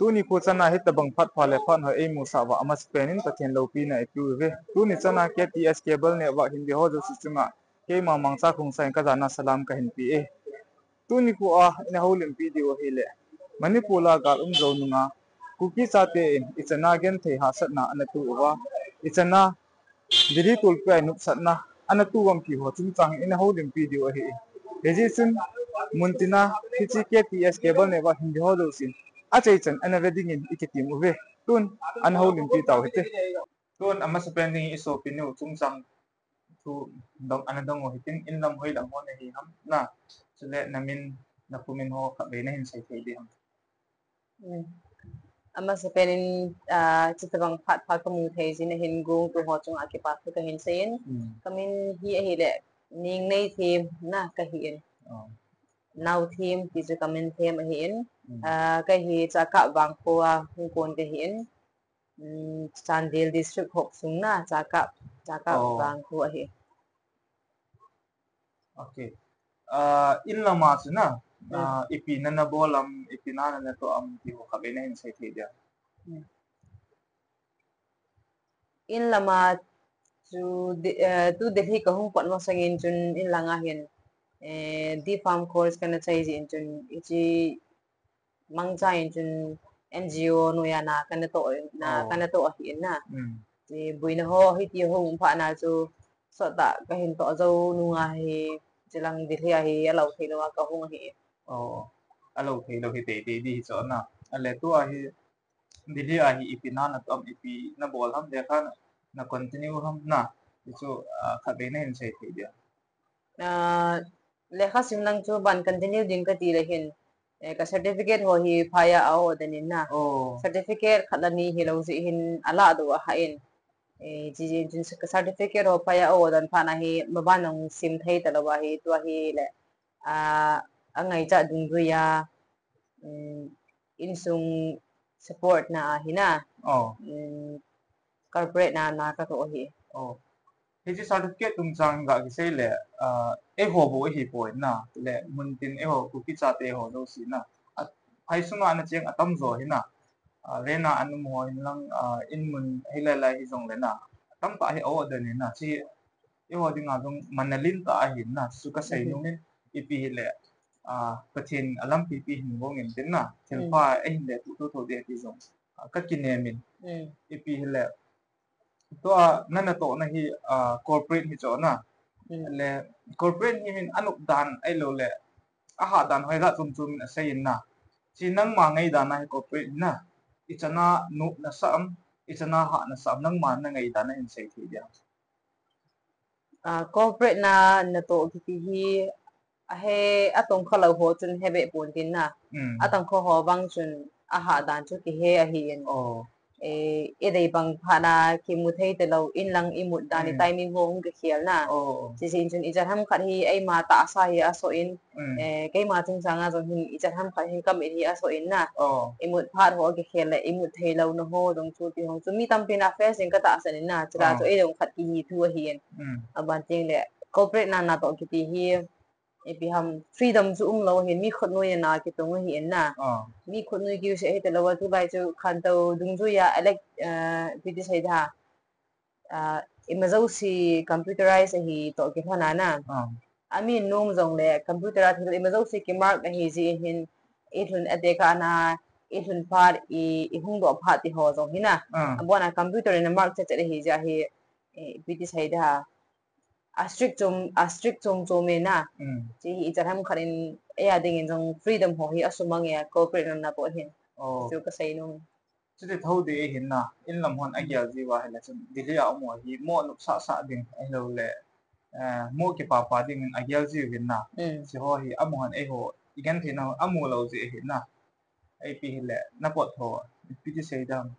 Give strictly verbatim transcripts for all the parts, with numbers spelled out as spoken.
Tuni kho chana hitabang phat pha le phat hoi eimusah uva amasapen in Pathen loupina ipi uve. Tuni chana K T S Cable Network Hindi ho jouse chunga keima Mangcha Khongsai in kajana salam kahin pe e. Tuni kho a ina houlimpi diu ahile, Manipur a gal um jou nunga Kuki chate in ichana genthei hahsatna ana to uva, ichana Delhi tolpi a nopsahna ana to uvam ti ho chungchang ina houlimpi diu ahi. Hijeh chun muntina hiche K T S Cable Network Hindi ho jousen achaichan ana ve dingin ikitem uve. Tun ana houlimpi tau hite. Tun amasapen ding isopinu chungchang thu dong, ana dong u hitin, inlam hoilam ho nahi ham na, chule namin, nakhomin ho khatvei nahin sei thei ding ham? Amasapen in, ah, chutabang phat pha kamu thei jeh in nahin gongtu ho chunga kipa thu kahin seiyin. Kamin hi ahile Ningneithem na kahin. Naothem ti chu kamin them ahin. Ah, kahi Chakap Vangkho a hung kon kahin. Chandel District hop sung na Chakap, Chakap Vangkho ahi. Okay. Ah, inlama chu na, ah, ipi nana bol am, ipi na nana toh am ti ho khatvei nahin sei thei dia? Inlama chu, eh, tu Delhi kahung pat masangin chun inlanga hin, eh, D Farm course kana chai jeh in chun, hiche Mangcha in chun N G O noiya na kana toh, na kana toh ahin na. Ti boina ho hiti ho um phat na chu sot tah kahin toh jou nunga hi, chulang Delhi a hi alou theilou a kahung ahi. Alou theilou hi teitei di hi chu na. Ale tua hi Delhi a hi ipi na natoh am, ipi nabol ham, lekha na continue ham na, ti chu, ah, khatvei nahin sei thei dia? Ah, lekha sim lang chu ban continue ding kati le hin, eh, ka certificate ho hi phai a a-oh den in na. Certificate khat le ni hilou jeh hin alah doh ahah in. Eh, hijeh chun ka certificate ho phai a a-oh den phat na hi maban jong sim thei talou ahi, tua hile, ah, angaichat dungjuiya, insung support na ahi na. Corporate na, na katoh ahi. Hiche certificate chungchang ga kisei le, ah, eiho bou ahipoi na, le muntin eiho Kuki chate ho jouse na, a, phai sunga ana cheng atamjo hi na, ah, lena ana um ho hin lang, ah, in mun hilai lai hijongle na, atamtah hi a-oh den in na, chu eiho dinga jong manna lentah ahin na, chu kasei nungin, ipi hile, ah, Pathen alampi pi hin gongin tin na, thilpha ahin le tutu tho ding ti jong, ah, kakinem in, ipi hile, tua nana tohna hi, ah, corporate hi chu na, le corporate hi hin anop dan ahilou le ahah dan hoilah chom chom in asei in na, chu nangma ngaidan a hi corporate hi na, ichan a nop nasah am, ichan a hah nasah am, nangma na ngaidan a hin sei thei dia? Ah, corporate na natoh kiti hi, ahe, atongkha lou ho chun hebeh pon tin na. Atongkha ho vang chun ahah dan chu kihe ahin. Eh, idei bang phat na kimu thei talou, inlang imut dan, i timing ho hung kikhel na. Hijeh chun ichan ham khat hi eima tahsa hi asoh in, eh, keima chungchang a jong hin ichan ham khat hin kamit hi asoh in na. Imut phat ho akikhel le, imut theilouna ho jong chu ti ho chu mi tampin a face ding katahsan in na, chule chu eijong khat kihi thu ahin. Aban tengle corporate na natoh kiti hi, ipi ham, freedom chu umlou ahin, mi khutnoi na kitung ahin na. Mi khutnoi kiu se hitalou a, tulai chu khantou dungjuiya elect, ah, ipi ti sei da, ah, ima jouse computerize ahi toh kilhon a na. Amin nom jongle computer a thil ima jouse kimark ahi jeh hin, ilhun ate kha na, ilhun phat, i, ihung doh phat ti ho jong hi na, abon a computer in amark chet chet ahi jeh hi, ipi ti sei da, a strict chom, a strict chom chom e na. Chu hi ichan ham khat in eia dingin jong freedom ho hi asumang e, corporate na natoh hin. Chu kasei nom. Chuti thou ding ahin na, inlam hon agel jiuva hile chun Delhi a um ho hi mo nopsah sah ding ahilou le, eh, mo kipapa dingin agel jiuvin na. Chu ho hi amaho hin eiho igentheina amu lou jeh ahin na. Ipi hile napot tho, ipi ti sei dam,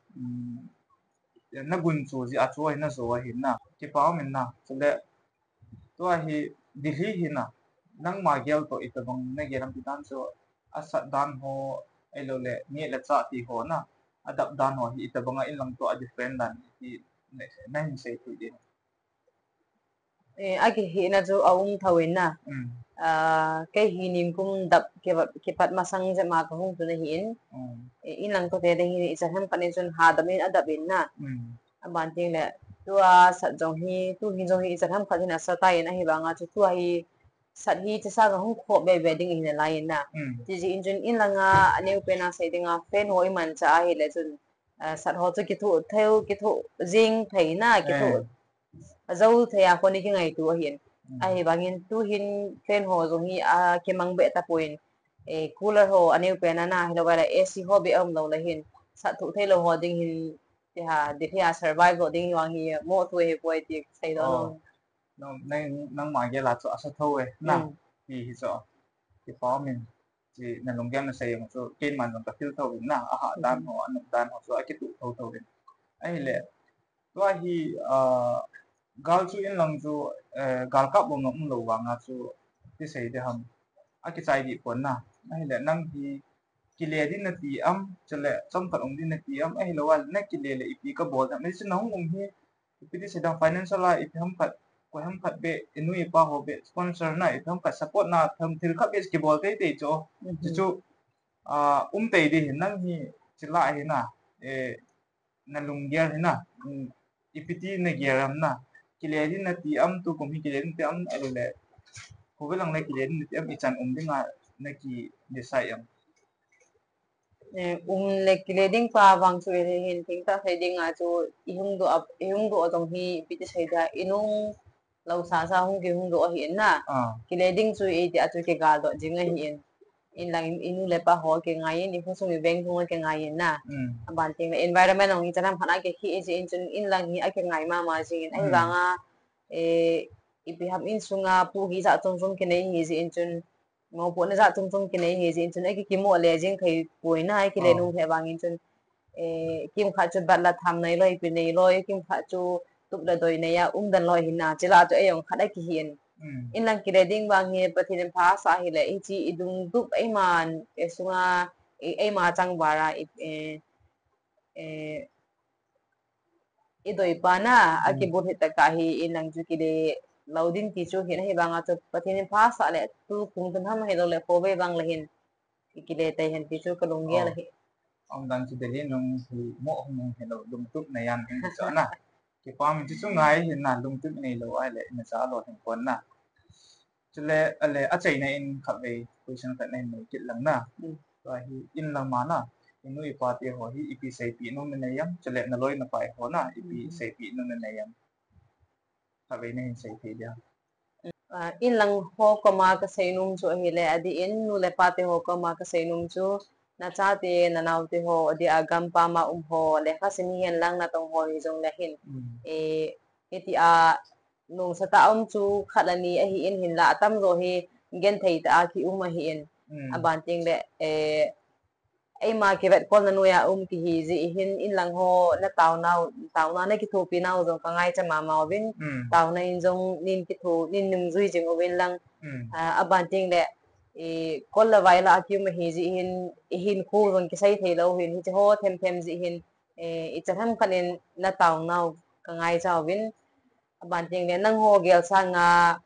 nagunchu jeh a chu hi najo ahin na. Kipa um in na. Chule tua hi Delhi hi na, nangma gel toh itobang nagel am ti dan chu, asat dan ho, ahilou le neh le chah ti ho na, adap dan ho hi itobang a inlang toh a different dan ti nahin sei thei ding? Eh, akihehna chu aum thou in na. Ah, kei hi nikum dap kipat, kipat masang jep ma kahung tun ahin. Mm. Eh, inlang toh te ding hi ichan ham khat in chun hadam in adap in na. Mm. Aban teng le, tua sat jong hi, tu hi jong hi ichan ham khat in asa tai in ahivanga chu tua hi sat hi chesa kahung khop be be ding ahi nalai in na. Mm. Tiji in chun inlanga aneo pen a sei dinga fan ho iman cha ahile chun, ah, sat ho chu kithoh thei, kithoh jing thei na, kithoh Eh. Ajou thei a kon i kingaito ahin. Mm. Ahivangin tu hin fan ho jong hi akimang be tapon, eh, cooler ho aneo pen a na, hilou vale A C ho be aum lou le hin, sat thoh thei lou ho ding hin, ti ha, Delhi a survive lou ding vang hi, mo thu hi poi ti sei lou. Oh. Nang, nang, nangma gel a chu asa tho e, na, Mm. ti hi chu. Kipa um in, chi na lunggel na sei jong chu, keiman jong ka feel tho in na, aha dan Mm. ho, anung dan ho chu, akituh tho tho in. Ahile, Tua hi, ah, gal chu inlang chu, eh, gal kap bom na um lou vanga chu ti sei ding ham. Akichai dih pon na. Ahile nang hi kile ding nati am, chule chomkhat um ding nati am, ahilou le na kile le ipi kabol ding am. Hichu nahung um hi, ipi ti sei ding financial a, ipi ham khat, koi ham khat be, inu ipa ho be, sponsor na, ipi ham khat support na, tham thil khat be kibol tei tei chu. Mhm. Chu chu, ah, um tei ding hin nang hi, chila hi na, eh, na lunggel hi na, mm, ipi ti na gel am na, kile ding nati am, tukum hi kile ding nati am, ahilou le, khovel lang le kile ding nati am, ichan um dinga na ki decide am. Eh, um le kile ding pa vang chu i hin thengtah sei dinga chu i hung doh a, i hung doh a jong hi ipi ti sei dia, i nung lou sa sa hung kihung doh ahin na. Ah. Kile ding chu iti a chu kigal doh jing ahin. Inlang in, inu le ipa ho kingai in, i khosung i veng thung a kingai in na. Mm. Aban teng le environment hung ichan ham khat a kihi jeh in chun inlang hi akingai mama jing in. Mm. Ahivanga, eh, ipi ham insunga pu hi jat chom chom kinei hi jeh in chun, mopohna jat chom chom kinei hi jeh in chun, akikimo le jing thei poi na, akile Oh. nung thei vangin chun, eh, kimkhat chu bat la tham nei loi, ipi nei loi, kimkhat chu tup le doi nei a, um dan loi hin na, chila chu ei jong khat akihin. Mm. Inlang kile ding vang hi, Pathen in pha sah hile, hichi i dungtup eima, eh, sunga, eh, eima chang vara, eh, eh, i doi pa na, Mm. akibol hita ka hi inlang chu kile lou ding ti chu hin ahivanga chu Pathen in pha sah le tukum tun ham hilou le khovel vang le hin i kile tei hen ti chu ka lunggel Oh. ahi. Aum dan chu Delhi nung hi mo hung nung hilou lungtup na jan hin chu na. Kipa um in chu chu ngai hin na lungtup nei lou ahile na cha lou hin kon na. Chule, ale, achaina in khatvei, question khat nahin nei kit lang na. Mm. Tua hi, inlama na, inu ipa te ho hi, ipi seipeh nom nanei am, chule, naloi napai ho na, ipi Mm. seipeh nom nanei am. Khatvei nahin sei thei dia. Ah, inlang ho koma kasei nom chu ahile, adeh in, nu le pa te ho koma kasei nom chu, nachate, nanaote ho, adeh a gampam a um ho, lekha sim hihen lang natong ho hijong le hin. Mm. Eh, hiti a, nungsa tah a um chu khat le ni ahin hinla, atamjo hi genthei tah a kium ahin. Mm. Aban teng le, eh, eima kivetkolna noiya um kihi jeh hin inlang ho nataonau, taona nakithopi nau jong kangaicha mama uvin, Mm. taona in jong nin kitho, nin nungjui jing uvin lang. Mm. Ah, aban teng le, eh, kol le vai lah a kium ahi jeh hin, ihinkho jong kisei thei lou hin, hiche ho themthem jeh hin, eh, ichan ham khat in nataonau kangaicha uvin. Aban teng le nangho gel sanga,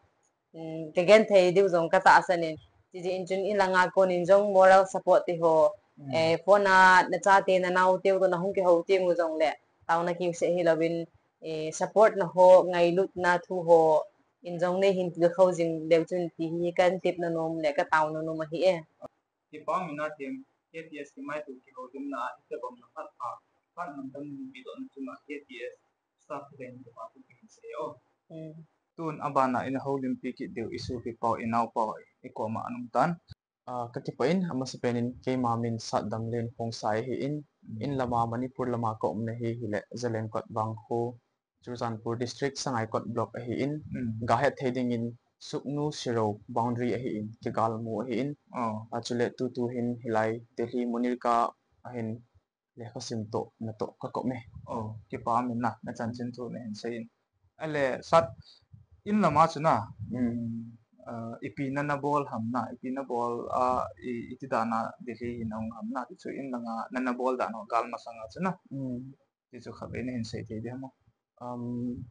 um, kagenthei diu jong katahsan in. Tijeh in chun inlanga kon in jong moral support ti ho, Mm. eh, phone a nachate nanaote u toh nahung kihou teng u jong le, taona kiuseh hilouvin, eh, support na ho, ngailutna thu ho, in jong neihin tilkhou jing leu chun ti hi katepna nom le kataona nom ahi e. Kipa um in Athem, K T S kimaito kihoulimna a hitobang na phat pha, phat mantam neipedohna chunga K T S staff ten kipa thu kahin sei e. Hmm. Tun abana ina houlimpi kit diu isopi pau, inaopau ikoma ana um tan. Ah, kakipah in, amasapen in keima min Satdamlen Khongsai ahin, Hmm. inlama Manipur lama kaumna hi hile Zalengkot vangkho, Churachandpur District, Sangaikot Block ahin, Hmm. gahet thei dingin Sugnu Shirou boundary ahin, kigalmu ahin. Oh. Achule tutu hin hilai Delhi Munirka ahin lekhasim toh natoh kakop e. Oh, kipa um in na, nachanchin thu nahin sei in. Ale, Sat, inlama chu na, Hmm. um, uh, ipi nana bol ham na, ipi nabol a, i, iti dan a Delhi hi nahung ham na, tichu inlanga nana bol dan ho gal masanga chu na. Hmm. Tichu khatvei nahin sei thei diham? Um,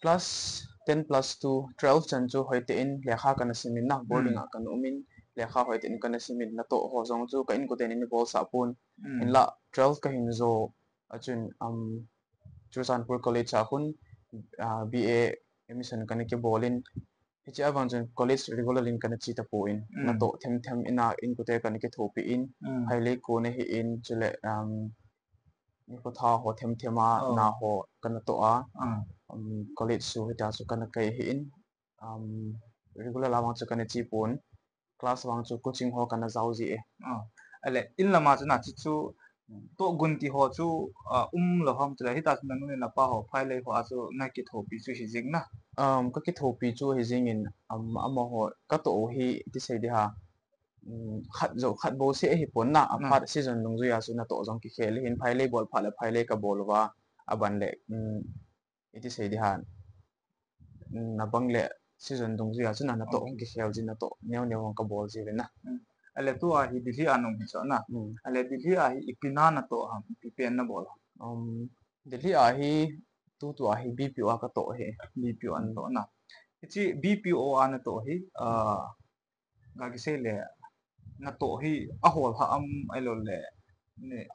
plus, ten plus two, twelve chan chu hoitah in lekha kana simin na, boarding a kana umin, lekha hoitah in kana simin, natoh ho jong chu ka inkoten eina bolsah pon. Hinlah twelve kahin jo a chun, um, Churachandpur College a khun, ah, B A admission kana kibolin, hiche a vang chun college regular in kana che tapon, natoh themthem ina inkote kana kithopi in, Phailei kona hi in, chule, um, nikho tha ho themthem a, na ho kana toh a, um, college chu hitia chu kana kai hi in, um, regular la vang chu kana che pon, class vang chu coaching ho kana jao ji e. Ale, in lama chu na chu chu, toh gun ti ho chu, ah, um lou ham chule, hitia chu nanu le napa ho, Phailei ho a chu na kithopi chu hi jing na. Um, ka kithopi chu hi jingin, um, amaho katoh u hi ti sei di ha. Um, khat jo, khat bou se hi pon na, aphat season dungjuia chu natoh jong kikhel hin, Phailei bol phat le Phailei kabol uva, aban le, um, iti sei di ham, nabang le season dungjuia chu na, natoh hung kikhel ji, natoh neo neo hung kabol ji ve na. Ale tua hi Delhi a nung hi chu na. Ale Delhi a hi ipi na natoh ham, ipi pen nabol ham? Um, Delhi a hi tutua hi B P O a katoh hi. B P O a natoh na. Hiche B P O a natoh hi, ah, ga kisei le, natoh hi ahol hah am, ahilou le,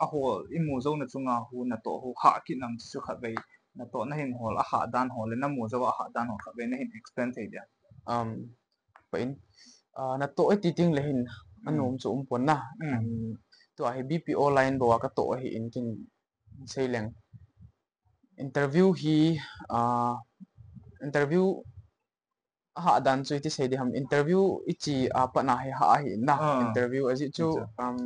ahol imu jouna chunga hu natoh hu hah kit nam chu khatvei, natoh nahin hol ahah dan ho le namu jou ahah dan ho khatvei nahin explain thei dia? Um, pa in, ah, natoh iti teng le hin, anom chu um pon na. Um, tua hi B P O line bou a katoh ahi in kin sei leng. Interview hi, ah, interview ahah dan chu iti sei di ham, interview iche a pat na hi hah ahi in na. Interview ajeh chu, um,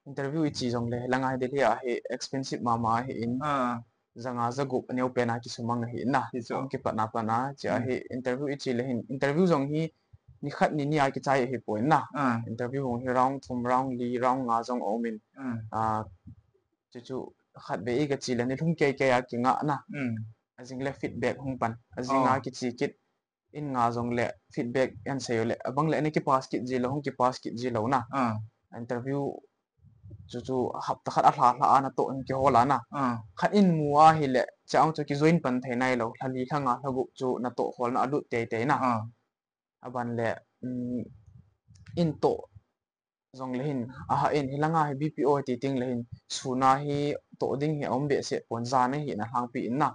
interview iche jongle, hilanga hi Delhi a hi expensive mama ahi in, janga jagup aneo pen a kisumang ahi in na. Hung kipat na pat na, hiche a hi interview iche le hin, interview jong hi nikhat nini a kichai ahi pon na. Interview hung hi round thum, round li, round nga jong aumin. Ah, chuchu khatvei iga che le nilhum keikei a kingah na. Ajing le feedback hung pan. Ajing a kiche kit in nga jongle feedback ahin sei u le, abang le ana kipass kit ji lou, hung kipass kit ji lou na. Interview chuchu hapta khat alha lha a natoh in kihol a na. Khat in mu ahile, chea chu kijoin pan thei nailou, lha li lha nga lha gup chu natoh holna alut teitei na. Aban le, um, in toh jongle hin, ahah in, hilanga hi B P O iti teng le hin, sun a hi toh ding hi aum behseh pon, jan a hi na lhangpi in na.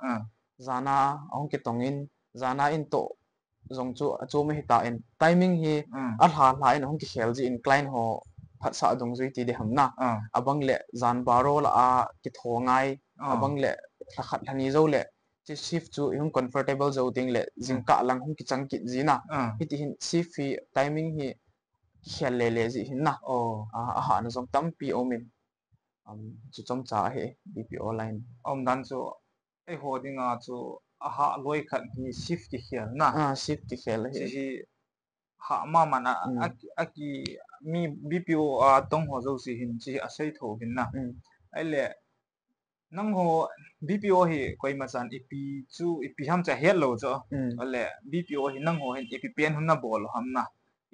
Jan a ahung kitong in, jan a in toh jong chu achom ahitan, timing hi alha lha in ahung kikhel ji in, client ho phatsah dungjui ti di ham na. Abang le jan baro la a kitho ngai, abang le lha khat lha ni jou le, hiche shift chu ihung comfortable jou teng le, jingkah lang hung kichang kit ji na. Hiti hin shift hi, timing hi kikhel lele ji hin na. Ah, ahahna jong tampi aumin. Um, chu chomcha ahi, B P O line. Aum dan chu, eiho dinga chu ahah loi khat hi shift kikhel na. Ah, shift kikhel ahi. Hiche hi hah mama na, aki, mi B P O a tong ho jouse hin hiche hi asei tho hin na. Ahile, nangho B P O hi koima chan ipi chu, ipi ham chu ahet lou chu. Ahile B P O hi nangho hin ipi pen hung nabol u ham na.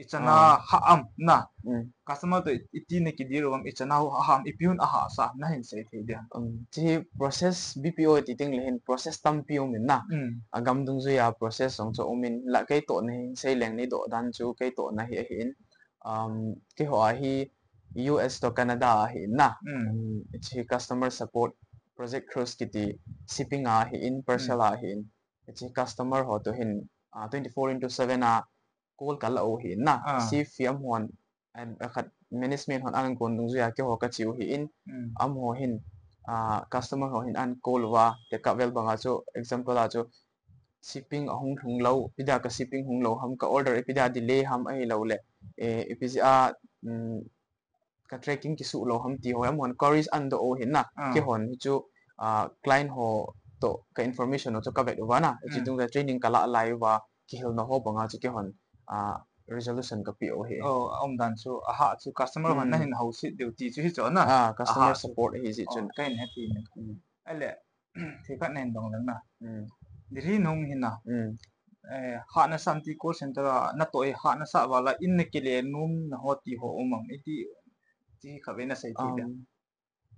Ichan a hah am na. Customer toh iti na kideal u ham, ichan a hah am, ipi hung ahahsa, nahin sei thei dia? Um, hiche hi process, B P O iti teng le hin process tampi aumin na. Agam dungjuia process jong chu aumin, la keitohna hi sei leng, neidoh dan chu keitohna hi ahin. Um, keiho a hi U S toh Canada ahi in na. Um, hiche customer support, project cruise kiti, shipping a ahi in, parcel a ahi in. Hiche customer ho toh hin, ah, twenty-four into seven a call kala u ahi in na. Shift hi amahon, ah, khat management hon ahin kon dungjuia keiho kache u ahi in. Amaho hin, ah, customer ho hin ahin call uva, tia kavel banga chu, example a chu, shipping ahung lhung lou, ipi dia ka shipping hung lou ham, ka order ipi dia delay ham ahilou le, eh, ipi jeh a, um, ka tracking kisuh lou ham ti ho, amahon queries ahin doh u ahi in na. Keihon hichu, ah, client ho toh ka information ho chu kavet uva na. Hiche dungjuia training kalah lai uva, kihilna ho banga chu keihon, ah, resolution kapeh u ahi. Oh, aum dan chu, ahah chu customer hon nahin houset diu ti chu hichu na. Ah, customer support ahi jeh chun. Kahin heti. Ahile, thil khat nahin dong leng na. Delhi nahung hi na. Eh, hahna sam ti call center a natoh hi hahna sah val a in nakile nomna ho ti ho um am, iti ti khatvei nasei thei dia? Um,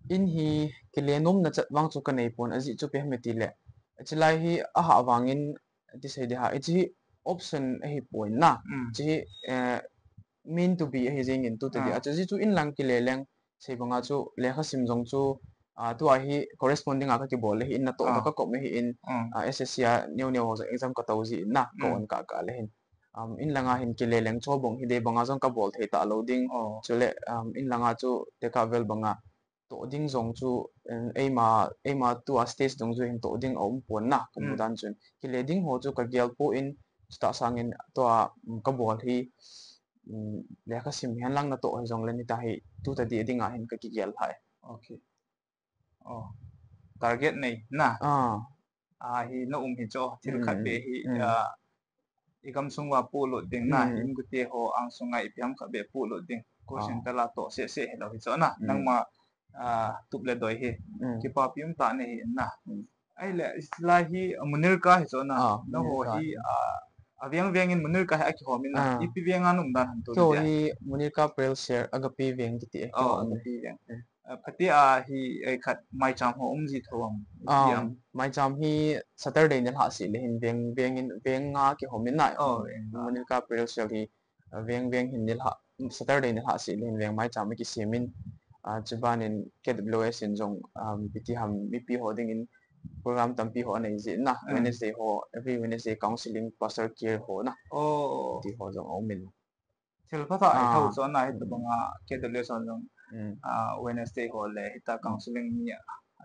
in hi kile nomna chet vang chu kanei pon, ajeh chu ipi ham itile, hiche lai hi ahah vangin ti sei de ha, hiche hi option ahi pon na. Mm. Hiche hi, eh, meant to be ahi jeng in tu tadi. Ah. Achu ji chu in lang kile leng sei banga chu lekha sim jong chu, ah, tua hi corresponding a ka kibol le hi in na to Ah. ka kop me hi in, Mm. ah, S S C a neo neo ho jong exam ka to ji in na, ka Mm. on ka ka le hin. Um, in langa hin kile leng chu bong hi de banga jong ka bol thei ta lo ding. Oh. Chule, um, in langa chu te ka vel banga to ding jong chu, em, eima, eima tua stage dong chu hin to ding a um pon na, ka mu Mm. dan chun. Kile ding ho chu ka gel pon, chuta sangin tua, um, ka bol hi, um, lekha sim hihen lang na to hi jong le ni ta hi, tu tadi ding a hin ka kigel hai. Okay. Oh. Target nei na. Ah. Ah, hi na um hi chu, thil khat Mm, be hi, mm. ah, i gamsung uva pulut ding na, Mm. in gute ho angsunga ipi ham khat be pulut ding. Call Ah. center la to seh seh hi lo hi chu na. Mm. Nangma, ah, tup le doi hi. Mm. Kipapi um tah nahi in na. Mm. Ahile, lai hi, ah, Munirka hi chu na. Ah, Nangho Munirka hi, hi. ah, aveng veng in Munirka hi akihom in na. Ah. Ipi veng a na um dan ham tu Keiho dia? hi Munirka Perel Share Agape veng kiti e. Oh, Keiho Agape veng. Mm. Ah, phatea hi, eh, khat maicham ho um ji tho am, Um, ipi am? Maicham hi Saturday nilhah seh le hin veng, veng in, veng nga kihom in na. Oh, veng nga. Munirka Perel Share hi, ah, veng, veng hin nilhah, Saturday nilhah seh le hin veng maicham a kisem in, ah, chuban in K W S in jong, um, ipi ti ham mipi ho ding in program tampi ho anei ji na. Mm. Wednesday ho, every Wednesday counseling, pastor care ho na. Oh. Ti ho jong a um in. Thil phatah ahi Ah. tho chu na hi Mm. tobang a K W S hon jong, Mm. ah, Wednesday ho le hita Mm. counseling mi a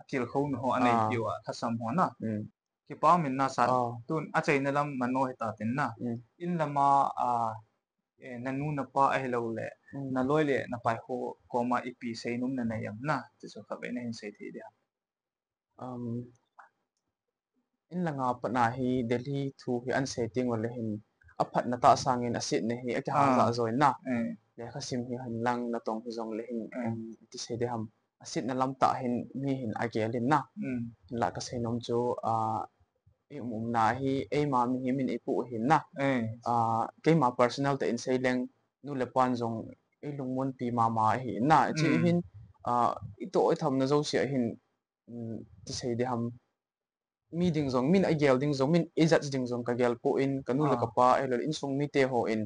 thil khou nu ho anei Ah. piu a thasam ho na. Mm. Kipa um in na sir. Ah. Tun achaina lam mano hita tin na. Mm. In lama, ah, eh, nanu napa ahilou le, Mm. naloi le napai ho koma ipi seinom nanei am na. Ti chu khatvei nahin sei thei dia. Um, in langa pat na hi Delhi thu hi an sei teng ule hin aphatna tah sangin asetna hi akiha Ah. ja joi na. Eh. Lekha sim hi hin lang natong hi jong le hin, Eh. em, ti sei de ham. Asetna lam tah hin mi hin agel in na. Mm. Hinla ka seinom chu, ah, i um umna hi eima mihem in eipoh hin na. Eh. Ah, keima personal tah in sei leng nu le pan jong eilungmonpi mama ahi in na. Hiche Mm. hin, ah, itoh ithamna jouse a hin, um, ti sei de ham. Mi ding jong, min agel ding jong, min ijudge ding jong ka gel pon, ka nu le Ah. ka pa, ahilou le insung mite hon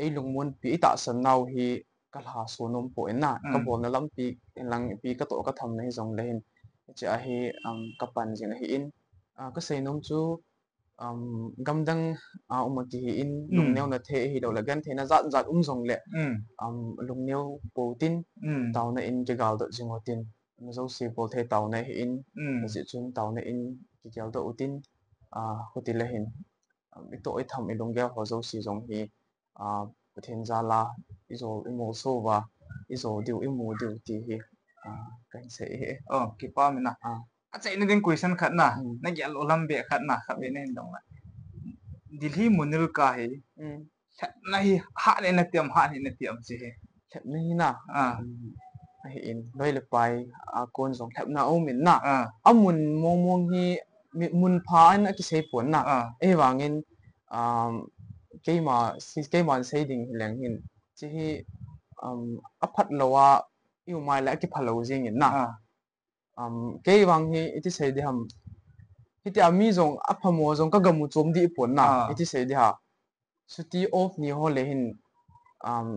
eilungmonpi, eitahsan nau hi ka lhaso nom pon na, ka Mm. bolna lampi, in lang ipi ka toh ka thamna hi jong le hin. Hiche a hi, um, ka pan jing ahi in, ah, ka seinom chu, um, gamdang a um a kihi in, Mm. lungneona thei ahilou le, gentheina jat jat um jong le, Mm. um, lungneo pou tin, Mm. taona in kigal doh jing u tin. Na jouse bol thei taona ahi in, Mm. ajeh chun taona in kigel doh u tin, ah, khuti le hin, um, itoh itham ilunggel ho jouse jong hi, ah, Pathen jal a ijo imolso uva, ijo diu imu diu ti hi, ah, kahin sei e. Oh, kipa um in na. Ah. Achaina ding question khat na, Mm. nagel lou lam be khat na, khatvei Mm. nahin dong na. Delhi Munirka hi, Mm. lhepna hi hahsa nati am, hahsa nati am hiche hi. Lhepna hi na. Ah. Um, ahi in, loi le pai a kon jong lhepna um in na. Ah. Amun mong mong hi mi, mun pha in akisei pon na. Ah. Ahivangin, um, keima, si, keiman sei ding hi leng hin. Hiche hi, um, aphat lou a, i um a le akipha lou jing in na. Ah. Um, kei vang hi, iti sei di ham. Hitia mi jong, aphamo jong, ka gamu chom di pon na, Ah. iti sei di ha. Chuti off ni ho le hin, um,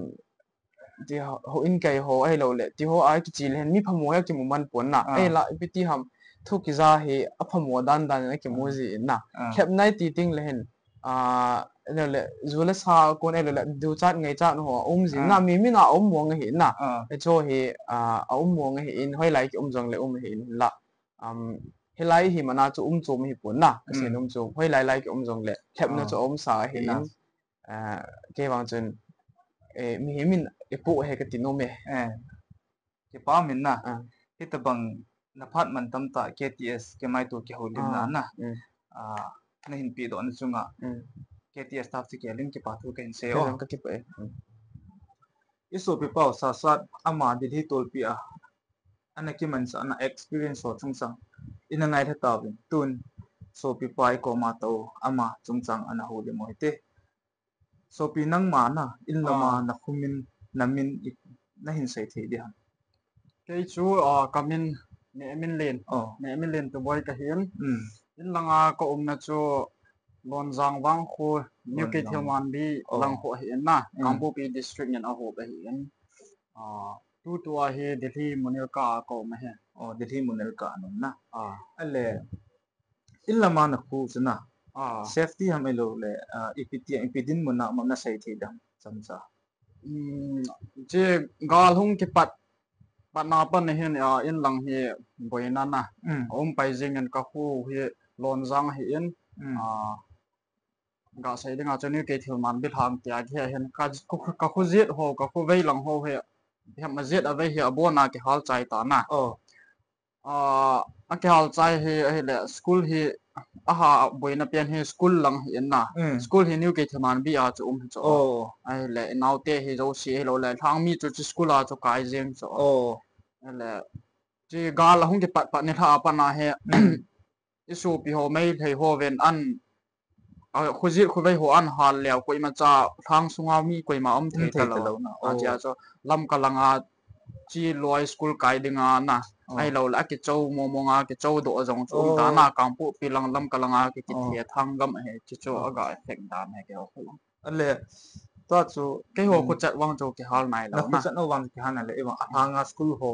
ti ho, houin kai ho, ahilou le, ti ho a kichi le hin, mi phamo a kimu man pon na. Ah. Ahila, ipi ti ham, thu kija hi, aphamo dan dan in akimu Ah. ji in na. Ah. Lhepna iti ting le hin, ah, le, le, ju le sa kon le, le, duchat ngaichat ho, um jin na, Ah. mi min a um mong ahi na. Ah. Hicho hi, ah, a um mong ahi in, hoilai ki um jong le um ahi in la. Um, hilai hi mana chu um chom hi pon na, ka Mm. seinom chu, hoilai lai ki um jong le, lhepna Ah. chu a um sa ahi Hi na. in, ah, kei vang chun, eh, mihem in ipoh he ka ti nom e. Eh. Kipa um in na. Ah. Hitabang na phat man tam tah K T S, kei mai tu kihoulimna Ah, na. mm. Ah, na hin pedoh na chunga. Mm. K T S staff chu kei lim kipa thu kahin sei Kei o. lim ka kipa e. Mm. I sopipa u Sasat ama Delhi tolpi a. Ana kimanchah na experience ho chungchang. Ina ngailha tauvin tun sopipa i koma tou ama chungchang ana houlim u hite. Sopi nangma na, in lama Ah. na khumin, na min i, na hin sei thei di ham. Kei chu, ah, ka min, Nehminlen. Oh. Nehminlen Tuboi ka hin. Mm. In langa ka umna chu, Lonjang vang khu, New Lonjang. Keithelmanbi Oh. lang khu ahi in na. Mm. Kangpokpi district in ahop ahi in. Ah, tutua hi Delhi Munirka a ka um ahi. Oh, Delhi Munirka a na um na. Ah. Ale, in lama na khu chu na. Ah. Safety ham ahilou le, ah, ipi ti, ipi dinmun a um ham na sei thei dem, chomcha. Hmm, che gal hung kipat, patna pat na hin, ah, in lang hi boina na. Mm. Um pai jing in ka khu hi Lonjang ahi in. Mm. Ah, Ga sei dinga chu New Keithelmanbi lang tia hi hin ka, ka, ka khu jet ho, ka khu vei lang ho hi, hi ma jet a vei hi abon a kihal chai ta na. Oh. Ah, a kihal chai hi, ahile school hi, aha boina pen hi school lang hi in na. Mm. School hi New Keithelmanbi a chu um hi chu. Oh. Ahile naote hi jouse hilou le, lhangmi chu chu school a chu kai jeng chu. Oh. Ahile, chi gal ahung kipat pat ni lha a pat na hi. Mm. I sopi ho, Meitei ho ven an, a, khu jet khu vei ho an hal leu, koima cha lhang sunga mi koima um thei Um thei talou. talou na. A Oh. chia chu Lamka langa chi loi school kai dinga na. Oh. Ahilou le, a kichou momong a, kichou doh jong chu um ta Oh. na, Kangpokpi lang, Lamka langa ki, Oh. kithe thang gam ahi, chi chu Oh. a ga effect dan ahi keiho khu lang. Ale, tua chu, Keiho mm, khu chat vang chu kihal nai lou na. Na khu chat na vang chu kihal nai lou, i vang, a Hmm. lhanga school ho,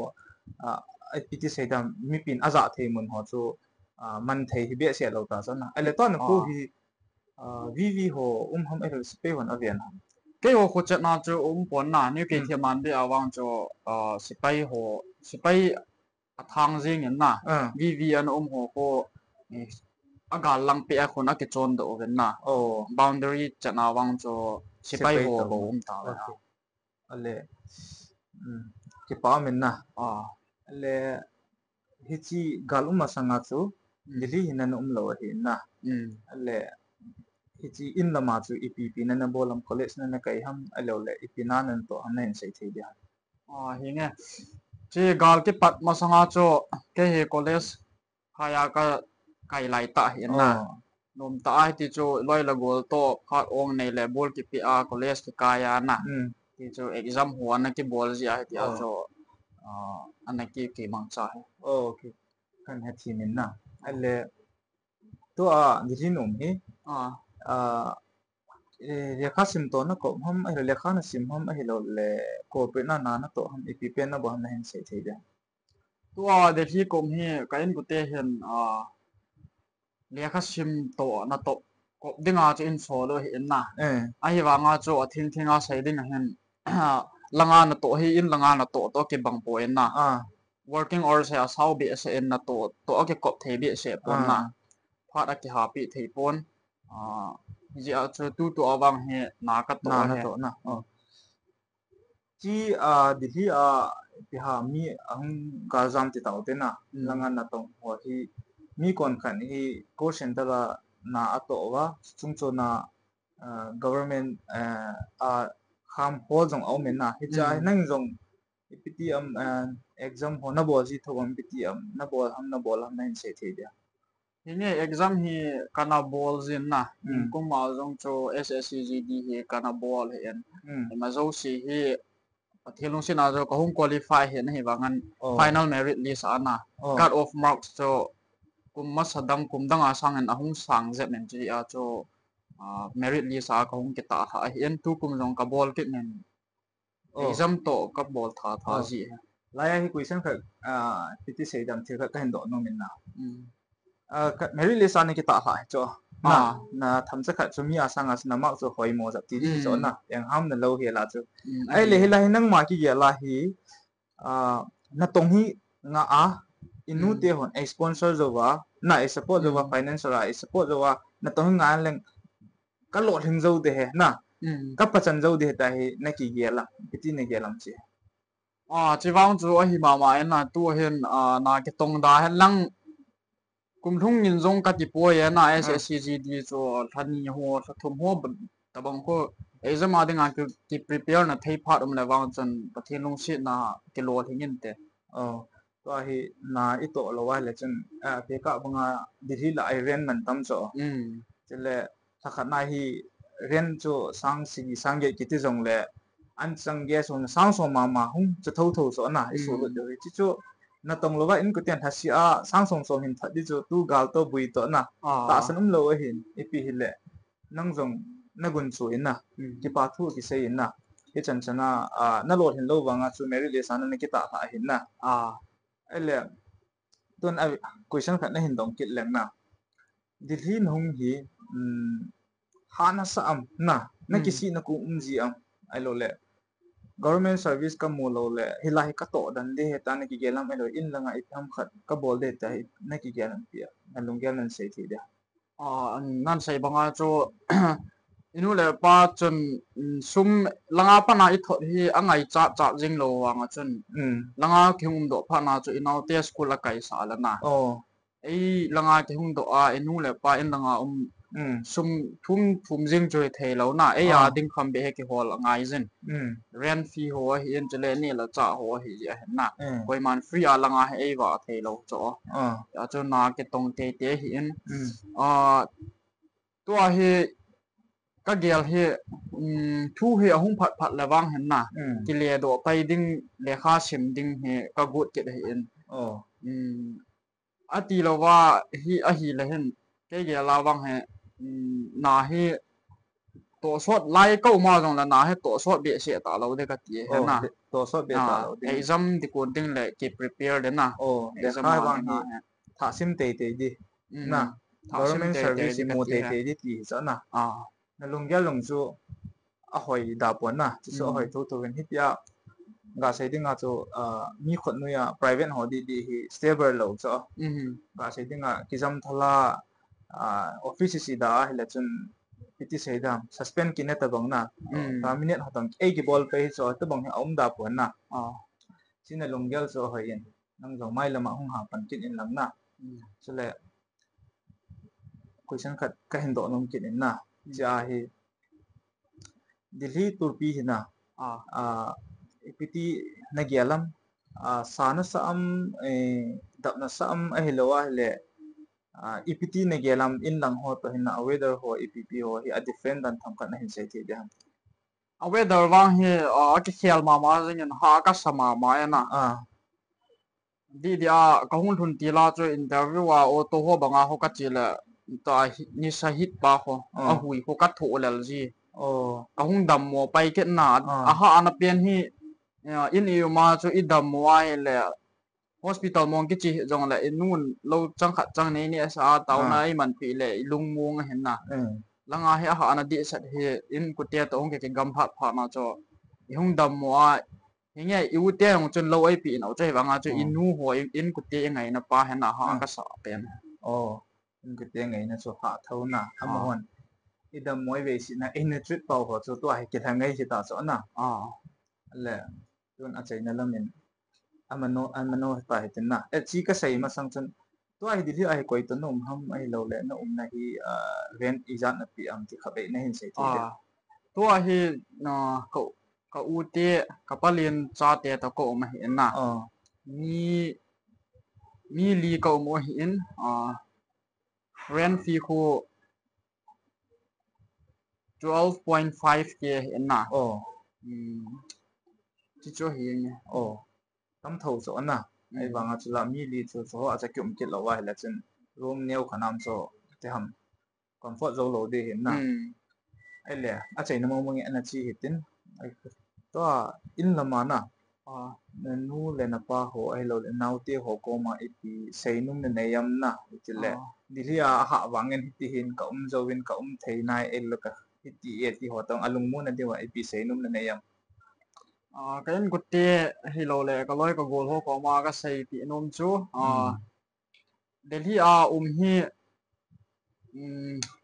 ah, ipi ti sei dem, mipin a ja thei mun ho chu, ah, man thei hi behseh lou ta chu na. Ale, tua na khu Oh. hi, ah, V V ho um ham, ahilou le sepai hon a ven ham. Keiho khu chat na chu um pon na, New Hmm. Keithelmanbi a vang chu, ah, sepai ho, sepai a thang jing in na. Ah. V V ana um ho khu, eh, a gal lang peh a khun a kichon doh uvin na. Oh. Boundary chan a vang chu sepai Sepai ho to. bou um ta ve. Okay. Ale, mm, kipa um in na. Ah. Ale, hichi gal um masanga chu, Mm. Delhi hi nana um lou ahi na. Mm. Ale, hichi in lama chu ipi ipi nana bol ham, college nana kai ham, ahilou le, ipi na nana toh ham na hin sei thei dia. Ah, hi nge. Chi gal kipat masanga chu kei hi college khai a ka kai lai ta hi na. Oh. Nom ta a hiti chu loi le gol toh phat ong nei le bol kipe a college kikai a na. Mm. Ti chu exam ho ana kibol ji a hiti a Oh. chu, ah, ana ki, kimang cha hi. Oh, okay. Kan he thi min na. Ale, tua Delhi na um hi. Ah. Ah, eh, lekha sim toh na kop ham, ahilou lekha na sim ham, ahilou le corporate na, na, na toh ham, ipi pen na bol ham na hin sei thei dia. Tua Delhi ka um hi ka inkote hin, ah, lekha sim toh na toh kop dinga chu in sol u hi in na. Eh. Ahivanga chu a thing thing a sei ding a hin, langa na toh hi in langa na toh toh kibang poi in na. Ah. Working hours hi a sao behseh in na toh, toh a kikop thei behseh pon na. Ah. Phat a kihapi thei pon. Ah, hijeh a chu tutua vang hi na ka toh Na, na hi. toh na. Oh. Chi, ah, Delhi a, ipi ham mi ahung galjam ti tau te na, Mm. langa na tong ho hi, mi kon khat hi call center a na atoh uva, chungchon a, ah, government, eh, a kham hol jong aum in na. Hiche a Mm. nang jong ipi ti ham, eh, exam ho na bol ji thou ham, ipi ti ham na bol ham, na bol ham na hin sei thei dia. Hi nge exam hi kana bol jin na. Mm. Kum a jong chu S S C G D hi kana bol hi in. Mm. Ima jouse hi Pathen lungset a chu ka hung qualify hi na hi vang an Oh. final merit list a na. Oh. Cut off marks chu kum masa dang, kum dang a sang in ahung sang jep in chu a chu, ah, merit list a ka hung kitah lha hi in tukum jong ka bol kit in. Oh. Exam toh ka bol tha tha Oh. ji. Laiya hi question khat, ah, ipi ti sei dem thil khat ka hin doh nom in na. Mm. Ah, ka, merit list a na kitah lha hi chu. Na, Ah. na themcha khat chu mi a sang a chu na mark chu hoi mo jep ti di chu Mm. na. Eng ham na lou hi la chu. Mm, Ahile ahi. hilai hi nangma kigel a hi, ah, na tong hi nga a, i nu Mm. te hon ei sponsor jou va, na ei support jou va, Mm. financial a ei support jou va, na tong hi nga leng ka lolhing jou de hi, na, Mm. ka pachan jou de hi ta hi, na kigel a, ipi ti na gel am chi. Ah, chi vang chu ahi mama in na, tu hin, ah, na kitong da hen lang, kum lhung in jong ka ti poi e na, Mm. S S C G D chu lha ni ho, lha thum ho, tabang ho, exam a dinga ki, ki prepare na thei phat um le vang chun, Pathen lungset na kilolhing in te. Oh. Tua hi na i toh lou a le chun, ah, tekah banga Delhi lah a i rent man tam chu. Mm. Chule, lhakhat na hi rent chu sang sagi, sang get kiti jong le, an chang gas hon sang som mama hung chu tho tho chu na, i Mm. sulut deu hi. Chi chu, na tong lou va in kuten lhasi a, sang som som hin that di chu, tu gal toh bui toh na. Ah. Tahsan um lou ahin, ipi hi le. nang jong nagun chu in na, kipa thu kisei in na, hichan chana, ah, nalolhin lou vanga chu merit list a nakitah lha ahin na. Ahile, tun a question khat nahin dong kit leng na. Delhi nahung hi, um, hahsa am na, nakisih na kum um ji am, ahilouleh government service kamu lou le, hilai hi katoh dan ding ahi tia nakigel am, ahilou in langa ipi ham khat kabol ding tia hi nakigel am tia, nalunggel nan sei thei dia. Ah, nan sei banga chu, inu le pa chun, um, sum langa pat a ithot hi angaichat chat jing lou vanga chun, langa kihung umdoh phat na chu inaote school akaisah le na. Ei langa kihung doh a, inu le pa in langa um, sum thum thum jing chu hithei lou na, ei a ding kham beh hi kihol angai jin. Rent fee ho ahin, chule neh le chah ho ahi ji ahin na. Koiman free a langa hi ei vah thei lou chu. Achu na kitong teitei ahin. Ah, tua hi kagel hi, um, thu hi ahung phat phat le vang hin na. Kile doh pai ding, lekha sim ding hi kagot kit ahin. Um, ati louva hi ahile hin, kei gel a vang hi, um, na hi tohsot lai kaum a jong le na hi tohsot behseh talou ding kati ahi na. Exam ding kon ding le kiprepare ding na. Exam a vang hi thah sim teitei ding na. Government service mu teitei ding ti hi chu na. Nalunggel jong chu ahoi da pon na, chuchu ahoi thotho in hitia. Gasei dinga chu, ah, mi khut noiya private ho didi hi stable lou chu. Gasei dinga kijam thala, ah, office isi da ahile chun iti sei dam, suspend kine tabang na. Terminate ho tang ei kibol pai hi chu tabang hi aum da pon na. Chuna lunggel chu ahoi in. Nang jong mai lama hung hahpan kit in lang na. Chule question khat kahin doh nom kit in na. Chia hi Delhi tulpi hi na. Ah, ipiti nagel am, ah, sa nasa am, eh, dap nasa am, ahilou ahile, ah, ipiti nagel am in lang ho toh hin na, weather ho, ipipi ho hi a different dan themkhat nahin sei thei diham. A weather vang hi, ah, akikhel mama jingin ha kasa mama e na. Didi a kahung lhun tila chu interview a auto ho banga ho kache le, ta hi, nisa hit pa ho, ahui ho kathoh lel ji. Kahung dammo pai kit na, aha ana pen hi, in i um a chu idammo ahile, hospital mong kiche hih jongle, inun lou chang khat chang nei nehsa a taona eimanpeh le, ilungmong ahin na. Langa hi aha ana dehset hi, inkote toh hung kikigam phat phat na chu, ihung dammo a, hinge i u te jong chun lou eipeh nau chu hivanga chu inu ho, inkote ingaina pa hi na ha kasa pen. Inkote ngaina chu ha thou na, amahon idammo iveisih na, ina treat pau ho chu tua hi kilha ngai hita chu na. Le, tun achaina lamin, amano, amano ta hitin na. Eh, chi kasei masang chun, tua hi Delhi a hi koi toh na um ham ahilouleh, na umna hi, ah, rent ijat napeh am ti khat beh nahin sei thei dia. Tua hi, ah, ka, ka u te, ka palen chate toh ka um ahin na. Mi, mi li ka um u ahin, ah, rent fee khu twelve point five K ahin na. Chuchu ahi nge. Tamthou chu ana. Ahivanga chula mi li chu, chu ho a cha kium kit lou ahile chun room neo khat nam chu ti ham comfort jou lou ding ahin na. Ahile, achaina mong mong in ana chi hitin. Tua in lama na, nanu le napa ho ahilouleh naote ho koma ipi seinom nanei am na, itile. Delhi a ahah vangin hiti hin ka um jouvin ka um thei nai, ahilou ka hiti e ti ho tong alungmonna diuva ipi seinom nanei am. Ka inkote ahilouleh ka loi ka gol ho koma kaseipeh nom chu, Delhi a um hi,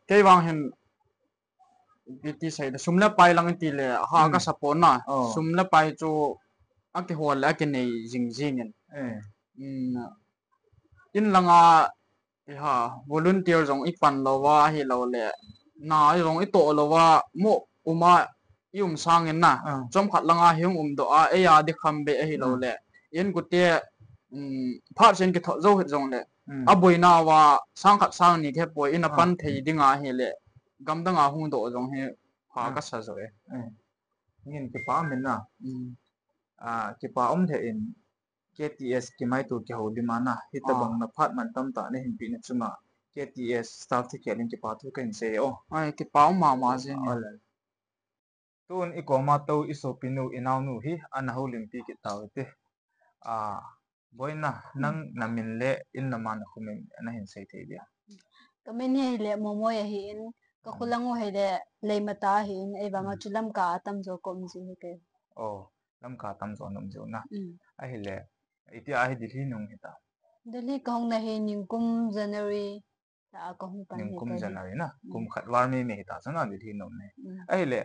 kei vang hin, iti sei da, sum le pai lang itile ha kasa pon na. Sum le pai chu akihol le akinei jing jingin. In langa, iha, volunteer jong ipan louva ahilouleh, na jong itoh louva, mo uma i um sangin na, chomkhat langa hi hung umdoh a, eia ding kham beh ahilouleh, inkote, phat sen kithot jou hih jongle, aboina uva sang khat sang ni kihepoi, ina pan thei dinga ahile, gamdanga hung doh jong hi ha kasa joh e. Ngin kipa min na. Kipa um lheh in, K T S kimaito kihoulim a na, hitobang na phat mantam tah nahin pehna chunga, K T S staff thi khel in kipa thu kahin sei e. Ai, kipa um mama jing e. Ole. Tun i koma tou i sopinu i naonu hi ana houlimpi kit tau hite. A, Boina, nang na min le in lama na khumin nahin sei thei dia? Ka min hi ahile Momoi ahin, ka khulang u ahile Leimata ahin, ahivanga chu Lamka a tamjo ka um ji hi kei. Oh, Lamka tamjo na um ji u na. Ahile, itia hi Delhi nahung hita? Delhi ka hung na hi nikum January ta a ka hung pan hi. Nikum January na, kum khat val meimei hita chana Delhi na um na hi. Ahile,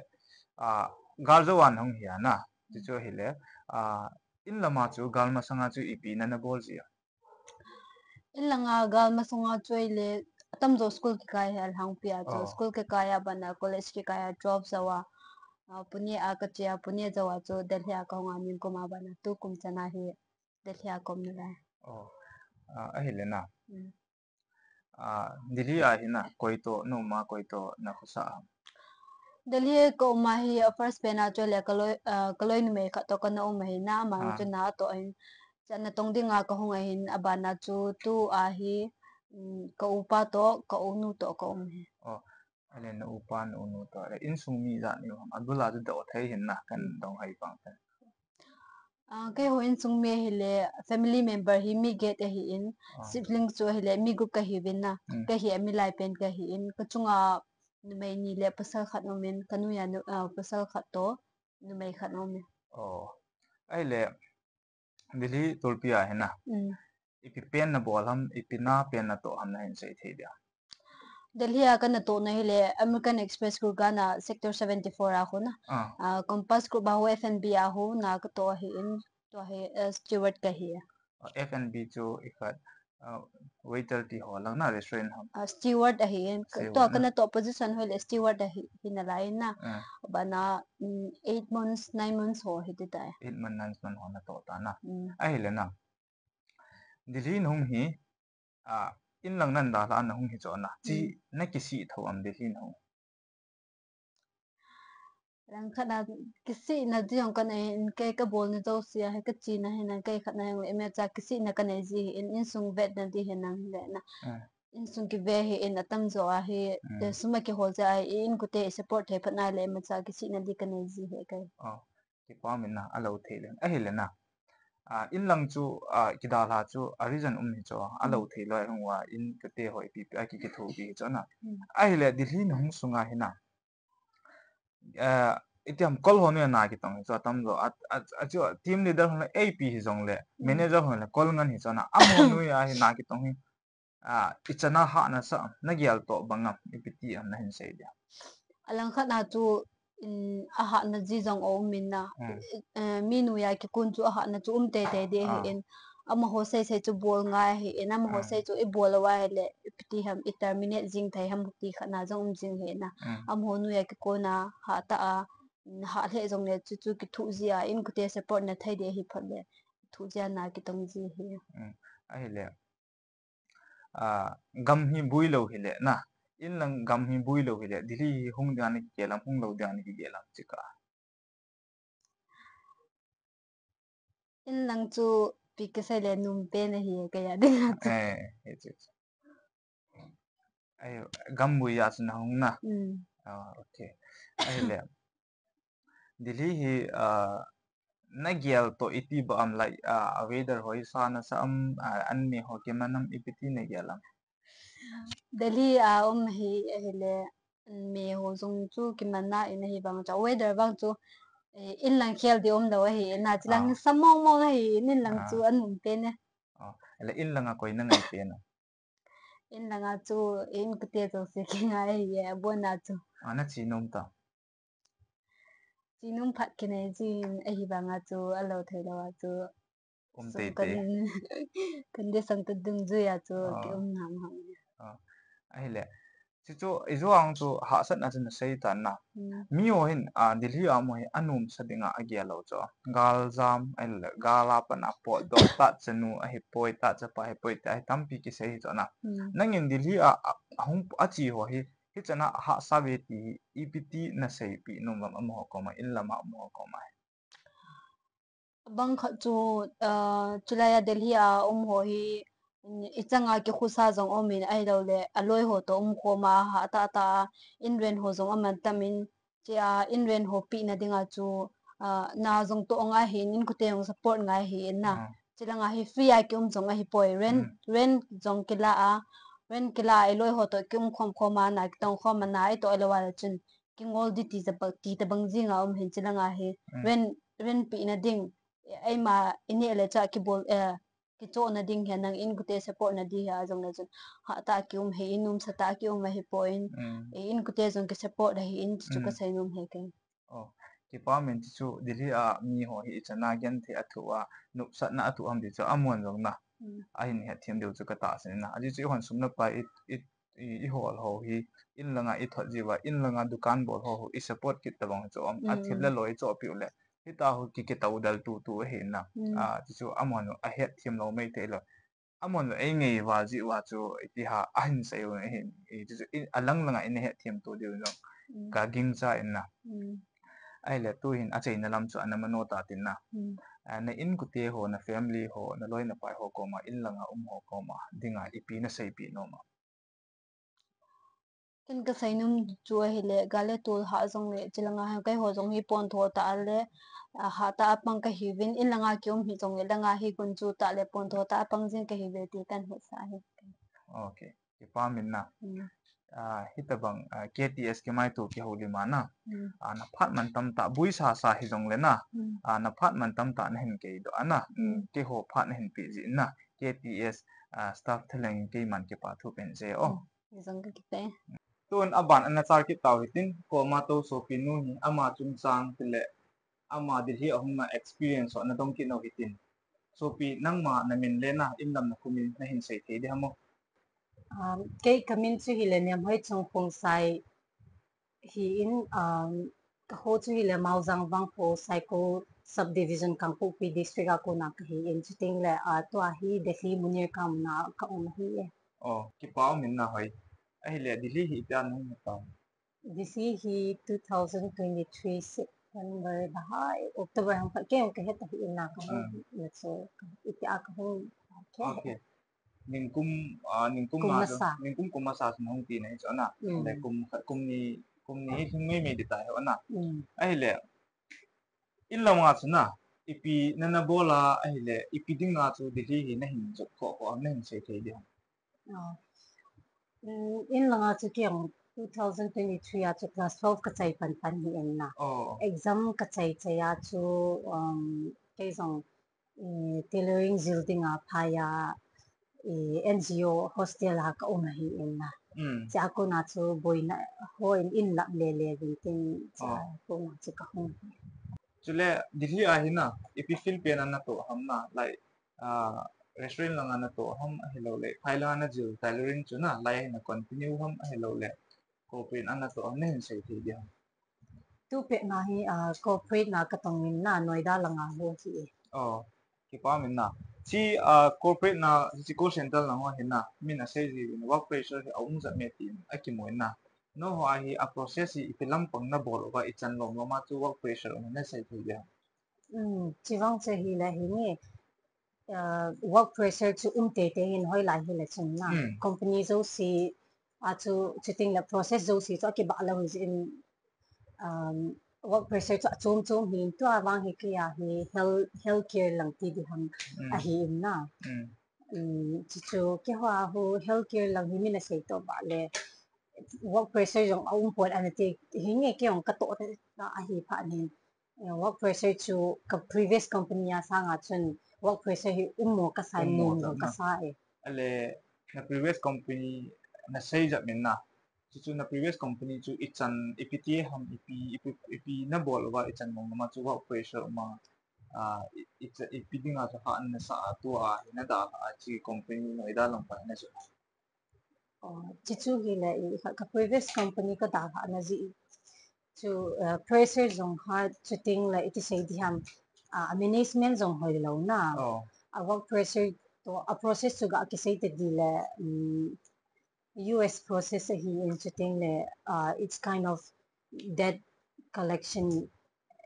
a, gal jo a nahung hi a na. Chuchu ahile, a, in lama chu gal masanga chu ipi na na bol ji a? In langa gal masanga chu ahile, atamjo school kikai hi alhangpi a chu. School kikai a bana college kikai a drop jo a, a, Pune a ka che a, Pune jo a chu Delhi a ka hung a nikum a bana tukum chana hi Delhi a ka um nalai. Oh, a, ahile na. A, Delhi a hi na koi toh na um a, koi toh na khosa ham? Delhi ka um a hi, a, first pen a chu ahile ka loi, a, ka loi numei khat toh kana um ahi na, ama chu na toh ahin. Chana tong dinga ka hung ahin, abana chu tua hi, um, ka upa toh, ka unu toh ka um ahi. Oh, ahile na upa, na unu toh, ahile insung mi ijat nahiu ham? Abul a chu dong thei hin na, kan dong hai pang te. A, keiho insung mi ahile, family member hi mi get ahin, sibling chu ahile mi gup kahiuvin na, kei hi a milai pen kahin, ka chunga numei ni le pasal khat umin, ka noiya nu, a, pasal khat toh numei khat umin. Oh. Ahile, Delhi tulpi a hi na. Ipi pen na bol ham, ipi na pen na toh ham nahin sei thei dia? Delhi a kana toh na ahile American Express Gurgaon a sector seventy four a khu na. A, Compass Group a khu F and B a khu na ka toh ahin, tua hi, a, steward kahi. A, F and B chu ikhat, a, waiter ti ho lang na, restaurant ho. A, steward ahin, tua kana toh position ho ahile steward ahi, hi nalai na. Bana, um, eight months, nine months ho hiti tai. Eight months, nine months ho na toh ta na. Ahile na. Delhi nahung hi, a, in lang nan dalha nahung hi chu na. Chi na kisih thou am Delhi nahung? Langkhat na kisihna jong kanei in, kei ka bolna jouse a hi ka chihna hi na, kei khat na hile imacha kisihna kanei ji ahin, insung vetna di hi nang hile na. Insung kive ahin, atamjo a hi, sum a kihol jeh a hi, i inkote i support thei phat na le imacha kisihna di kanei ji ahi kei. Kipa um in na, alou thei le. Ahile na. A, in lang chu, a, kidalha chu, a reason um hi chu, alou thei lou hung uva, inkote ho ipi pi, a ki, kithopi hi chu na. Ahile Delhi nahung sunga hi na. A, itiam kol ho noiya na kitong hi chu atamjo. A, a, a chu team leader ho le A P hi jongle, manager ho le kol ngen hi chu na. Amaho noiya hi na kitong hi. A, ichana hahna sa, na gel toh bang am, ipi ti am nahin sei dia? Alangkhat na chu, in, ahahna ji jong aum in na. I, eh, mi noiya kikon chu ahahna chu um teitei di ahin. Amaho seisei chu bol ngai ahin, amaho sei chu i bol uva ahile, ipi ti ham, i terminate jing thei ham ti khat na jong um jing ahin na. Amaho noiya kikon a, hah tah a, hah lheh jongle chuchu kithoh ji a, inkote support na thei di ahi phat le, thoh ji a na kitong ji ahi. Ahile, a, gam hi bui lou hile na. In lang gam hi bui lou hile, Delhi hi hung dia na kigel am, hung lou dia na kigel am chi ka. In lang chu ipi kisei le nom pen ahi kei a dinga chu. Eh, hichu. Ai, gam bui a chu nahung na. Ah, okay. Ahile. Delhi hi, ah, na gel toh iti ba am, like, ah, a weather hoi sa na sa am, ah, an me ho kiman am ipi ti na gel am? Delhi a um hi ahile, an me ho jong chu kiman na in ahi vang chu, weather vang chu, eh, in lang khel di um lou ahi, na chi lang sa mong mong ahi, in lang chu anom pen e. Ah, ahile in lang a koi na ngai pen a? In lang a chu, inkote jouse kingai ahi e, abon a chu. Ah, na chi nom ta? Chi nom phat kinei jin ahi vang a chu, alou thei lou a chu. Um sum teitei. Kan, kan di sang tu dungjui a chu, ki um ham ham. Ah, ahile. Chuchu, i jo ang chu hahsatna chu na sei tan na. Mi ho hin, ah, Delhi a um ho hi anom sa dinga agel lou chu. Gal jam, ahile, gal a pat a potdoh, tah chanu ahi poi, tah chapa ahi poi, ti ahi tampi kisei hi chu na. Nangin Delhi a, a, ahung, ache ho hi, hichan a hahsa ve ti hi, ipi ti na seipeh nom am amaho koma, in lam a um ho koma hi? Abang khat chu, ah, chulai a Delhi a um ho hi, in, ichanga kikhusa jong um in, ahilouleh aloi ho toh umkhom a, hatah tah a in rent ho jong aman tam in, chia in rent ho pehna dinga chu, ah, na jong toh ngai ahin, inkote jong support ngai ahin na. Hmm. Chilanga hi free a kium jong ahipoi. Rent, Hmm. rent jong kila a, rent kila a, iloi ho toh kiumkhom khom a, na kitong khom a, na itoh lou a le chun kingol ding ti tabang, ti tabang jing a um ahin, chilanga hi Hmm. rent, rent pehna ding, eima ineh le chua kibol, eh, kichohna ding hi nang inkote support na ding hi a jong le chun hatah a kium ahin, umsatah a kium ahipoi. Hmm. Eh, inkote jong kisupport ahin, chuchu Hmm. kasei nom ahi kei. Oh, kipa um in, chuchu Delhi a mi ho hi ichan a genthei a thoh a, nopsahna a thoh ham ti chu amahon jong na. Hmm. Ahin hetthem diu chu katahsan in na. Ajeh chu eihon sum le pai i, i, i, ihol ho hi in langa ithot jiu va, in langa dukan bol ho, ho isupport kit tabang chu um. Athil le Hmm. loi chohpeh u le, hita ho ki, kitoudal tutu ahin na. Hmm. Ah, chuchu amahon ahetthem lou maithei lou. Amahon eingai val jeh uva chu iti ham ahin sei u ahin, i, chu, chu, i, alang langa ina hetthem to diu jong Hmm. kagingcha in na. Hmm. Ahile tuhin achaina lam chu ana mano ta tin na. Hmm. Ah, na inkote ho, na family ho, na loi na pai ho koma, in langa um ho koma dinga ipi naseipeh nom a? Ken kasei nom chu ahile, gal le tol hah jongle, chilanga hi keiho jong hi pontho tah le, ah, hatah a pang kahiuvin, in langa kium hih jongle, langa hi gunchu tah le pontho tah a pang jing kahiuve ti kahin hetsah ahi. Okay. Kipa um in na. Hmm. Ah, hitabang, ah, K T S kimaito kihoulim a na. Hmm. Ah, na phat mantam tah, buisasa hijongle na. Hmm. Ah, na phat mantam tah nahin keidoh a na. Hmm. Hmm. Keiho phat nahin peh jeh in na. K T S, ah, staff thalheng in keiman kipa thu kahin sei o. Hmm. Hijong kakipah e. Tun aban ana char kit tau hitin, koma tou sopinu hi ama chungchang tile ama Delhi a hungna experience ho nadong kit nau hitin. Sopi, nangma namin le na inlam nakhumin nahin sei thei ding ham o? Um, kei kamin chu hile Nemhoi Chungphung Sai hi in, um, kakho chu hile Maojang Vangpho Saikul Subdivision, Kangpokpi District a kona kahi in, chuteng le, ah, tua hi Delhi Munir Town a kaum ahi e. Oh, kipa um in na hoi. Ahile Delhi hi itia nahung tau? Delhi hi two thousand twenty-three September, dah, October hung phat, kei jong kahet ahi in na kahung, Hmm. na chu, itia kahung, okay. Okay. Ningkum, ah, ningkum Kum ma chu, masa. Ningkum kum masa chu nahung ti nahi chu ana. Hmm. Le kum khat, kum ni, kum ni hi lhing meimei ding tahi ana. Hmm. Ahile, inlanga chu na, ipi nana bol a, ahile, ipi dinga chu Delhi hi nahin jot khoh khoh ham, nahin sei thei ding ham? Oh. Mm, inlanga chu kei jong two thousand twenty-three a chu class twelve kachai pan pan hi in na. Oh. Exam kachai chai a chu, um, kei jong, eh, tailoring jil dinga phai a, eh, N G O hostel a kaum ahi in na. Mm. Chua kona chu boina hon in lap le le vin tin, chua Oh. kona chu kahung. Chule Delhi a hi na, ipi field pen a natoh ham na, like, ah, restaurant langa natoh ham ahilouleh, phai langa najil tailoring chu na, lai a hi na continue ham ahilouleh, corporate a natoh ham, nahin sei thei ding ham? Tupet na hi, ah, corporate na katong in na, Noida langa ho hi e. Oh, kipa um in na. Chi, ah, corporate na, chi call center lang ho hi na, min asei jiuvin, work pressure hi aum jep me tin akimu in na. Nangho a hi a process hi ipi lampang nabol uva, ichan lom lom a chu work pressure um hi nasei thei ding ham? Hmm, chuvang chu hile hi nge, ah, work pressure chu um teitei in hoilai hile chun na. Hmm. Company jouse a chu, chuteng le process jouse chu akibah lou jeh in, um, work pressure chu achom chom hin, tua vang hi kei a hi health, healthcare lang ti ding ham Hmm. ahi in na. Hmm. Um, chuchu keiho a hu healthcare lang hi min asei to ba le work pressure jong aum pon ana ti hi nge, kei jong katoh ta ahi phat nin. Eh, work pressure chu ka previous company a sanga chun work pressure hi um mo kasa e, Um mo nom jong jong na. kasa e. Ale, na previous company nasei jep min na. Chuchu na previous company chu ichan, ipi ti ham, ipi, ipi, ipi nabol uva ichan mong ma chu work pressure um a, ah, i, i, ipi dinga chu hahna nasah a, tua hi nadalhah a chi company Noida lang pa hi na chu. Oh, chuchu hile i, ka, ka previous company kadalhah na jeh chu, uh, pressure jong ha, chuteng le iti sei ding ham, ah, a management jong hoilou na. Oh. A work pressure toh, a process chu ga kisei ta ding le, um, U S process ahi in, chuteng le, uh, it's kind of debt collection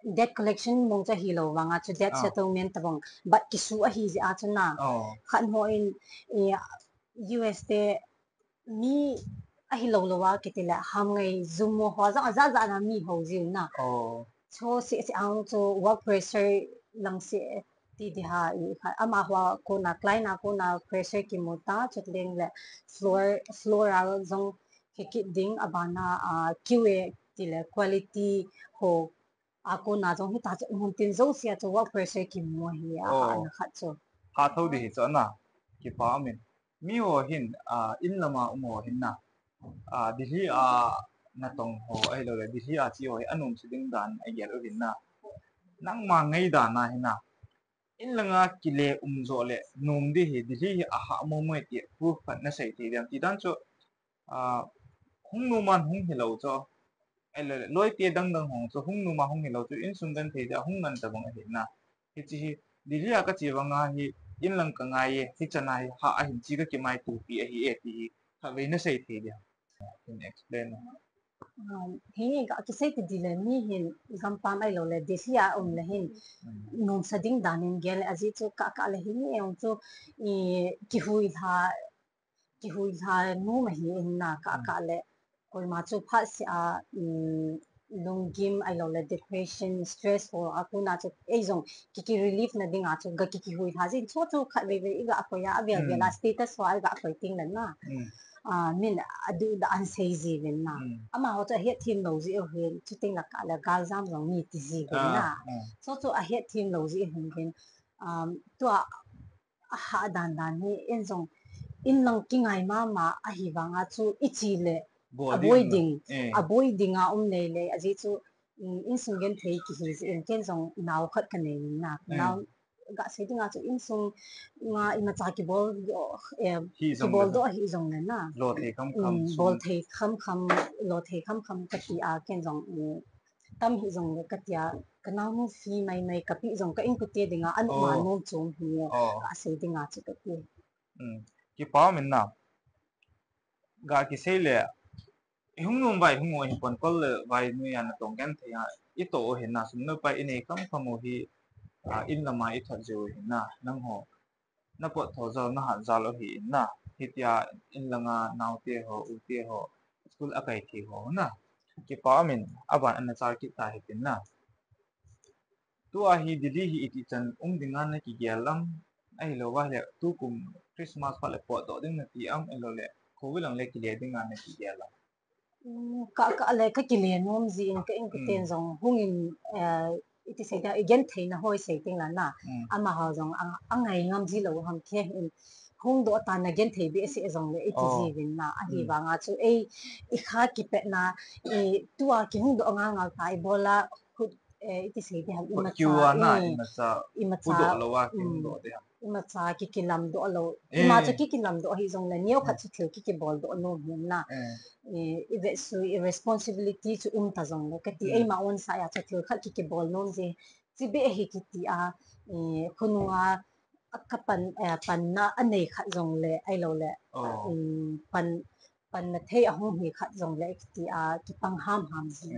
debt collection mong chu ahilou vanga chu debt settlement tabang, but kisu ahi jeh a chu na. Khat ho in, eh, U S te mi ahilou lou a kiti le ham ngai jum mo ho jong aja ja na mi ho jing na. Chu seh seh ang chu work pressure lang seh ti di ha i kha. Amaho kona client a kona pressure kimu ta, chuteng le floor, floor a jong kikit ding abana, ah, Q A ti le quality ho a kona jong hita chu mun tin jouse a chu work pressure kimu hi a, ana khat chu. Hatho di hi chu na. Kipa umin. Mi ho hin, ah, in lama um ho hin na. Ah, Delhi a natong ho ahilou le Delhi a che ho hi anom se ding dan agel u hin na. Nangma ngaidan a hin na. In langa kile um jo le nom di hi Delhi hi ahah mo mo ti proof khat nasei thei diam ti dan chu, ah, hung nom a hung hilou chu. Ahilou le, loi te dang dang ho chu, hung nom a hung hilou chu, insung genthei dia hung ngan tabang ahi na. Hiche hi, Delhi a kache vanga hi, in lang kangai e, hichan a hi, ha ahin chi kakimai tupi ahi e, ti hi, khatvei nasei thei dia. Hin explain. Um, hi, ka kisei ti di le, mi hin, gampam ahilou le, Delhi a um le hin, nomsa ding dan in gel le, ajeh chu ka, ka le hin, e, um, chu, i, kihuilha, kihuilha nom ahi in na ka, ka le. Koima chu phat seh a, um, lunggim ahilou le depression, stress ho a kona chu ei jong ki, ki relief na dinga chu ga ki, kihuilha jin chu chu khatvei vei iga koi a, avel vel a status ho a iga koi teng le na. Ah, min aduh da an sei ji vin na. Amaho chu ahet them lou ji u hin, chuteng le ka le galjam jong mi ti ji vin na. Chu chu ahet them lou ji u hin vin. Um, tua ahah dan dan hi, in jong, in lang kingai mama ahi vanga chu i che le, aboi ding, aboi ding a um lei lei, ajeh chu, um, insung genthei kihi jeh in ken jong nao khat kanei in na, nao ga sei dinga chu insung nga imacha kibol doh, eh, kibol doh ahi jong le na. Lou thei kham kham, bol thei kham kham, lou thei kham kham kati a ken jong, um, tam hi jong le kati a, ka naonu fee mai mai kapi jong ka inkote dinga, an um a nom chom hi, ka sei dinga chu kati. Kipa umin na. Ga kisei le, i hung nom vai hung u hi pon kol le vai noiya natong genthei a, i toh u hin na, sum le pai i nei kham kham u hi, ah, in lama i thot jiu hin na, nangho. Na pot tho jal, na hat jal u hi in na. Hitia in langa naote ho, ute ho, school akai thei ho na. Kipa umin, aban ana chal kit ta hitin na. Tua hi Delhi hi iti chan um dinga na kigel lam, ahilou va le tukum Christmas phat le potdoh ding nati am, ahilou le, khovel lang le kile dinga na kigel lam. Um, ka, ka le ka kile nom jin, ka inkoten jong hung in, eh, iti sei dia, i genthei na hoi sei teng la na. Amaho jong a, angai ngam ji lou ham khe in, hung doh ta na genthei behseh jong le iti ji vin na. Ahi vanga chu ei, i kha kipet na, i tua kihung doh ngal ngal ta i bol a, khut, eh, iti sei dia ham, imacha, imacha, imacha kikilam doh lou. Ima chu kikilam doh ahi jong le, neo khat chu thil kikibol doh nom hin na. Eh, i vetsui, i responsibility chu um ta jong le, kati eima own side a chu thil khat kikibol nom ji. Chi beh ahi kiti a, eh, khonunga ka pan, eh, panna anei khat jong le, ahilou le, um, pan, panna thei ahung hi khat jong le, kiti a, kipang ham ham ji.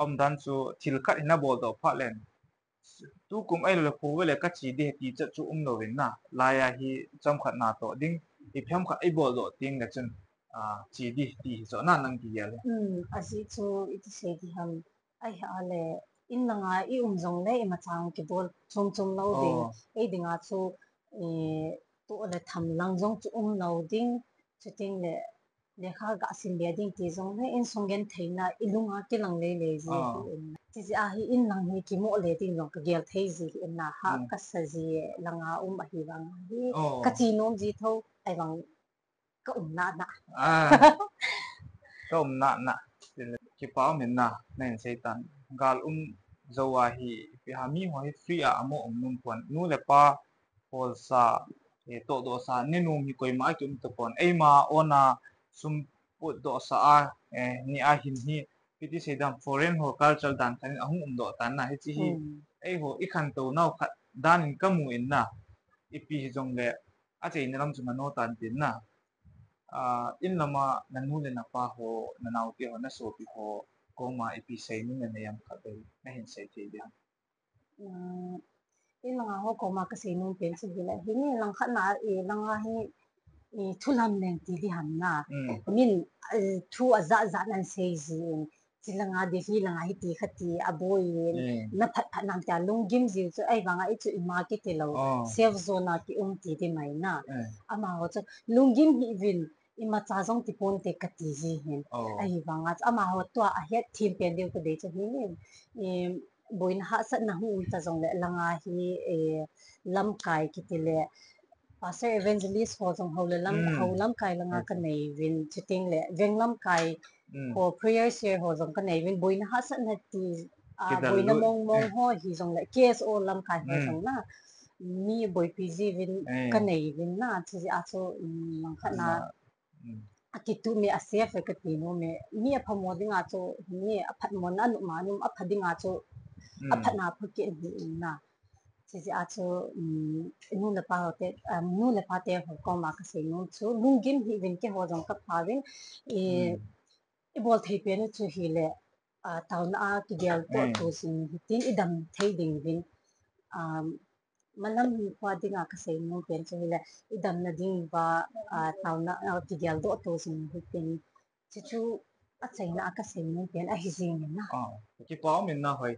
Umdan chu thil khat hin abol doh phat len. Tukum ahilou le khovel le ka che di ti chat chu um lou vin na. Laiya hi chomkhat natoh ding, i phem khat i bol doh teng le chun, ah, che di ti hi chu na nang kigel le. Um, ajeh chu iti sei di ham. Ahi a le, in langa i um jong le, imacha kibol chom chom lou ding. Ei dinga chu, eh, toh le tham lang jong chu um lou ding. Chuteng le, lekha ga sim be ding ti jong le, insung genthei na, i lunga kilang lei lei ji hi in. Ti jeh a hi in lang hi kimoh le ding jong ka gel thei ji hi in na, ha ka sa ji langa um ahi vang hi. Ka che nom ji tho, ahi vang ka um na na. Ka um na na. Kipa umin na, na in sei tan. Gal um jou a hi, ipi ham mi ho hi free a amo um nom pon. Nu le pa, holsa, eh, tohdoh sa, ni nom hi koima a kium tapon. Eima own a sum potdoh sa a, eh, ni a hin hi, iti sei dam foreign ho culture dan khat in ahung um doh tan na, hiche hi, eiho i khantou nau khat dan in ka mu in na, ipi hi jong le, acheina lam chu na no tan tin na. Ah, in lama na nu le na pa ho, na naote ho, na sopi ho, koma ipi seinom nanei ham khat vei nahin sei thei diam? Hmm, i langa ho koma kaseinom pen chu hileh, hini langkhat na, i langa hi, i thulam leng ti diham na. Hmm. Min, eh, thu ajat jat nan sei jin. Chi langa Delhi langa hiti khati aboi in. Hmm. Na phat phat nam tia lunggim jiu chu ahivanga i chu ima kiti lou. Oh. Safe zone a ki um ti di mai na. Hmm. Amaho chu lunggim hih uvin, imacha jong ti ponte kati ji hin. Oh. Ahivanga chu amaho tua ahet them pen diu kadei chu hini. I boina hahsatna hung um ta jongleh langa hi, eh, lamkai kiti le Pastor Evangelist ho jong ho le lam, hmm, ho lamkai langa, hmm, kanei uvin, chuteng le veng lamkai, hmm, ho prayer share ho jong kanei uvin, boina hahsatna ti, ah, kidal boina lut, mong mong, hmm, ho hi jongleh K S O lamkai ho, hmm, jong na mi boipi ji uvin, hmm, kanei uvin na, chujeh a chu, um, langkhat na, na, hmm, akituh mi a safe e kati nom e. Mi aphamo dinga chu, mi aphatmo na, anom a nom, apha dinga chu, hmm, aphatna pha kit hi in na. Chujeh a chu, um, nu le pa ho te, um, nu le pa te ho koma kaseinom chu, lunggim hih uvin, keiho jong kapha uvin, i, hmm, i bol thei pen u chu hileh, ah, taona a kigel toh, hmm, to jing hitin i dam thei ding uvin, um, malam hi kho dinga kaseinom pen chu hileh, i damna ding uva, ah, taona a kigel doh to jing hitin, chuchu achaina a kaseinom pen ahi jing in na. Ah, kipa um in na hoi.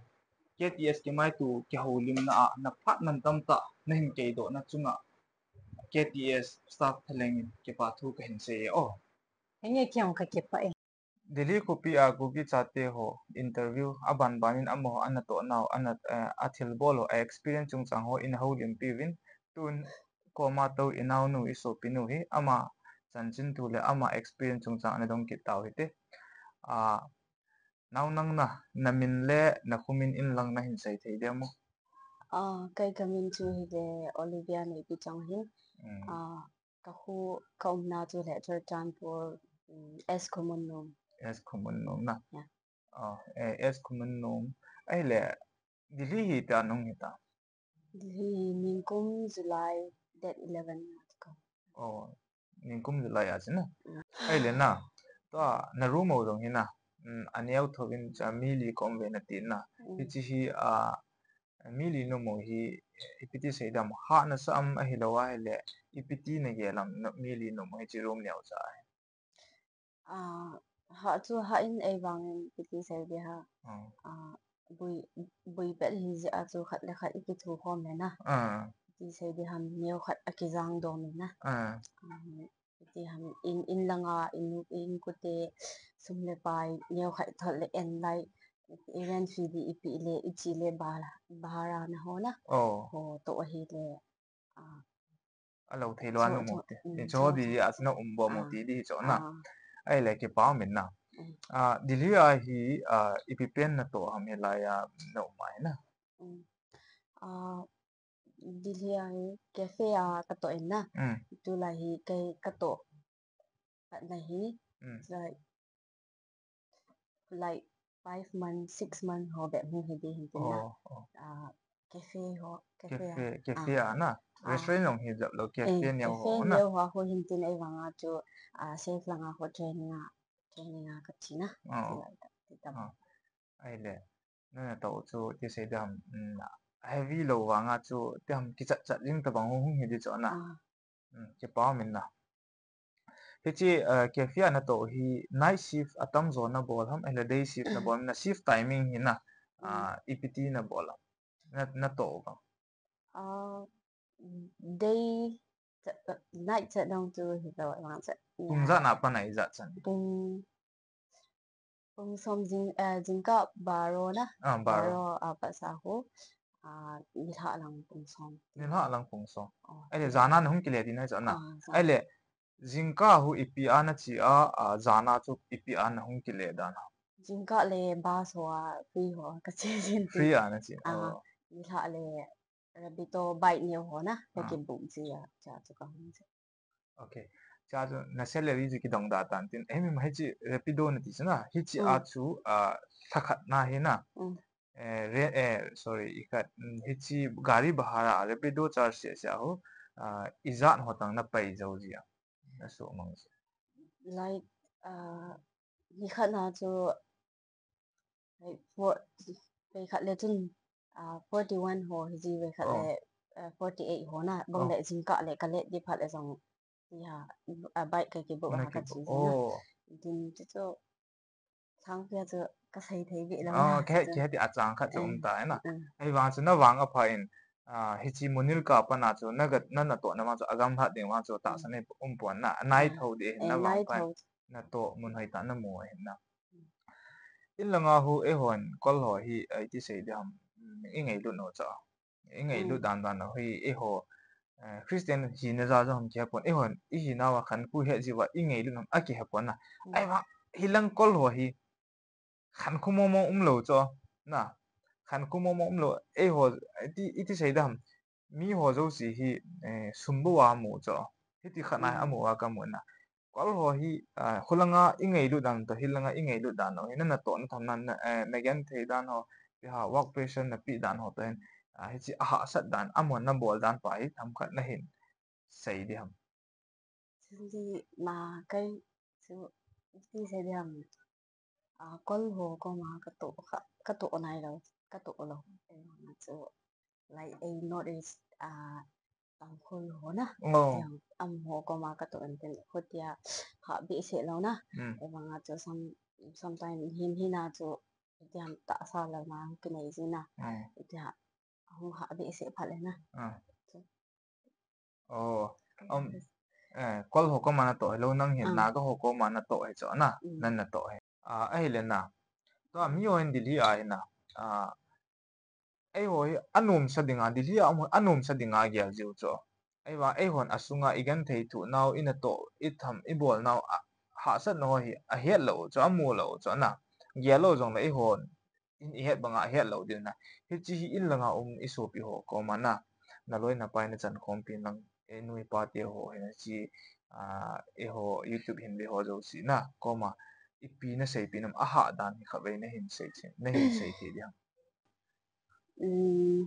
K T S kimaito kihoulimna a, na phat mantam tah nahin keidoh na chunga K T S staff thalheng in kipa thu kahin sei e o. Henge, kei jong kakipah e. Delhi khopi a Kuki chate ho interview aban ban in amaho anatoh nau, ana, eh, athilbol ho, a experience chungchang ho ina houlimpi uvin, tun koma tou i naonu, i sopinu hi ama chanchin thu le ama experience chungchang ana dong kit tau hite. Ah, nau nang na, na min le na kho min in lang nahin sei thei diam o? Ah, kei kamin chu hile Olivia Neipichang hin. Mm. Ah, ka kho, ka umna chu le Churachandpur, mm, S Khomunnom. S Khomunnom na. Yeah. Ah, eh, S Khomunnom. Ahile, Delhi hi itia nahung hi ta? Delhi hi nikum July date eleven na ka. Oh, nikum July a chu na. Mm. Ahile na, tua na room u jong hi na, mm, aneo tho in cha mi li ka um uve nati na. Mm. Hiche hi, ah, mi li na um u hi, ipi ti sei dam, hahna sa am ahilou ahile, ipi ti na gel am, na mi li na um u hiche room neo cha hi? Ah, hah chu hah in, ahivangin ipi ti sei di ham. Ah. Ah, bui, bui pet hi jeh a chu khat le khat i kithu khom le na. Ah. Ipi ti sei di ham, neo khat a kijang dom le na. Ah. Ah, ipi ti ham, in, in langa, in, in kote, sum le pai, neo khat thot le en lai, i rent fee di i pe le, i che le bhara, bhara na ho na. Oh. Ho toh ahile, ah, alou thei lou a chu, na um u chu, ti. Mm, i chu chu, di chu, a chu na um bou mu, ah, ti di hi chu na. Ah. Ahile kipa um in na. Mm. Ah, Delhi a hi, ah, ipi pen natoh ham hilai a na um a hi na? Mm. Ah, Delhi a hi cafe a katoh in na. Mm. Tulai hi kei katoh khat na hi, mm, like, like five months, six months ho bep hung hi di hin tin na. Oh, oh. Ah, cafe ho, cafe a. Cafe, cafe a na. Ah. Restaurant jong hi jep lou, eh, cafe neo ho, cafe na, neo ho, ho hin tin, ahivanga chu, ah, safe langa ho training a, training a ka che na. Oh. Ti lai ta, ti tam. Ah. Ahile, na natoh chu, ti sei dam, mm, heavy lou vanga chu, ti ham kichat chat jing tabang hung hung hi di chu na. Ah. Hmm, kipa um in na. Hiche, eh, cafe a natoh hi night shift atamjo nabol ham, ahile day shift nabol ham, na shift timing hi na, hmm, ah, ipi ti nabol ham, na, natoh u vang? Ah, day, night chat dong chu hilou vang chat. Pung ijat na pat a ijat chan? Pung Pung som jing, eh, jingkah baro na. Ah, baro. Baro, ah, pat a ho. Ah, nilhah lang pung som. Nilhah lang pung som. Oh, ahile, nilhah. Jan a na hung kile di na chu na. Ah, jan. Ahile, jingkah ho ipi a na che a, ah, jan a chu ipi a na hung kile dan ham? Jingkah le bus ho a, free ho a ka che jin. Free a na che. Ah, oh. Nilhah le Rapido bike neo ho na, ka, ah, kibook ji a, cha chu ka hung che. Okay. Cha chu na salary chu kidong da tan tin. Ahimi ma hiche Rapido na ti chu na. Hiche a, mm, chu, ah, lhakhat na hi na. Mm. Eh, re-, eh, sorry, ikhat, mm, hiche gari bhara, Rapido charge seh seh ho, ah, ijat ho tang na pai jou ji a. Na sumang ji. Like, ah, nikhat na chu Like, for, vei khat le chun, ah, forty-one ho, hiji vei khat le, ah, forty-eight ho na, bang le jingkah le ka let di phat le jong, ti ha, ah, bike ka kibook ha ka chi na. Tin chu chu, sang pia chu ka sei thei ve lo na. Kihe, kihe ti achang khat chu um ta na. Ahivang chu na vang apha in, ah, hichi Munilka pana chu na ga, na natoh na vang chu agam hat ding vang chu tahsan um pon na, nai tho di hin na vang pa. Natoh mun hoi ta na mu hin na. In langa hu eihon kol ho hi, ah, iti sei di ham, mm, i ngailut nau chu. I ngailut dan dan nau hi eiho, eh, Christian hina ja jong kihe pon, eihon i hina uva khankhu het jiu va i ngailut nau a kihe pon na. Ahivang hilang kol ho hi khankhu momo um lou chu na. Khankhu momo um lou, eiho, iti, iti sei di ham. Mi ho jouse hi, eh, sum bou a mu chu. Hiti khat na hi amu a ka mu na. Kol ho hi, ah, khulanga i ngailut dan toh, hilanga i ngailut dan nau hi, na natoh na tham na, na, eh, na genthei dan ho, ti ha, work pressure na pi dan ho toh hin, ah, hichi a hahsat dan, amun na bol dan pa hi, themkhat na hin sei di ham. Chuli na kai chu, iti sei di ham. Ah, kol ho koma ka toh kha, ka toh nai lou, ka toh lou. Eh, chu, like, eh, North East, ah, Tangkhul ho na. Jeng, amaho koma ka toh in tin, hutia hah behseh lou na. Ahivanga chu some, sometime hin hina chu, hutia tahsa lou na, kinai ji na. Hutia, hung hah behseh phat le na. Chu. Oh, um, eh, kol ho koma na toh hilou, nang hin Naga ho koma na toh hi chu na, nan na toh hi. Ah, ahile na. Tua mi ho hin Delhi a hi na. Ah, eiho hi anomsa dinga, Delhi a um ho anomsa dinga gel jiu chu. Ahivang eihon asunga i genthei thu nau, i natoh, i tham, i bol nau, a, hahsat nau hi ahet lou chu, amu lou chu na. Gel lou jongle eihon in i het banga het lou diu na. Hichi hi in langa um i sopi ho koma na, na loi na pai na chan khompi lang, i nu i pa te ho hi na chi, ah, eiho YouTube hin ve ho jouse na koma ipi na seipi nam, ahah dan hi khatvei na hin sei thei, na hin sei thei di ham. Um,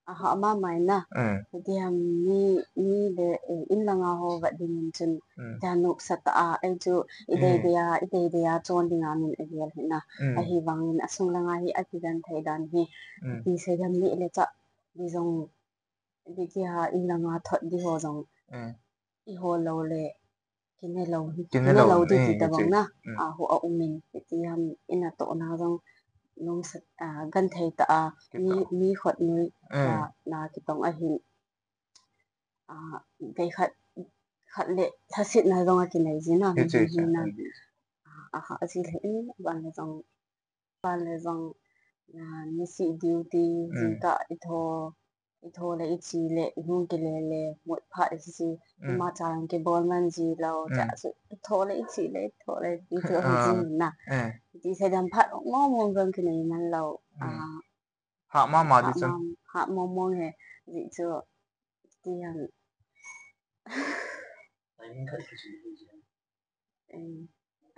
ahah mama na. Hiti ham mi, mi le, eh, in langa ho vet ding in chun, ta nopsa tah a, ei chu i dei dei a, i dei dei a chon dinga min agel hi na. Ahivangin asung langa hi akigenthei dan hi. Ti sei di ham, ni le cha di jong, di ti ha in langa thot di ho jong. I ho lou le, kine lou, kine lou di ti tabang na. Aho a um in, ti ham i natoh na jong, nopsa, ah, genthei tah a, mi, mi khut nui, ah, na kitong ahin. Ah, vei khat, khat le lhasetna jong akinei ji na, mi hi na. Ah, ahah ji le in, aban le jong, aban le jong, ah, nisi duty, jingkah i tho, i tho le i che le, i hung kile le, mut phat i che, ima cha jong kibol man ji lou, cha chu, i tho le i che le, i tho le i tho ji na. Ti sei di ham, phat mong mong jong kinei man lou. Ah, hah mama di chun. Hah mong mong hi, ji chu, ti ham. Timing khat kiji hi ji. Eh,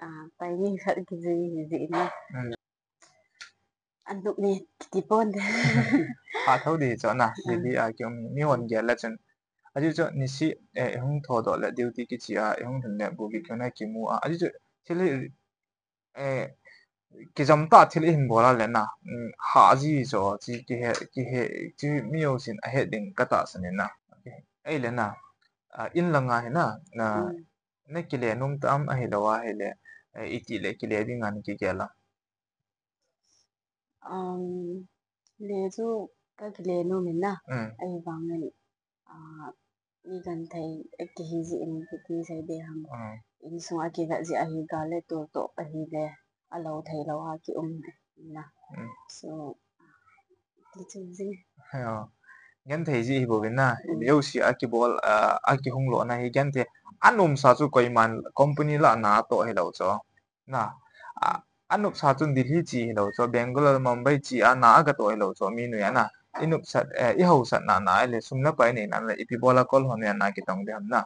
ah, timing khat kiji hi ji na. An duk ni kiti pon de. Hah tho di chu na, Delhi a ki um mi hon gel le chun. Aji chu nisi, eh, i hung thodoh le duty kiche a, i hung lhun le bukit kona kimu a. Aji chu thil hi, eh, kijam tah thil i hin bol a le na, um, hah ji chu, chi kihe, kihe, chi mi jousen ahet ding ka tahsan in na. Ahile na, ah, in langa hi na, na, na kile nom tam ahilou ahile, eh, iti le kile dinga na kigel a. Um, le chu ka kile nom in na, ahivangin, ah, i genthei, eh, kihi ji in kiti sei di ham. Insung a kivet ji ahi, gal le tol toh ahile, alou thei lou a ki um na. So, ti chu ji. Genthei ji hi bou in na, jouse a kibol, ah, a kihung lona hi genthei. Anomsa chu koiman company lah na toh hilou chu. Na, a, anopsa chun Delhi che hilou chu, Bangalore, Mumbai che a na a katoh hilou chu, mi nui a na. I nopsat, eh, i hausatna na, ahile sum le pai neina le, ipi bol a kol ho nui a na kitong di ham na.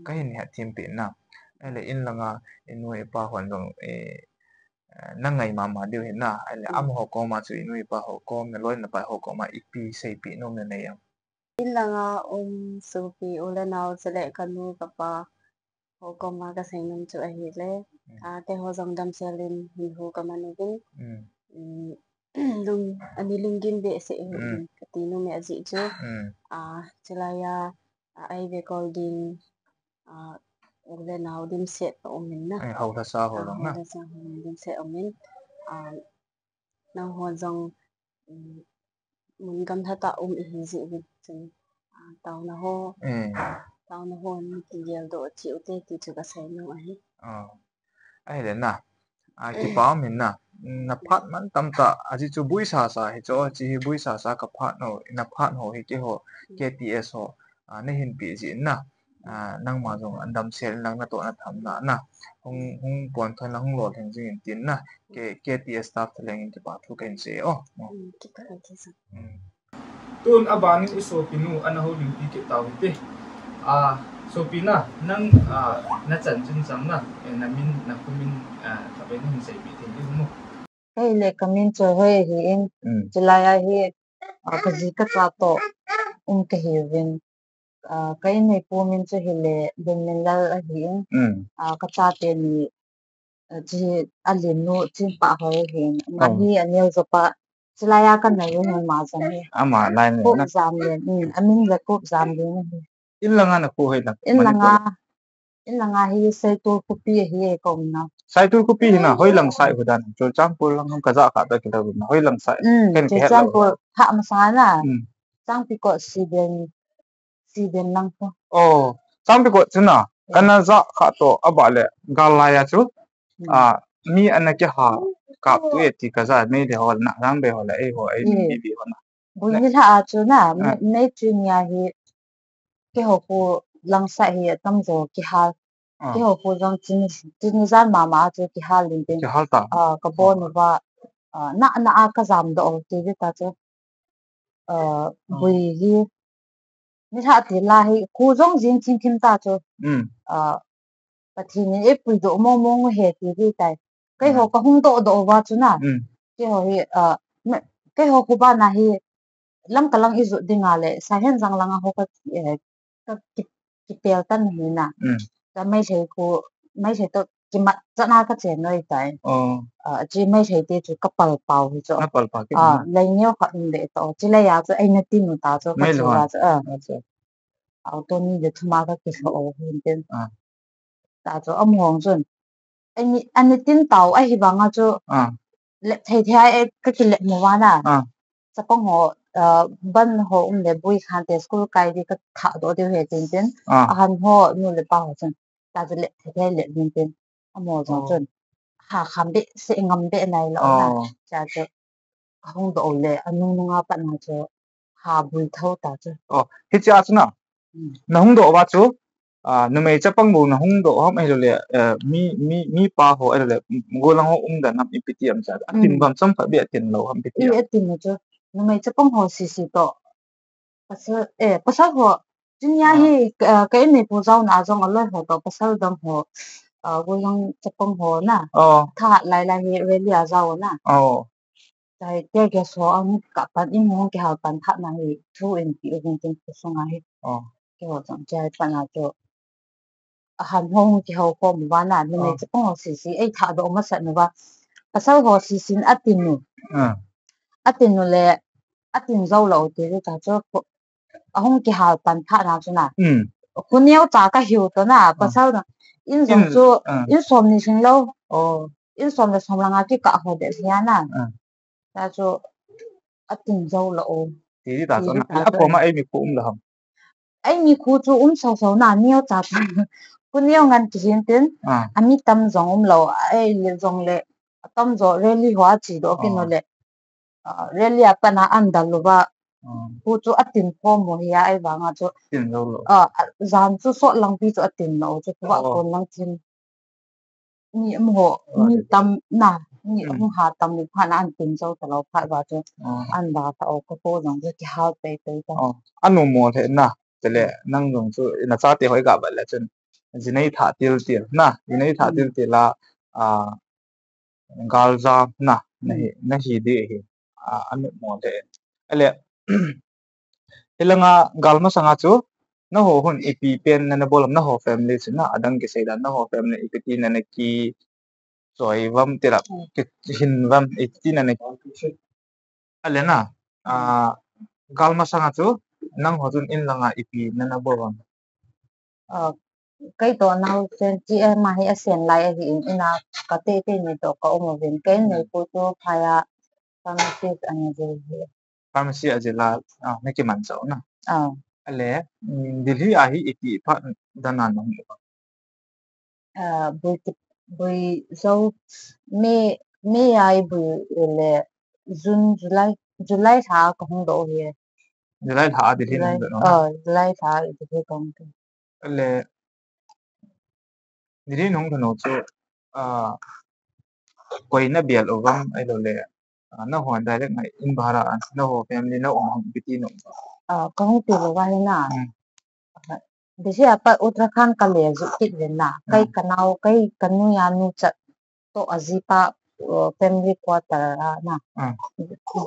Ka hin het them peh na. Ahile in langa, i nu i pa hon jong, eh, eh, na ngai mama diu hin na. Ahile amaho koma chu i nu i pa ho kom, na loi na pai ho koma ipi seipeh nom na nei am. In langa um sopi u le nao chule ka nu ka pa ho koma ka seinom chu ahile, ah, keiho jong damsel in hinkho ka man uvin, um, Ani lunggim behseh hi, kati nom e ajeh chu. A, chulai a, a, ei ve kol ding, a, u le nao dimset ka um in na. Hou lhasa ho jong na. Hou lhasa ho jong dimset um in. A, nangho jong, um, mun gamla tah um ihi jeh uvin chun, a, taona ho, taona ho ni kigel doh cheh u te ti chu ka sei nom ahi. Ahile na, a, kipa um in na, na phat man tamtah, ajeh chu buisasa hi chu, hiche hi buisasa ka phat ho, na phat ho hi keiho, K T S ho, a, na hin pe jeh in na, a, nangma jong an damsel in lang natoh na tham na, na, hung, hung pon thon lang hung lolhing jing in tin na, K-, K T S staff thaleng in kipa thu kahin sei o. Tun abanin i sopinu ana houlimpi kit tau hite. A, sopi na, nang, a, na chanchin chang na, e, na min, na khumin, a, khatvei nahin seipeh thei diu mo. Kei le ka min chu Hoi ahin, chulai a hi, a, ka ji ka cha toh um kahiuvin. A, ka inneipu min chu hile Lunminlal ahin, a, ka chate ni, a, chi, a linu Chinpahhoi ahin. Ama hi aneo jopa, chulai a ka nai u hin ama jong hi. Ama lai ni Kup na. Jamlen, um, amin le Kup Jamlen ahi. In langa na kho hoilang? In langa, in langa hi Saitul khopi ahi ka umna. Saitul khopi hi na, hoilang side ho dan? Churachandpur lang ham, ka ja kha ta kila na, hoilang side? Um, ken ka het lou. Churachandpur, kha masanga na. Um. Changpikot Siden, Siden lang ko. Oh, Changpikot chu na, kana ja kha toh abah le, gal lai a chu, a, mi ana kiha kap tu e ti ka ja, Meitei ho le na, Jangbe ho le, eiho, ei, Meitei ho na. Bui ni lha a chu na, May, May three ni a hi, keiho khu lang side hi atamjo kihal. Keiho khu jong chini, chini jan mama a chu kihal in tin. Kihal ta. A, ka bon uva, a, na, na a ka jam doh u ti ta chu. A, bui hi, ni lha ti la hi, khu jong jing ching thim ta chu. A, Pathen in eipuidoh mong mong u ahi ti di tai. Keiho ka hung doh doh uva chu na. Keiho hi, a, keiho khu bana hi, Lamka lang i jot ding a le, Saihenjang lang a ho ka, eh, ka ki, kipel tan ahi na. Ka Meitei khu, Meitei toh kimat chan a ka chen noi tai. A, chi Meitei te chu ka palpau hi chu. Na palpau kit na. Lei neo khat um le toh. Chulai a chu eina tin u ta chu ka chu a chu. Auto ni le thum a ka kilhoh u hin tin. Ta chu among chun. Ani, ani tin tau ahi vanga chu. Lep thei thei a, e, ka kilep mo vana. Chapang ho, a, ban ho um le bui khan te school kai di ka thah doh diu ahi tin tin. Ahan ho nu le pa ho chun. Ta chu lep thei thei lep din tin. Among jong chun. Ha kham behseh ngam be nai lou na. Cha chu. Ka hung doh u le, anung nung a pat na chu, ha bui tho ta chu. Oh, hiche a chu na. Na hung doh uva chu, a, numei chapang bou na hung doh ham ahilou le, eh, mi, mi, mipa ho ahilou le, gollhang ho umdan ham ipi ti ham cha. Atin bam chomkhat beh atin lou ham ipi ti ham. Atin u chu, numei chapang ho sese toh. Pasal, eh, pasal ho, tunia hi, eh, ka inneipu jaona a jong aloi ho toh, pasal dang ho, eh, gollhang chapang ho na. Tha lai lai hi rally a jao na. Chai tear gas ho ahung kap pan, in hung kihal pan phat na hi, thu in ti u hung tin khu sunga hi. Keiho jong chai pan a chu. Ahan ho hung kihou khom uva na, numei chapang ho sese, ei thah doh masat uva. Pasal ho sese in atin u. Atin u le, atin jou lou ti ta chu, ahung kihal pan phat na chu na. Khu neo cha ka hiu toh na, pasal na. In jong chu, in som ni sing lou. In som le som langa kikah ho de hia na. Ta chu atin jou lou. Ti di ta chu na. Akoma eimi khu um lou ham. Eimi khu chu um sau sau na neo cha. Khu neo ngan kihin tin. Ami tam jong um lou. Ei le jong le. Atam jo rally ho a chi doh kin u le. A, rally a pat na an dal uva. Khu chu atin khom u hi a, ei vanga chu. Tin jou lou. A, jan chu sot lang pi chu atin lou chu khu a kon lang chin. Mi um ho, mi tam na, mi um ha tam u phat na an tin jou ta lou phat uva chu. An da ta o ka ko jong chu kihal pei pei ta. Anu mo le na, chule nang jong chu na chate hoi ga ba le chun. Jinei thah til til na, jinei thah til til a, a, galjam na, na hi, na hi di hi, a, anu mo le. Ale, hilanga gal masanga chu, na ho hun ipi pen na na bol ham na ho family chu na, adang kisei dan na ho family ipi ti na na kichoi vam ti la, kihin vam ipi ti na na Ale na, ah, gal masanga chu, nangho chun in langa ipi nana bol ham? Ah, kei toh naosen chi ama hi asen lai ahin, ina kate teni toh ka um uvin. Kei neipu chu phaiya pharmacy ana jil hi. Pharmacy a jila, ah, nakimanchah u na. Ah. Ale, mm, Delhi a hi iti phat dana nahung u ham? Ah, bui, bui jo, May, May a ibui le June, July, July lha kahung doh u hi. July lha a Delhi nahung doh u na? Ah, July lha a Delhi kahung doh. Ale, Delhi nahung doh u chu, ah, koi nabel u ham ahilou le, ah, nangho direct na in bhara a, nangho family na um ham, ipi ti na um? Ah, kahung ti lou va hi na. Hmm. Delhi a pat Uttarakhand kale ju kit uvin na. Kei kanao, kei kanu a nuchat toh ajipa, uh, family quarter a na. Hmm.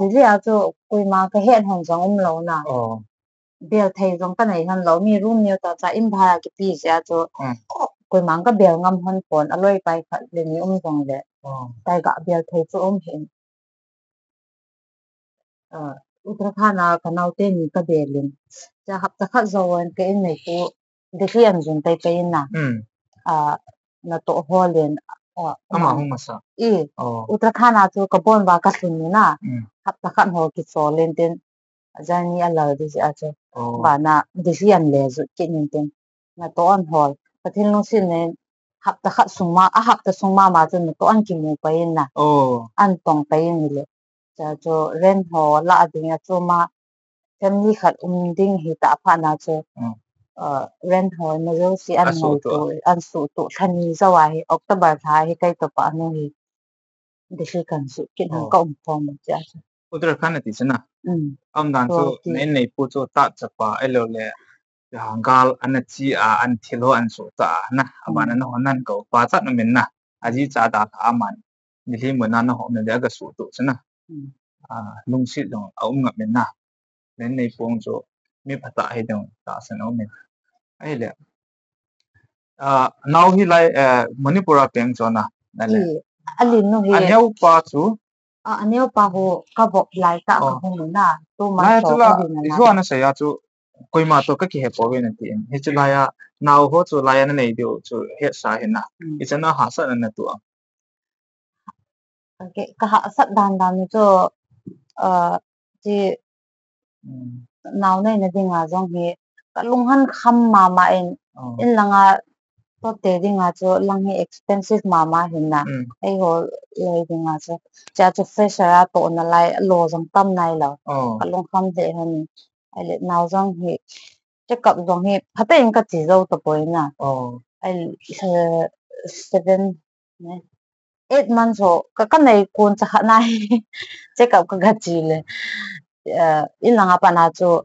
Delhi a chu koima kahet hon jong umlou na. Oh. Bel thei jong kanei hon lou, mi room neo tah cha in bhara kipe jeh a chu. Hmm. Koima kabel ngam hon pon, aloi pai khat le ni um jongle. Oh. Taiga bel thei chu um hin. Ah, Uttarakhand a kanao teni kabel in. Cha hapta khat jou in ka in neipu Delhi ana jon tai pai in na. Hmm. Ah, natoh hol in, ah, ama hung masa. I, oh, Uttarakhand a chu kabon uva kalhun in na. Hmm. Hapta khat ho kichol in tin, ajani alal ding jeh a chu. Oh. Bana Delhi ana le ju kit in tin. Natoh ana hol. Pathen lungset in hapta khat sung ma, a hapta sung mama chu natoh ana kimu pai in na. Oh. Ana tong pai in le. Cha chu rent ho la ding a chu ma family khat um ding hi tah phat na chu. Hmm. Uh, rent ho ima jouse ana suhtuh, ana suhtuh. Lha ni jou a hi October lha hi kei toh panu hi Delhi kana suh kit hon ka um khom u cha chu. Uttarakhand nati chu na. Hmm. Aum dan chu na in neipu chu tah chapa ahilou le, ah, gal ana chi a, ana thil ho ana suhta a na. Abana nahon nan ko pa chat na min na. Aji cha da kha aman. Delhi muna nahon na dia ga suhtuh chu na. Hmm. Ah, lungset jong aum ngap min na. Na in neipu chu mi phatah hi ding tahsan aum in. Ahile. Ah, nao hi lai, eh, Manipur a peng chu na. Ale. I, alen nu hi. Aneo pa chu. Ah, aneo pa ho kavop lai tah kahung u na. Tuma lai chu la, ijou ana sei a chu koima toh kakihe pouve nati in. Hichu laiya, nao ho chu laiya nanei diu chu hetsa hi na. Hmm. Ichan a hahsatna natoh am? Ka hahsat dan dan chu, ah, chi, hmm, nao neina dinga jong hi kalunghan kham mama in, oh, in langa tote dinga chu lang hi expensive mama hin na. Hmm. Eiho loi dinga chu. Cha chu fresher a tohna lai lo jong tam nailou. Oh. Kalungkham lheh hon in. Ahile nao jong hi check up jong hi phatah in kache jou tapoi na. Oh. Ahile, eh, seven, ne, eight months ho ka, kanei kon cha khat na hi check up kaga che le. Eh, in langa pat na chu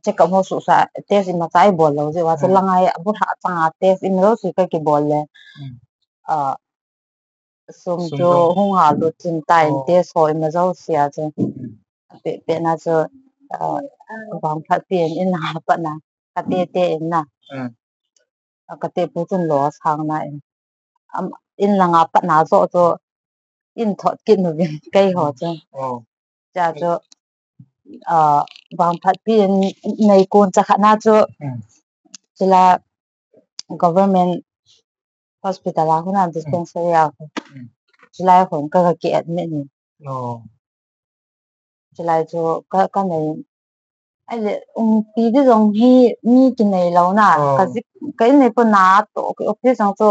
check up ho suhsa test imacha ibol lou jeh uva chu, hmm, langa hi abulhah changa test ima jouse kakibol le. Hmm. Ah, sum chu hung halut chin tan, oh, test ho ima jouse a chu. Hmm. Apeh peh na chu, ah, vangphat pi in, in langa pat na kate te in na. Hmm. Ah, kate pu chun lo asang na in. Am, in langa pat na joh chu in thot kit nu vin kei ho chu. Oh. Cha chu, ah, vangphat pi in nei kon cha khat na chu. Hmm. Chule government hospital a hung a, dispensary a hung. Hmm. Chule hung kaga ki admit in. Oh. Chule chu ka, kanei. Ahile, umpi di jong hi mi kinei lou na. Oh. Ka jik, ka in neipu natoh, ka office jong chu,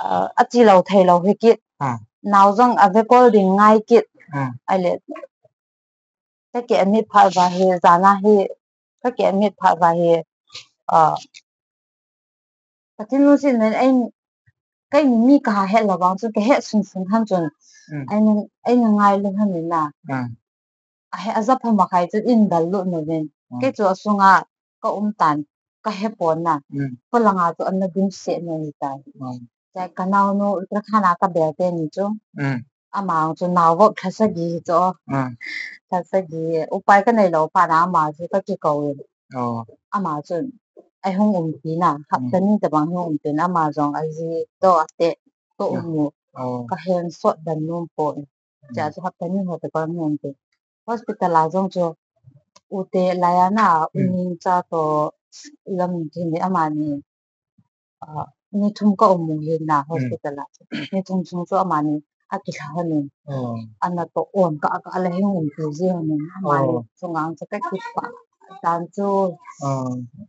ah, ache lou thei lou hi kit. Ah. Nao jong avekol ding ngai kit. Ah. Ahile, kaki admit phat uva hi, jana hi, kaki admit phat uva hi, ah, Pathen lungset in, ei, keini mi kaha het lou vang chun, kahet sunsun hon chun. Hmm. Ei, ei ngailu hon in na. Hmm. Ahe, aja pha makhai chun in dallut nu vin. Hmm. Kei chu asunga ka um tan, kahe pon na. Hmm. Polanga chu ana dimset nu ahitai. Hmm. Chai kanaonu Uttarakhand a kabel teni chu. Hmm. Ama chu nao vop lha sagi hi chu. Hmm. Lha sagi, upai kanei lou phat na ama chu kakikou in. Oh. Ama chun, ei hung umpi na, hapta, hmm, ni tabang hung umpi na, ama jong aji toh ate, toh, hmm, um u. Oh. Kahen sot dan nom poi. Cha chu hapta ni ho te kon ngen te. Hospital a jong chu u te laiya na u ning cha to lam thi ni amani. Ni thum ka um u hi na hospital a. Ni thum sung chu amani a kilha ni. Ana to on ka ka la hing um tu ji ni amani. Chu ngang cha ka kipa dan chu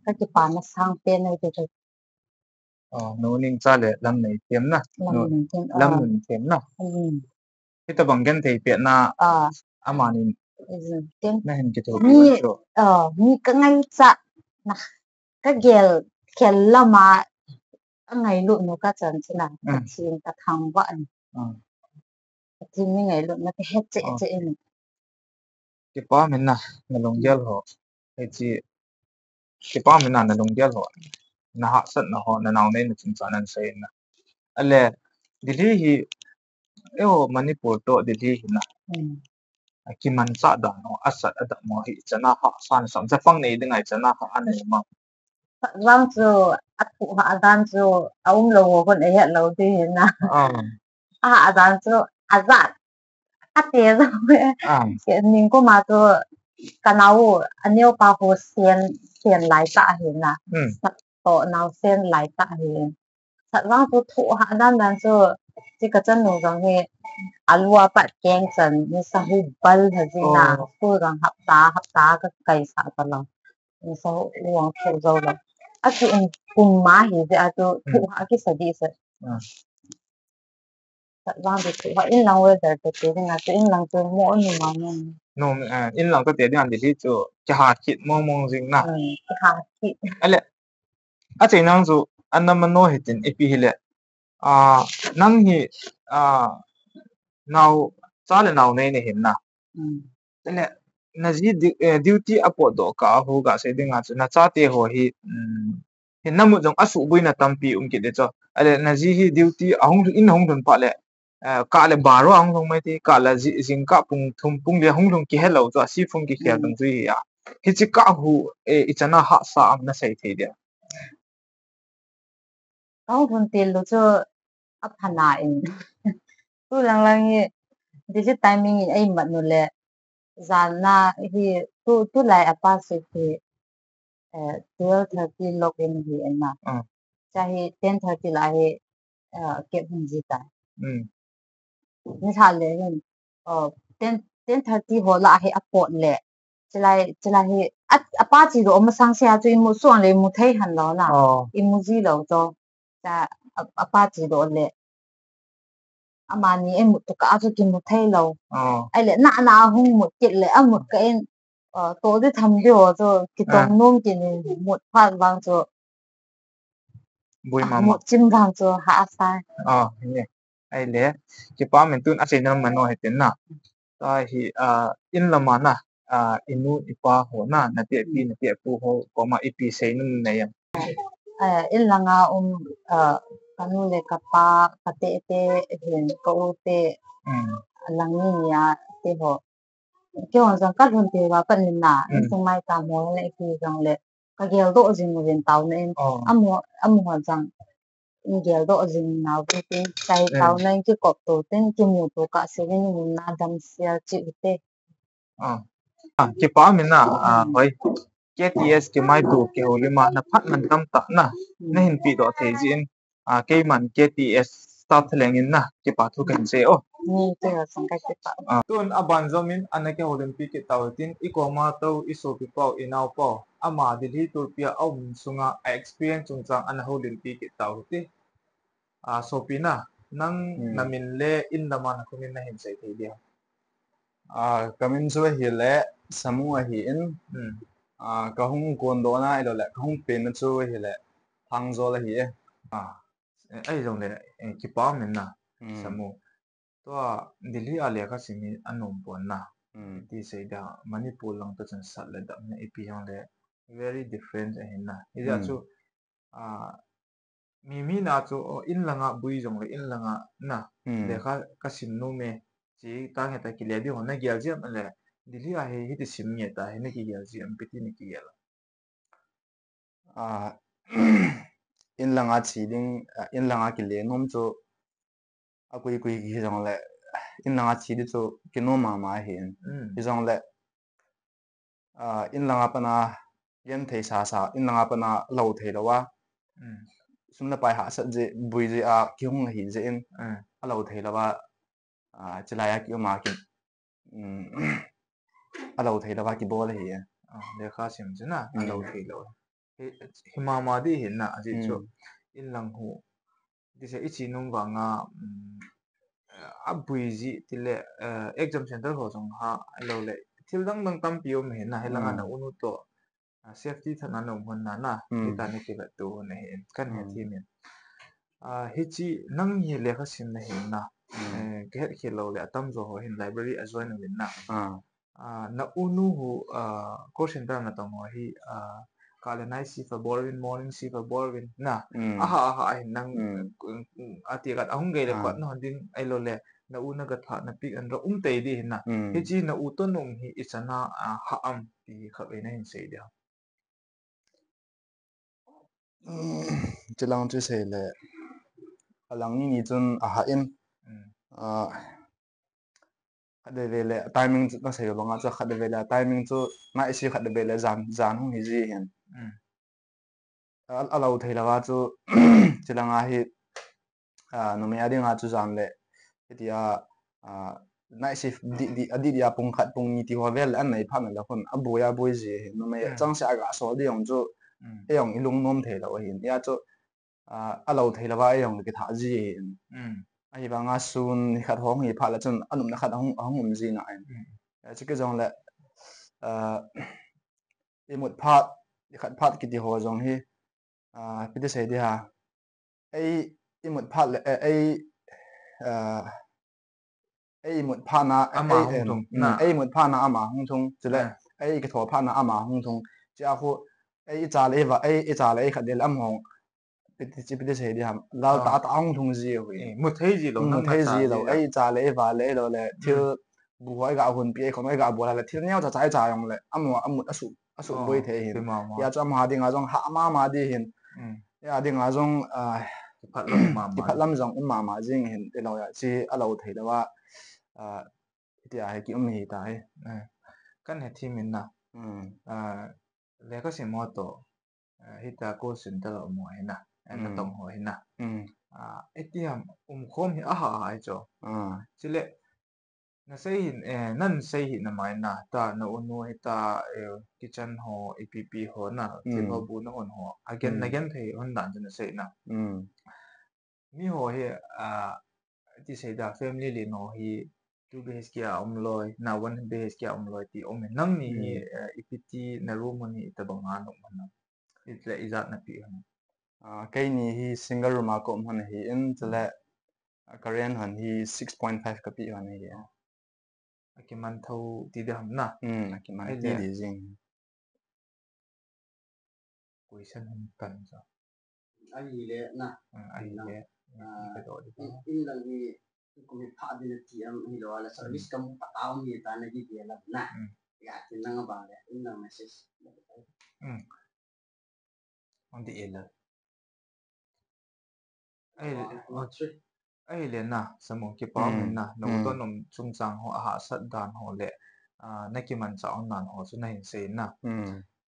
ka kipa na sang pe nei te. Aw, nu ning cha le lam nei them na. Lam nun them na. Hita bang gen thei pet na. Amani. Ten. Na hin kitho pi chu. Mi ka ngai cha na. Ka gel khel lama a ngailut nu ka chan china. Ka chin ka thang va ni. Ka chin ni ngailut na ka het che che ni. Kipa min na, na lunggel ho. Hei chi, kipa min na, na lunggel ho. Na hahsatna ho, na naonei na chungchang nan sei na. Ale, Delhi hi, eiho Manipur to Delhi hi na. A kimanchah dan ho, asat adam ho hi, chana hahsa na sam, chapang nei ding ai chana ha anei ma. Vang chu, a thuhah dan chu, a um lou ho kon a het lou ding hi na. A hah dan chu, a jat. Ka te zo. Ning ko ma chu ka nau, a neo pa ho sen, sen lai ta hi na. Sat to nau sen lai ta hi. Sat vang chu thuhah dan dan chu, chi ka chanu jong hi, a lua pat keng chan, ni sa hu bal ha ji na. School jong hapta, hapta ka kai sa ta lo. Ni sa hu vang thu zo lo. A chu um kum ma hi ji a chu thuhah ki sa di sa. Vang di chu, in lang weather te te ding a chu, in lang chu mo ni ma ni. No, in lang te te ding a Delhi chu, kiha kit mong mong jing na. Kiha kit. Ale, a chei nang chu, an na mano hi tin, ipi hi le. A, nang hi, a, nau, cha le nau nei nei hin na. Ale, na ji di-, eh, duty a potdoh kah a ho ga sei ding a chu, na chate ho hi, hin na mut jong a suhbuina tampi um kit le chu. Ale, na ji hi duty a hung, in hung lhun phat le, eh, kah le baro a hung lhung mai ti, kah le ji-, jingkah pung thum pung li a hung lhung kihe lou chu, a si phung kikhel tung chu hi a. Hichi kah hu, eh, i chana hahsa am na sei thei dia. Ka hung lhun til lou chu a pha na in. Tu lang lang hi, Delhi timing in ei mat nu le, jan na hi, tu, tu lai a pa si hi, eh, twelve thirty log in hi en na. Cha hi ten thirty la hi, eh, kep hun ji ta. Ni sa le hin, eh, ten, ten thirty ho la hi a pot le. Chilai, chilai hi, a, a pa chi do masang sia chu i mu suang le i mu thei han lo na. I mu ji lo to. Cha, a, a pa chi do le. Amani ei mut tu ka chu kimu thei lo. Ai le na na hung mut kit le a mut ka in, eh, to di tham di ho chu kitong nom kit ni mut phat vang chu. Bui mama. Mut chim vang chu ha a sai. Ai le, kipa min tun a sei na mano hi tin na. Ta hi, ah, in lama na, ah, i nu i pa ho na, na te pi, na te pu ho, koma ipi sei num nei am. Eh, in langa um, eh, ka nu le ka pa, ka te te, hin ka u te, lang ni ni a te ho. Kei hon jong ka lhun te va pan in na, in sung mai ta mo le ipi jong le, ka gel doh jing uvin tao na in, amu, amu hon jong, in gel doh jing na uvin tin, sai tao na in kikop to tin, kimu to ka se vin in na dam sia chi u te. Ah, kipa min na, ah, hoi. K T S kimaito kihoulim a na phat man tam tah na, na hin pi doh thei jin, ah, keiman K T S staff thaleng in na, kipa thu kahin sei o. Ni te ho sang ka kipa. Ah. Tun aban jom in ana kihoulimpi kit tau hitin, i koma tou, i sopi pau, i nao pau, ama Delhi tulpi a um sunga a experience chungchang ana houlimpi kit tau hiti. Ah, sopi na, nang na min le in lama na khun in na hin sei thei dia. Ah, ka min chu ahile Samu ahi in. Ah, ka hung kondoh na ahilou le, ka hung penna chu ahile Thangjol ahi e. Ah, eh, ahi jong le, eh, kipa min na, Samu. Tua Delhi a lekha sim hi anom pon na. Ti sei dia, Manipur lang to chun sat le dam na ipi jong le very different ahi na. Hijeh a chu, ah, mi, mi na chu, oh, in langa bui jong le, in langa na, lekha ka sim nom e, chi ta nge ta kile di ho na gel jia le, Delhi a hi, hiti sim nge ta hi na kigel jia, ipi ti na kigel. Ah, in langa chi ding, ah, in langa kile nom chu, a kui kui ki jong le, inlanga thi di chu kinom mama ahi in. Hijongle, ah, inlanga pana genthei sasa, inlanga pana lou thei louva, sum le pai hahsat jeh, bui jeh a kihung ahi jeh in, alou thei louva, ah, chilai a kium a ki, um, alou thei louva kibol ahi. Ah, lekha sim chu na, alou thei lou. Hi, hi mama di hin na, ajeh chu inlang hu, ti se, ichi nom vanga, um, abui jeh tile, eh, exam center ho jong ha, ahiloule thil dang dang tampi um hin na, hilanga na unu toh, ah, safety tah a na um hon na na, hita na kivet to hon ahi in, kan he thim in. Ah, hichi nang hi lekha sim na hin na, eh, kihet khel loule atamjo ho hin library a join uvin na. Ah, na unu hu, ah, call center na tong ho hi, ah, kah le night shift abol uvin, morning shift abol uvin na. Aha, aha, ahin nang, ati khat ahung gei le kot na hon ding ahiloule, na u na ga thah na pick and drop um tei di hin na. Hichi na u toh na um hi ichan a, ah, hah am ti khatvei na hin sei di ham. Chilang chu sei le, alang ni ni chun ahah in, ah, khatvei vei le timing chu na sei banga chu, khatvei vei le timing chu night shift, khatvei vei le jan, jan hung hi ji hin. A, alou thei louva chu, chilanga hi, ah, numei a dinga chu jan le, hitia, ah, night shift di, di, adi dia pung khat pung ni ti ho vel le anei phat na le khun aboi, aboi ji hin, numei changseh a gasol di jong chu, ei jong ilung nom thei lou ahin. Hia chu, ah, alou thei louva ei jong le kithah ji hin. Ahivanga sun nikhat ho hung hi phat le chun anopna khat ahung, ahung um ji na in. Hiche kijongle, ah, imut phat, ikhat phat kiti ho jong hi, ah, ipi ti sei di ham. Ei imut phat le, eh, ei, ah, ei imut phat na, ei imut phat na ama hung thung, chule ei kitho phat na ama hung thung. Chea khu, ei icha le eiva, ei icha le ei khat del am hung. Ipi ti, ipi ti sei di ham. Gal tah tah hung thung ji u hi. Mu thei ji lou, ei icha le eiva le eiloule thil bu ho iga hunpi, eikhom iga bol le thil neocha cha icha jongle amaho amut asuh, asuh boi thei hin. Hia chu amaho dinga jong hah mama di hin. Hia dinga jong, ah, kiphat lam jong um mama jing hin, tilou hia chu alou thei louva, ah, hitia hi kium hi ta hi. Kan he thim in na. Ah, lekha sim ho toh, ah, hita call center a um ho hi na, natong ho hi na. Ah, iti ham umkhom hi aha ahi chu. Chule, nasei hin, eh, nasei hi na mai na, ta na unu hita, eh, kitchen ho, ipi ipi ho na, thil ho bu na hon ho, agen, nagenthei hon dan chu nasei na. Mi ho hi, ah, ti sei da, family len ho hi two B H K a um loi, na one B H K a um loi ti um in. Nangni hi, eh, ipi ti na room hon hi itobang a na um ham? Itle ijat napi ham? Ah, keini hi single room a ka um hon ahi in, chule, ah, ka rent hon hi six point five ka pe hon ahi. Akiman thou ti di ham na? Akiman ti di jing. Question hung tan sa. Ahile na. Ahile. Ka doh di. Inlang hi kum hi pha din ati am, hilou le service kamu pha tao ni ta na kigel a na. Ya, tin nang abang le inlang message. Ong di ela. Ahile na, Samung, kipa um in na, na u toh na um chungchang ho, ahahsat dan ho le, ah, na kimanchah um dan ho chu nahin sei in na.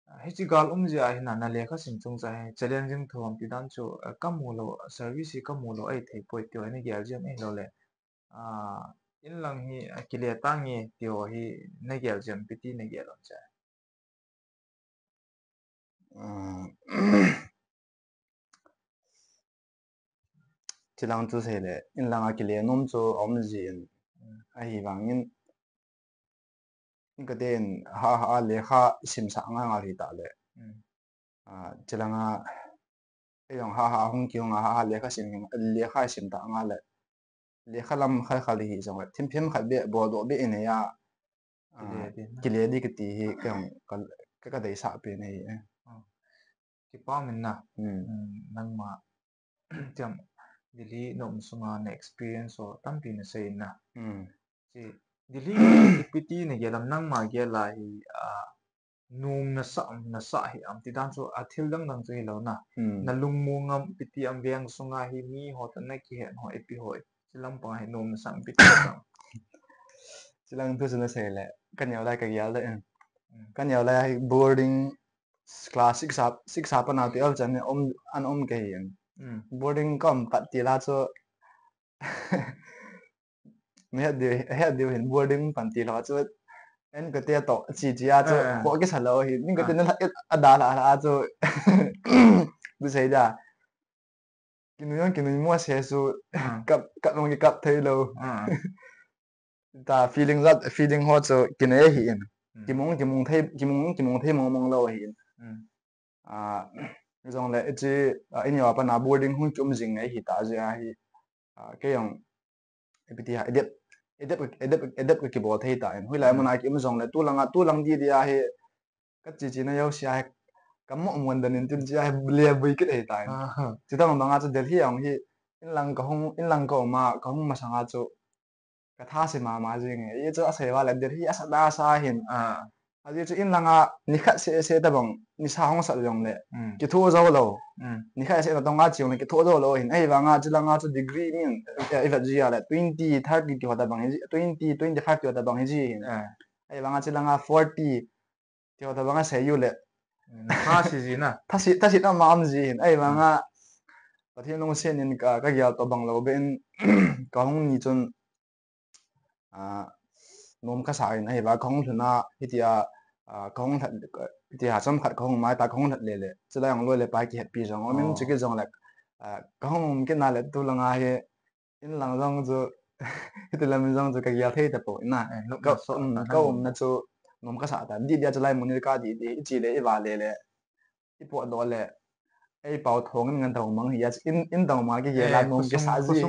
Ah, hiche gal um jeh a hi na, na lekha sim chungchang hi challenging thou ham ti dan chu, ah, kamu lou, service hi kamu lou ahithei poi ti ho na gel jeng ahilou le, ah, inlang hi, ah, kile tange ti ho hi na gel jeng, ipi ti na gel um cha. Chilang chu sei le, inlang a kile nom chu aum jin, ahivangin, kati in, ha, ha, lekha simsah ngal ngal hita le. Ah, chilang a, ei jong ha, ha, hung kihung a, ha, ha, lekha sim, lekha sim ta ngal le. Lekha lam khal khal hi jong le, thim thim khat beh, bol doh beh in a, ah, kile di kati hi, ka, ka, ka deisah pen ahi. Kipa um in na, nangma, tiam, Delhi na um sunga na experience ho tampi na sei in na. Chi, Delhi ipi ti na gel am, nangma gel a hi, ah, nom nasah am, nasah hi am ti dan chu, athil dang dang chu hilou na. Na lungmong am, ipi ti am, veng sunga hi mi ho toh na kihet ho, ipi ho, chi lampang a hi nom nasah am, ipi ti nasah am? Chilang thu chu nasei le, kaneo lai kagel le. Kaneo lai hi boarding class six a, six a pat a twelve chan um, an um kahi. Boarding kaum pat tila chu, nahet diu, het diu hin boarding pan tila chu, enkate toh chi chi a chu, kho kisa lou hi, enkate na adalha lha chu, bu sei da. Kinui jong kinui mo se chu, kap, kap jong kikap thei lou. Ta feeling jat, feeling ho chu kinei ahi in. Kimong, kimong thei, kimong, kimong thei mong mong lou ahi in. A, jongle, hiche, a, ineo a pat a boarding hung kium jing ahi ta jeh ahi. A, kei jong, ipi ti ham, adapt, adapt, adapt, adapt kakibol thei ta in. Hoilai mun a kium jongle, tulang a, tulang di di ahi, kachi chi na jouse ahi, kamu mun dan in tin chi ahi, le bui kit ahi ta in. Chutobang a chu Delhi a hung hi, inlang kahung, inlang kaum a, kahung masang a chu, katha se mama jing e. Hichu asei uva le, Delhi asat a sa hin. Ajeh chu inlang a, nikhat seh seh tobang, nisa hung sat jongle, kitho jou lou. Nikhat seh natong a chi jongle, kitho jou lou hin. Ahivang a, chilang a chu degree min, eh, ivet ji a le, twenty, thirty ti ho tobang hi ji, twenty, twenty-five ti ho tobang hi ji hin. Ahivang a, chilang a forty ti ho tobang asei u le, thase ji na. Thase, thase na ma um ji hin. Ahivang a, Pathen lungset in ka, kagel toh bang lou be in, kahung ni chun, a, nom kasa in ahi va, kahung lhun a, hitia, a, kahung lhat, hitia chomkhat kahung mai ta kahung lhat le le. Chulai jong loi le pai kihetpi jong um in, chukit jongle, a, kahung um kit na le tulang a hi, inlang jong chu, hiti lam in jong chu kagel thei tapou in na. Ka, um, kaumna chu nom kasa ta. Di dia chulai Munirka di di, ichi le, iva le le. Ipotdoh le, eipao thong in ngan tong mang hi a, in, in tong ma kigel a nom kasa ji.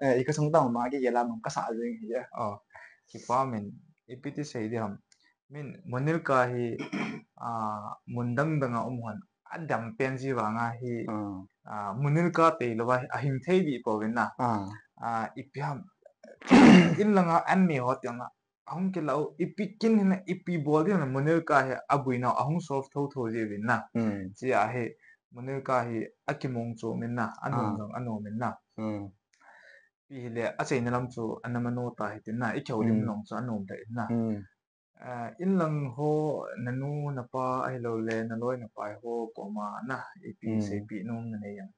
Eh, i khosung tong ma kigel a nom kasa ji hi a. Kipa min, ipi ti sei di ham. Min, Munirka hi, a, mun dang dang a um hon, adam pen ji vang a hi, a, Munirka tei lou va hi, ahing thei di pouvin na. A, ipi ham, inlang a an mi ho tiang a, ahung kilah u, ipi kin hin, ipi bol din Munirka hi aboina u ahung solve thotho jiuvin na. Chia hi Munirka hi akimong chu min na, anom jong anom in na. Ipi hile achaina lam chu ana mano ta hitin na, ikihoulim jong chu anom ta in na. Ah, inlang ho, nanu, napa, ahilou le, naloi, napai ho koma na, ipi seipi nom nanei em.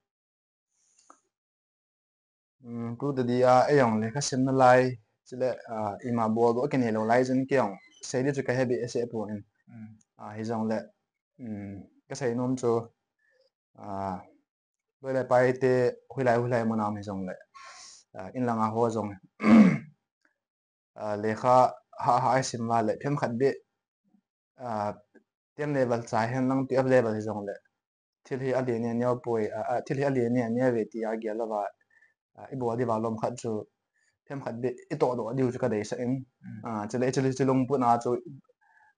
Um, tu tadi a, eijong le lekha simna lai, chule, ah, ima boldoh kinei lou lai chun keijong sei di chu kahe behseh poi. Ah, hijongle, um, kasei nom chu, ah, loi le pai te hoilai hoilai mun a um hijongle, ah, inlang a ho jong, ah, lekha hah hah a isim uva le, phem khat beh, ah, ten level chai hen lang twelve level hijongle, thil hi alen aneo poi, ah, ah, thil hi alen aneo ve tia gel louva, ah, ibol diuva lom khat chu, phem khat beh itohdoh diu chu kadeisah in. Ah, chule, chule, chule lungput a chu,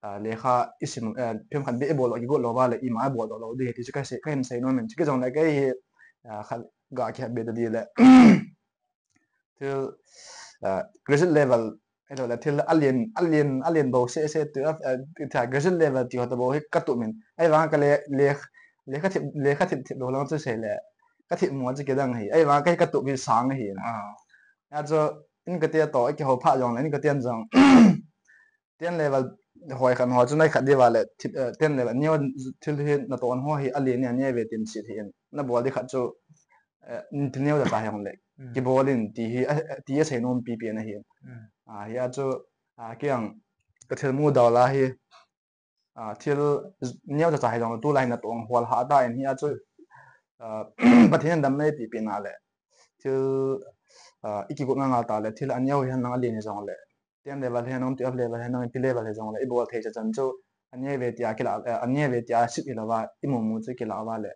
ah, lekha isim, ah, phem khat beh iboldoh kigot louva le, ima iboldoh lou di ti chu kasei, kahin sei nom in, chu kijongle kei hi, ah, khat ga kihet beh ta di le. Thil, ah, graduate level, ahilou le, thil alen, alen, alen bou seh seh tu, ah, thil graduate level ti ho tobou hi katup in. Ahivang ka le, le, lekha thip, lekha thip thip lou lang chu sei le, kathip mo chu kidang hi. Ahivang ka hi katup hi sang hi. Ah. Achu, in kate toh, ikihou phat jongle, in katen jong. Ten level hoi khat ho chu nai khat diuva le, thil, eh, ten level neo thil hi natoh ho hi alen aneo ve tin sih hi in. Nabol di khat chu, eh, thil neo ja cha hijongle, kibol in ti hi, eh, eh, ti asei nom pipi na hi. Ah, hia chu, ah, keijong ka thil mudol a hi, ah, thil neo ja cha hijongle tulai natoh hol ha ta in hia chu, ah, Pathen in damna eipe pe na le, thil, ah, ikigot ngal ngal ta le, thil aneo hihen lang alen hijongle, ten level hihen lang, twelve level hihen lang, ipi level hijongle, ibol thei cha chan chu, aneo ve tia kila, eh, aneo ve tia sip hilouva, imu mu chu kila uva le,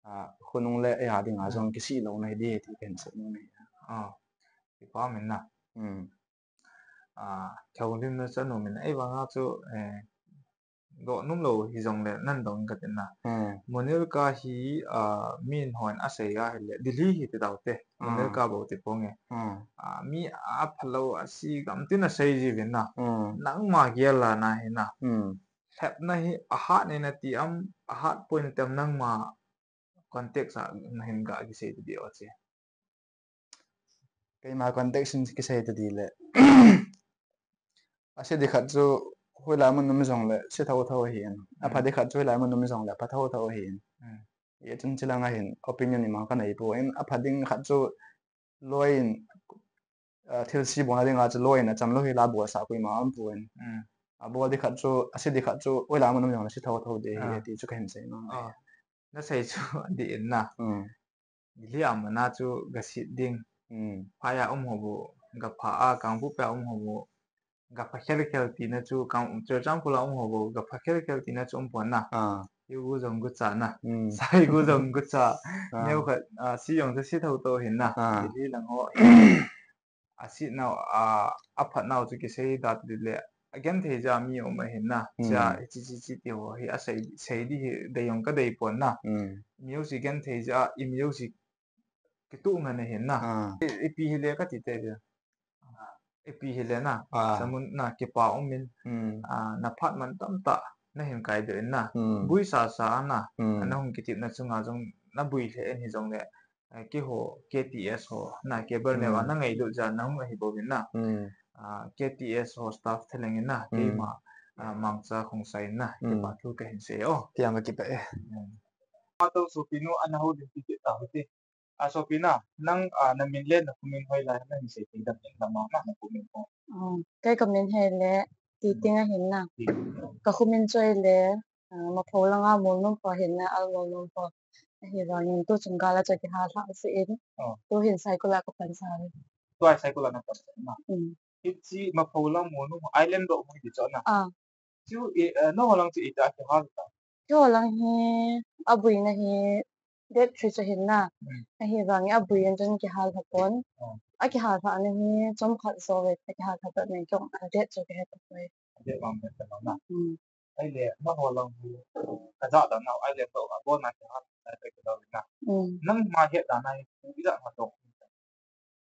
ah, khonung le eiha dinga jong kisih louna hi di ti kahin sei nom e. Ah, kipa min na. Hmm. Ah, kihoulimna chu anom in, ahivang a chu, eh, doh nom lou hijongle nan dong in katin na. Hmm. Munirka hi, ah, min hon asei ahile, Delhi hi ti tau te. Hmm. Munirka bou ti ponge. Hmm. Ah, mi aphalou, asi gam tin asei jiuvin na. Hmm. Nangma gel a na hi na. Hmm. Lhepna hi ahat in nati am, ahat poi nati am, nangma context a nahin ga kisei ta di o che. Keima context in kisei ta di le. Ase ding khat chu hoilai mun um jongle se thotho ahin. Apha ding khat chu hoilai mun um jongle pha thotho ahin. Hichun chulanga hin opinion ima kanei poi. Apha ding khat chu loi in, ah, thilse bolna dinga chu loi in achamlou hila bolsah koima umpoi. Abol ding khat chu, ase ding khat chu hoilai mun um jongle se thotho ding ahi ti chu kahin sei nom e. Nasei chu adih in na. Delhi a mana chu gaset ding. Phai a um ho bou gapha a, Kangpokpi a um ho bou gapha khelkhel tina chu, Kang, Churachandpur a um ho bou gapha khelkhel tina chu umpon na. Igu jong gucha na. Saigu jong gucha. Neokhat, ah, se jong chu se thotho ahin na. Delhi lang ho asetnau, ah, aphatnau chu kisei da ding le, agenthei jeh a mi um ahin na. Hiche, hiche, hiche, hiche ti ho hi asei, sei ding hi dei jong kadei pon na. Mi jouse genthei jeh a, imi jouse kituh ngen ahin na. I, ipi hile kati te ve. Ipi hile na. Samun na kipa um in. Ah, naphat man tamtah nahin kaidoh in na. Bui sasa na. Nahung kitepna chunga jong nabui lheh in hijongle, eh, keiho K T S ho na, cable neo a nangailut jeh a nahung ahi bou in na. Ah, K T S ho staff thalheng in na, keima, ah, Mangcha Khongsai in na, kipa thu kahin sei o. Ti jong kakipah e. Ato sopinu ana houlim pi kit ta hite. A, sopi na, nang, ah, namin le nakhomin hoilai nahin sei thei dam in lama na, nakhomin ho. Kei kamin hile Titing ahin na. Kakhomin chu ahile, ah, Mapho langa Molnom kho ahin na, Al Molnom kho. Ahivangin tuchung gal a chu kihal lhah jeh in. Tuhin Saikul a kapansa e. Tua Saikul a napansa na. Hiche Mapho lang Molnom island doh mo hi chu na. Chu i, eh, nangho lang chu iti a kihal ta? Keiho lang hi aboina hi date three chu ahin na. Ahivangin aboina chun kihal lha pon. Akihal lhahna hi chomkhat jou ve, akihal lha pet nin keiho date chu kahe tapoi. Date vang het ta na. Ahile nangho lang hi kajah dan a island doh abona kihal ta kati lou na. Nangma het dan a hi koi jat ma doh.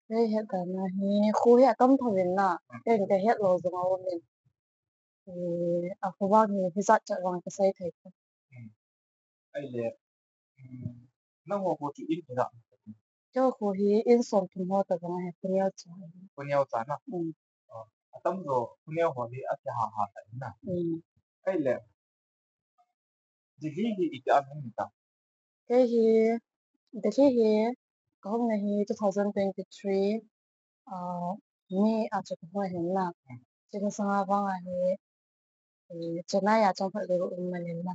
Kei het dan a hi kho hi atam tho in na. Kei kahet lou jong aum in. Eh, akho vang hi hijat chat vang kasei thei poi. Ahile, nangho kho chu in hijat? Keiho kho hi in somthum ho tabang ahi, kho neocha. Kho neocha na? Atamjo kho neo ho hi akiha ha ta in na. Ahile, Delhi hi iti a nahung ta? Kei hi, Delhi hi kahungna hi two thousand twenty-three, ah, May a chu kahung ahin na. Chuna sanga vang ahi, eh, Chennai a chomkhat kaum man in na.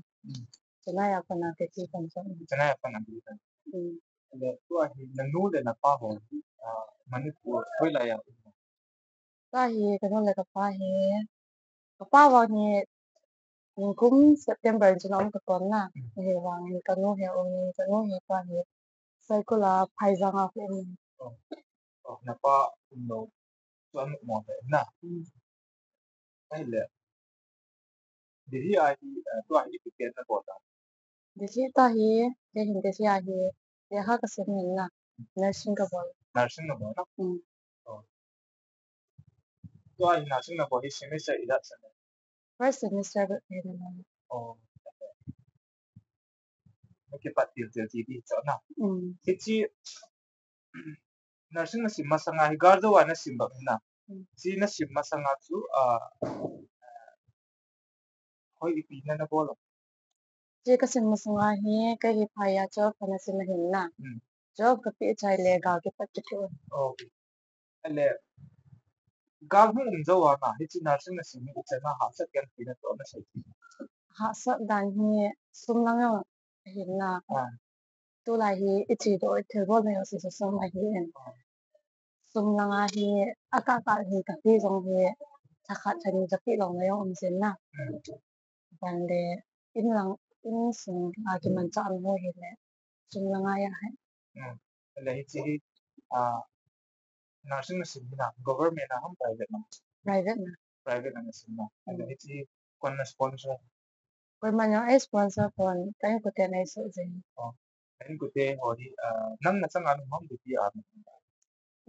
Chennai a pat na Delhi kaum. Chennai a pat na Delhi kaum. Le tua hi nanu le napa ho, ah, Manipur hoilai a um? Tua hi kanu le kapa hi, kapa vang hi nikum September in chun aum katon na. Ahivangin kanu hi aum in, kanu hi tua hi Saikul a Phaijang a um. Napa umlou chu anom mo na. Ahile, Delhi a hi, eh, tua hi ipi pen nabol ta? Delhi tua hi, kei hin Delhi a hi lekha kasim in na, nursing kabol. Nursing nabol na? Tua hi nursing nabol hi semester ijat sem? First semester bep hi na. Nakipat tiltil ti di chu na. Hiche nursing nasim masanga hi gal jou a nasim bep na. Hiche nasim masanga chu, ah, hoi ipi na nabol? Hiche kasim masanga hi kei hi phai a twelve kana sim ahin na. Twelve kapeh chai le gal kipat kit u. Ahile, gal hung um jou a na, hiche nursing nasim hi ichan a hahsat dan ipi natoh nasei thei? Hahsat dan hi sum lang jong ahin na. Tulai hi ichedoh thilbol na jouse sum ahin. Sum langa hi akah kah hi kapi jong hi lhakhat lhani kapeh louna jong um jin na. Ban le in lang, insung a kimanchah na ho hile sum langa ahi. Ahile hiche hi, ah, nursing nasim hi na, government a ham private na? Private na. Private na nasim na. Ahile hiche koin na sponsor? Koiman jong ei sponsor pon, ka inkoten eisoh jin. Ka inkote ho hi, ah, nang nachanga um ham, Delhi a?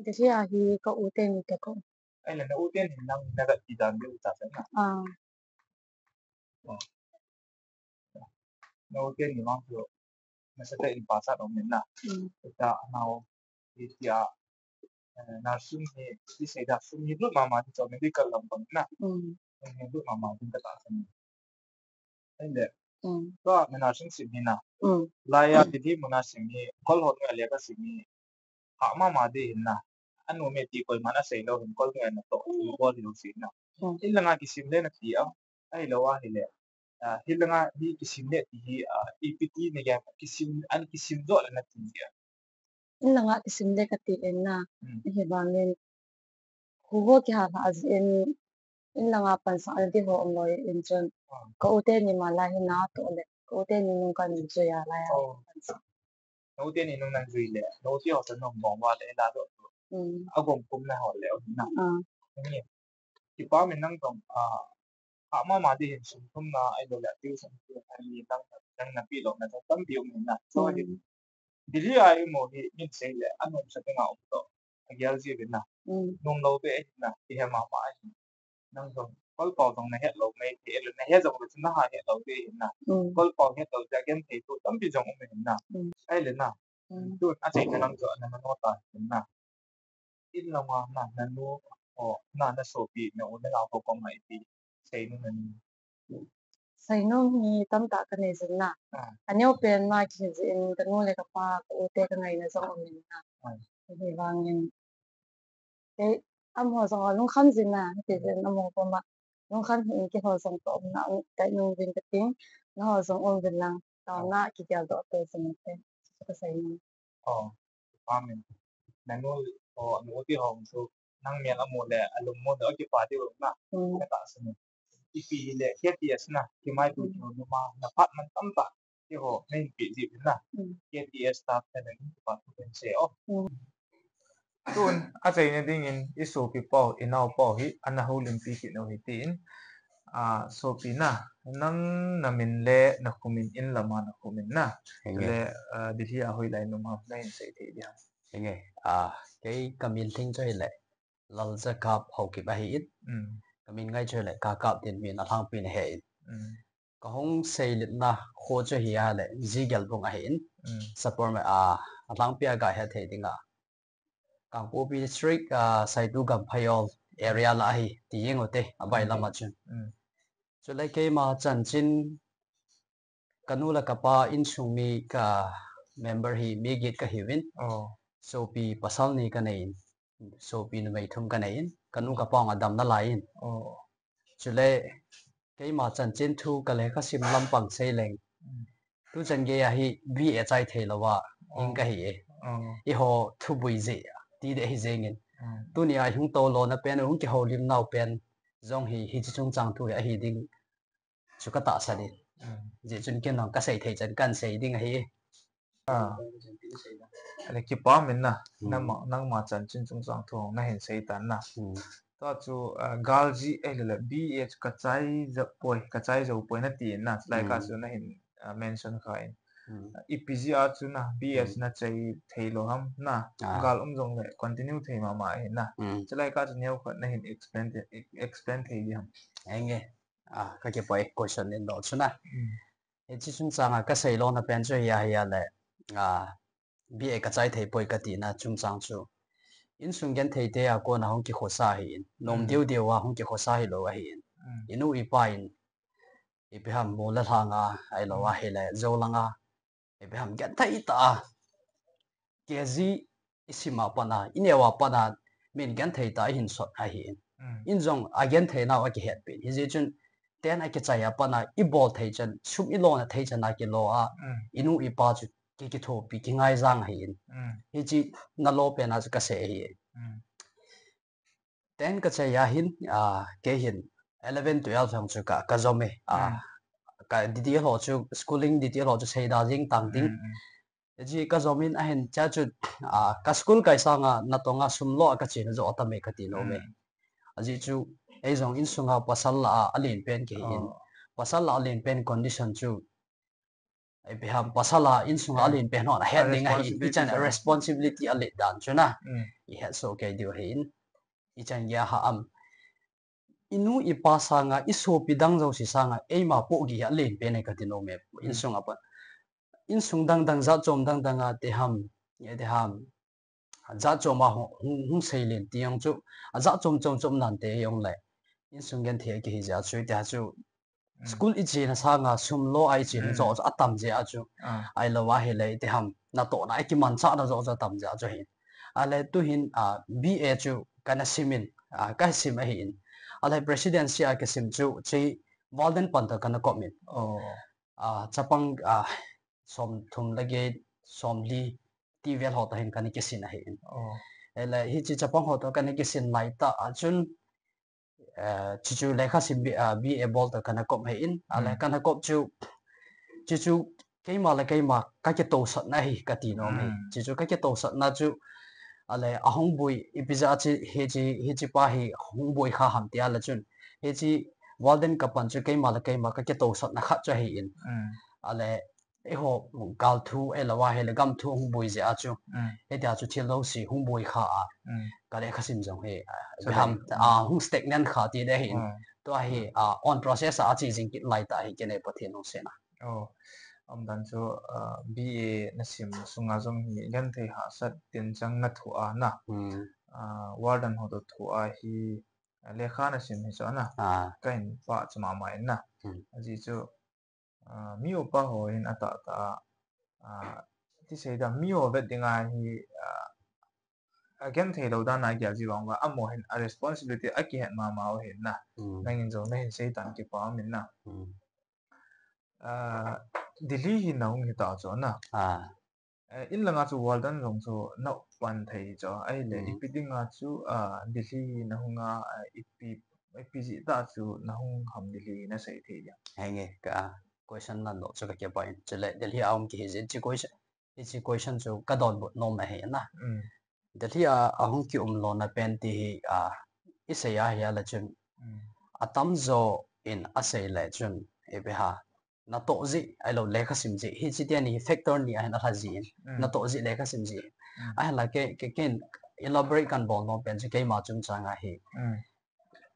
Delhi a hi ka u teni toh ka um. Ahile na u teni nang nagatpi dan diu ta na? Na u teni vang chu nasatah in pachat um in na. Ita nao, itia eh, nursing hi, ti sei da, sum hi lut mama ti chu medical lam bang na. Mm. Sum hi lut mama ti ka ta san. Ai le. Mm. Tua mi nursing sim hi na. Mm. Laiya ti di muna sim hi, kol hon mi a le ka sim hi. Ha mama di hin na. Anu mi ti koiman a sei lou hin kol mi a na to, mm, kol hi lou si na. Mm. In langa kisim le na ti a. Ai lou a hi le. Ah, hi langa hi kisim le ti hi, ah, ipi ti na ya kisim, an kisim jo le na ti ya. In langa kisim le ka ti in na. Mm. Hi bangin. Hu ho kiha ha ji in, in langa pansa an di ho um loi in chun. Ah. Ka u te ni ma lai hi na to le. Ka u te ni nung kan jui a lai a. Oh. Pansa. Note ni nung nang jui le, note ho sa nung bong wa le la do. Mm. A gom kum na ho le, o na. Ah. Ni, kipa min nang tong, ah, ha mama di hin sum thum na, ai lo le, tiu sum tu, ai ni nang, nang na pi lo na, tam pi um na. So, hi, mm, Delhi a i mo hi, min sei le, a nom sa te nga um to. A gial ji vin na. Mm. Nom lo be na, ti he mama ai. Nang jong, kol pau jong na het lou mai, ti el na het jong le, na ha het lou ti hin na. Mm. Kol pau het lou, ja gen thei tu, tampi jong um hin na. Mm. Ai le na. Mm. Tu, a sei na nang jo, na na no ta hin na. In la ma na, na nu, o, na, na sopi, na u, na nao ko kong mai ti. Sei nu na nu. Sei nu hi tam ta ka nei jin na. Ah. A neo pen ma ki jin ka nu le ka pa, ka u te ka ngai na jong um hin na. Ah. Hi vangin. Kei, amaho jong lungkham jin na, kei jin amaho koma. Lungkham hin keiho jong ka umna, um, kai nung vin ka ting, nangho jong um vin lang, taona kigel doh to jin te, ka sei nung. Oh, amen. Nanu, oh, nu ti ho chu, nang mel amu le, alum mu le, kipa ti u na, mm, ka ta sini. Ipi le, K T S na, kimai tu chu numa, na phat man tam ta, keiho, na hin pi ji na. Mm. K T S staff na, na hin kipa tu pen se, oh. Mm. Tun, a chaina dingin, i sopi pau, i nao pau hi, ana houlimpi kit u hi tin. A, sopi na, nang na min le na khumin in lama na khumin na. Henge. Le, a, Delhi a hoilai numa, na hin sei thei dia. Henge, a, kei ka min thing chu hi le, Laljakap Haokip ahi in. Mm. Ka min ngai chu hi le, Kakap tin min a lhangpi na he in. Mm. Ka hung seilitna kho chu hi a le, G. Gelbung ahi in. Mm. Sapormeih a, a lhangpi a ga he thei ding a. Kangpokpi District, ah, Saitugamphaiyol area la ahi, ti jeng u te, a bai lam a chun. Mm. Chule keima chanchin, ka nu le ka pa insung mi ka member hi mi get ka hiuvin. Oh. Sopi pasal ni ka nei in, sopi numei thum ka nei in, ka nu ka pa jong a dam nalai in. Oh. Chule, keima chanchin thu ka lekha sim lampang sei leng. Mm. Tu chan gei a hi B A chai thei lou a, ing ka hi e. Oh. Eiho thubui jeh, ti ding ahi jeng in. Mm. Tuni a hung tolona pen, hung kihoulim nau pen, jong hi, hiche chungchang thu hi ahi ding. Chu ka tahsan in. Mm. Jeh chun ken jong ka sei thei chan kan sei ding ahi. Ah. Ale kipa min na, hmm, nangma, nangma chanchin chungchang thu na hin sei tan na. Hmm. Tua chu, ah, gal ji, eh, le, le, B A ka chai jou poi, ka chai jou poi na ti na, chulai kah, hmm, chu na hin, ah, mention kha in. Hmm. Ah, ipi jeh a chu na, B A, hmm, na chai thei lou ham na, ah, gal um jong le, continue thei mama hi na. Hmm. Chulai kah chu neo khat na hin explain thei, explain thei di ham. Henge. Ah, ka kipah e, question in dol chu na. Hmm. Hiche chungchang a ka seilona pen chu hi a, hi a le, ah, B A ka chai thei poi ka tina chungchang chu. Insung genthei te a kona hung kikhosa ahi in. Nom, mm, deu deu a hung kikhosa hilou ahi in. Mm. I nu i pa in, ipi ham mol le lhang a, ahilou a, mm, hi le, jou lang a. Ipi ham genthei tah a. K G i sim a pat a, i neo a pat a, min genthei tah a i hin sot ahi in. Mm. In jong a genthei nau a kihet pen. Hijeh chun, ten a kichai a pat a, i bol thei chan, sum i lona thei chan a kilo a, mm, i nu i pa chu ki, kithopi, kingaijang ahi in. Mm. Hiche na lo pen a chu ka sei ahi. Mm. Ten ka chai a hin, ah, kei hin eleven twelve jong chu ka, ka jom e. Ah, mm, ka detail ho chu, schooling detail ho chu seida jing tang ding. Mm, mm. Hiche ka jom in ahin cha chu, ah, ka school kai sanga natong a sum lo a ka chena jo atam e ka ti nom e. Mm. Ajeh chu, ei jong insunga pasal lah a alen pen kei hin. Oh. Pasal lah a alen pen condition chu, ipi ham, pasal a insunga, eh, alen pen hon a het ding ahi, responsibility, ichan a, responsibility a let dan chu na. Mm. I het soh kei diu ahi in. Ichan gei a ham. I nu i pa sanga, i sopi dang jouse sanga, eima pohgih hi alen pen ahi ka ti nom e. Mm. Insung a pat. Insung dang dang, jat chom dang dang a te ham, e te ham. ajat chom a hung, hung, hung seilen ti jong chu, ajat chom chom chom nante jong le. Insung genthei a kihi jeh a chu, tia chu, school i chena sanga sum lo a i chena jo chu atam jeh a chu. Ahilou ahile, iti ham, natohna, i kimanchahna jo chu atam jeh a chu hin. Ahile tuhin, ah, B A chu kana simin, ah, kasim ahin. Ahile presidency a kasim chu, hiche Walden pan toh kana kop in. Ah, chapang, ah, somthum le get, somli, ti vel ho toh hin kana kisin ahin. Ahile, hiche chapang ho toh kana kisin laitah a chun, eh, chuchu lekhasim B-, ah, B A bol toh kana kop ahin, ahile kana kop chu, chuchu keima le keima kakitousatna ahi kati nom ahi. Chuchu kakitousatna chu, ahile ahung boi, ipi jeh a hiche, hiche, hiche pa hi hung boi kha ham tia le chun, hiche Walden kapan chu keima le keima kakitousatna khat chu ahin. Ahile, eiho gal thu, ahilou ahile gam thu hung boi jeh a chu. Hitia chu thil jouse hung boi kha a. Ka lekhasim jong hi, ah, ipi ham, ah, hung stagnant kha ti ding ahin. Tua hi, ah, on process a, ache jing kit laitah hi kei nei Pathen hung sena. Umdan chu, ah, B A nasim sunga jong hi genthei hahsat tin chang nathoh a na. Ah, Walden ho toh thoh a hi, ah, lekha nasim hi chu na. Kahin pachat mama in na. Ajeh chu, ah, mi upa ho hin atahtah a, ah, ti sei dam, mi ho vet dinga hi, ah, agenthei lou dan a gel ji vang uva, amaho hin a responsibility akihet mama u ahin na. Nangin jong nahin sei tan kipa um in na. Ah, Delhi hi nahung hita chu na. Eh, in langa chu Walden jong chu napan thei chu. Ahile, ipi dinga chu, ah, Delhi nahunga, ah, ipi, ipi jeh tah chu nahung ham Delhi nasei thei dia. Henge, ka question nadoh chu kakipah in. Chule, Delhi a um kihi jeh, hiche question, hiche question chu kadonbut nom ahi na. Delhi a, ahung kium lona pen ti hi, ah, isei ahi a le chun. Atamjo in asei le chun, ipi ham, natoh jeh, ahilou lekhasim jeh, hiche teni hi factor ni ahin alha jin, natoh jeh lekhasim jeh. Ahinla kei, kei, keiin elaborate kahin bol nom pen chu keima chungchang ahi.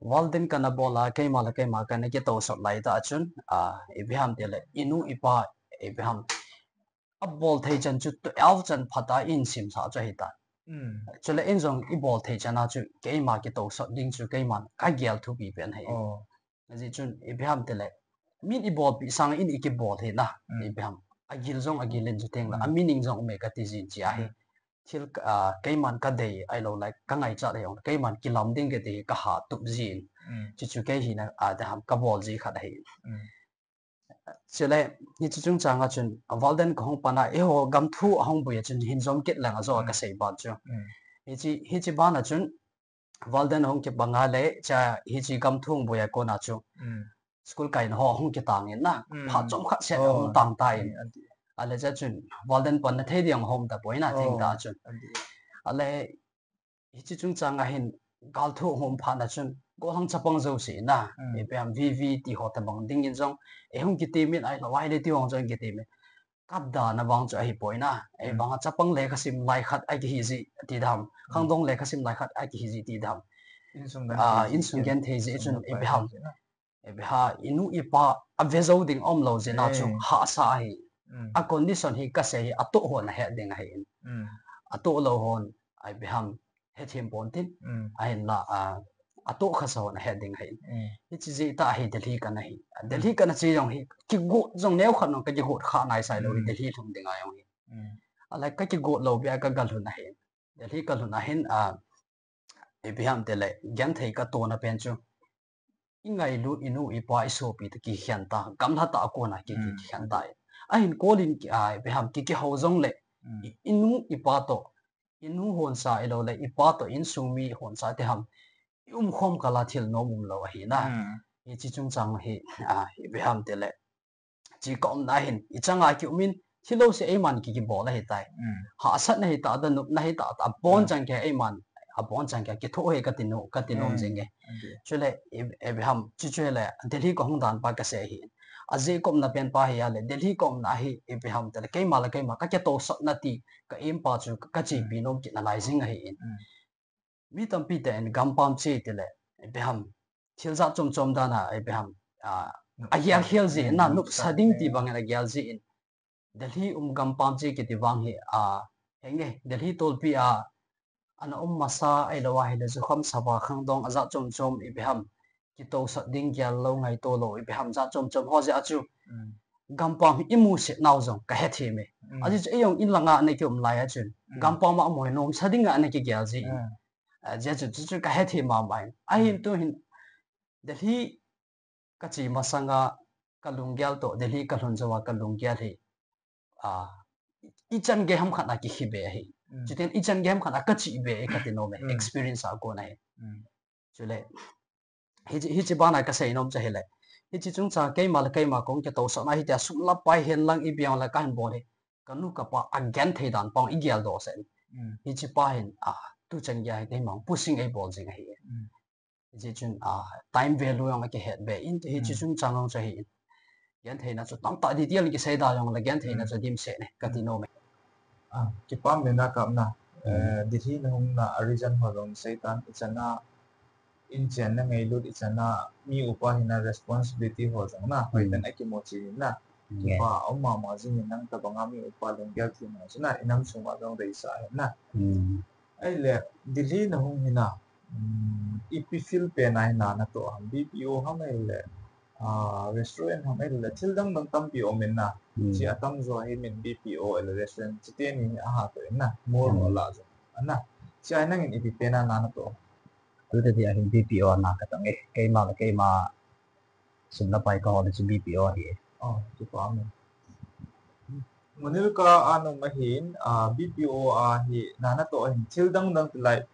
Walden kana bol a, keima le keima kana kitousat laitah a chun, ah, ipi ham tile, inu ipa, ipi ham, abol thei chan chu twelve chan phat a eihin simsah chu ahitai. Chule in jong ibol thei chan a chu keima kitousat ding chu keiman kagel thupi pen ahi. Ajeh chun ipi ham tile, min ibolpeh sanga in ikibol hi na, ipi ham. Agil jong agil in chu tengle, a meaning jong ume kati jin chu ahi. Thil, ah, keiman kadei, ahilou le kangaichat ahi jong, keiman kilam ding kati hi kaha tup jin. Chuchu kei hina, ah, ipi ham, kabol ji khat ahi. Chule, hiche chungchang a chun, Walden kahung pan a, eiho gam thu ahung boi a chun, hin jom kit leng ajo a kasei ban chu. Hiche, hiche ban a chun, Walden ahung kipang a le, cha, hiche gam thu hung boi a kon a chu. School kaina ho ahung kitang in na, phat chomkhat seh ahung tang tan. Ahile cha chun, Walden panna thei ding ahung um tapoi na, thengtah a chun. Ahile, hiche chungchang a hin, gal thu ahung um phat na chun, golhang chapang jouse na, ipi ham V V ti ho tobang dingin jong, eihung kitem in, ahilou ahile ti ho jong kitem in. Kadana vang chu ahipoi na, ahivanga chapang lekhasim lai khat akihi jeh ti dam, khangdong lekhasim lai khat akihi jeh ti dam. Insung genthei jeh chun ipi ham, ipi ham, inu ipa ave jou ding aum lou jeh a chu hahsa ahi. A condition hi kasei hi atoh hon ahet ding ahin. Atoh lou hon, ipi ham, hethem ponte. Ahinla, ah, atoh khasa hon ahet ding ahi. Hiche jeh tah a hi Delhi kana hi. Delhi kana che jong hi, kigot jong neokhat jong kakigot kha naisai lou hi Delhi lhung dinga jong hi. Ahile kakigot lou beh a kagalhun ahi. Delhi kalhun ahin, ah, ipi ham tile, genthei katona pen chu, ingailut inu ipa isopi toh kikhen ta, gamla tah a kona ki, ki, kikhen ta. Ahin kolin ki, ah, ipi ham, ki, kihou jongle, i, inu ipa toh, inu honsa ahilou le, ipa toh insung mi honsa ti ham, iumkhom kal a thil nom umlou ahi na. Hiche chungchang hi, ah, ipi ham tile, hiche kaumna hin, ichanga kium in, thil jouse eiman ki, kibol ahitai. Hahsatna hitah tah, nopna hitah tah, abonchan kei eiman, abonchan kei kithoh hi kati nom, kati nom jing e. Chule, i, ipi ham, chuchu hile, Delhi kahung dan pa kasei ahi. Ajeh kaumna pen pa hi ahile, Delhi kaumna hi, ipi ham tile, keima le keima, kakitousatna ti, ka aim pa chu, kachepi nom kit nalai jing ahin. Mi tampi tah in gampam che tile, ipi ham, thil jat chom chom dan a, ipi ham, ah, agel khel jeh in, nopsa ding ti bang in agel jeh in. Delhi um gampam che kiti vang hi, ah, henge, Delhi tolpi a, ana um masa ahilou ahile jukham sava khangdong ajat chom chom ipi ham, kitousot ding gel lou ngaito lou ipi ham jat chom chom ho jeh a chu, hmm, gampam hi imusit nau jong kahethem e. Hmm. Ajeh chu eijong in langa ana kium lai a chun, hmm, gampam a amaho hi nomsa dinga ana kigel ji. Hmm. Ajeh chu, chu, chu kahethem mama in. Ahin, hmm, tu hin Delhi kache masanga kalunggel toh, Delhi kalhun jouva kalunggel hi, ah, ichan gei ham khat a kikhe be ahi. Mm. Chuteng ichan gei ham khat a kache be e kati nom e, mm, experience a kon ahi. Mm. Chule, hiche, hiche bana kasei nom chu ahile, hiche chungchang keima le keima kong kitousot na hitia sum le pai hen lang ipi jong le kahin bol hi, kanu kapa agenthei dan pang igel doh sah in. Mm. Hiche pa hin, ah, tuchan gei a hi keima pushing eibol jing ahi. Mm. Hijeh chun, ah, time value jong akihet be in, hiche, hmm, chungchang jong chu ahi in. Gentheina chu tamtah detail in kisei da jongle gentheina, hmm, chu dimset e, kati, hmm, nom e. Ah, kipah mena kapna, hmm, eh, Delhi nahung na a reason ho jong seitan, ichan a, in chenna ngailut, ichan a mi upa hina responsibility ho jong na, hmm, hoiten akimu chin na. Hmm. Kipah, um mama jing in nang tabanga mi upa lunggel thei na chu na, inam sunga jong deisah ahi na. Hmm. Ahile, Delhi nahung hina, um, ipi field pen a hina natoh ham, B P O ham ahile, ah, restaurant ham ahile, thil dang dang tampi um in na, hmm, hiche atamjo hi min B P O ahile restaurant, hiche teni hi aha toh in na, mall, hmm, ho lah jong, ana, hiche a nangin ipi pen a na natoh? Tuta dia hin B P O a na katong e, keima le keima sum le pai kahol chu B P O ahi. Oh, kipah e. Monirka a nung ahin, ah, B P O a hi na natoh ahin thil dang dang tilai,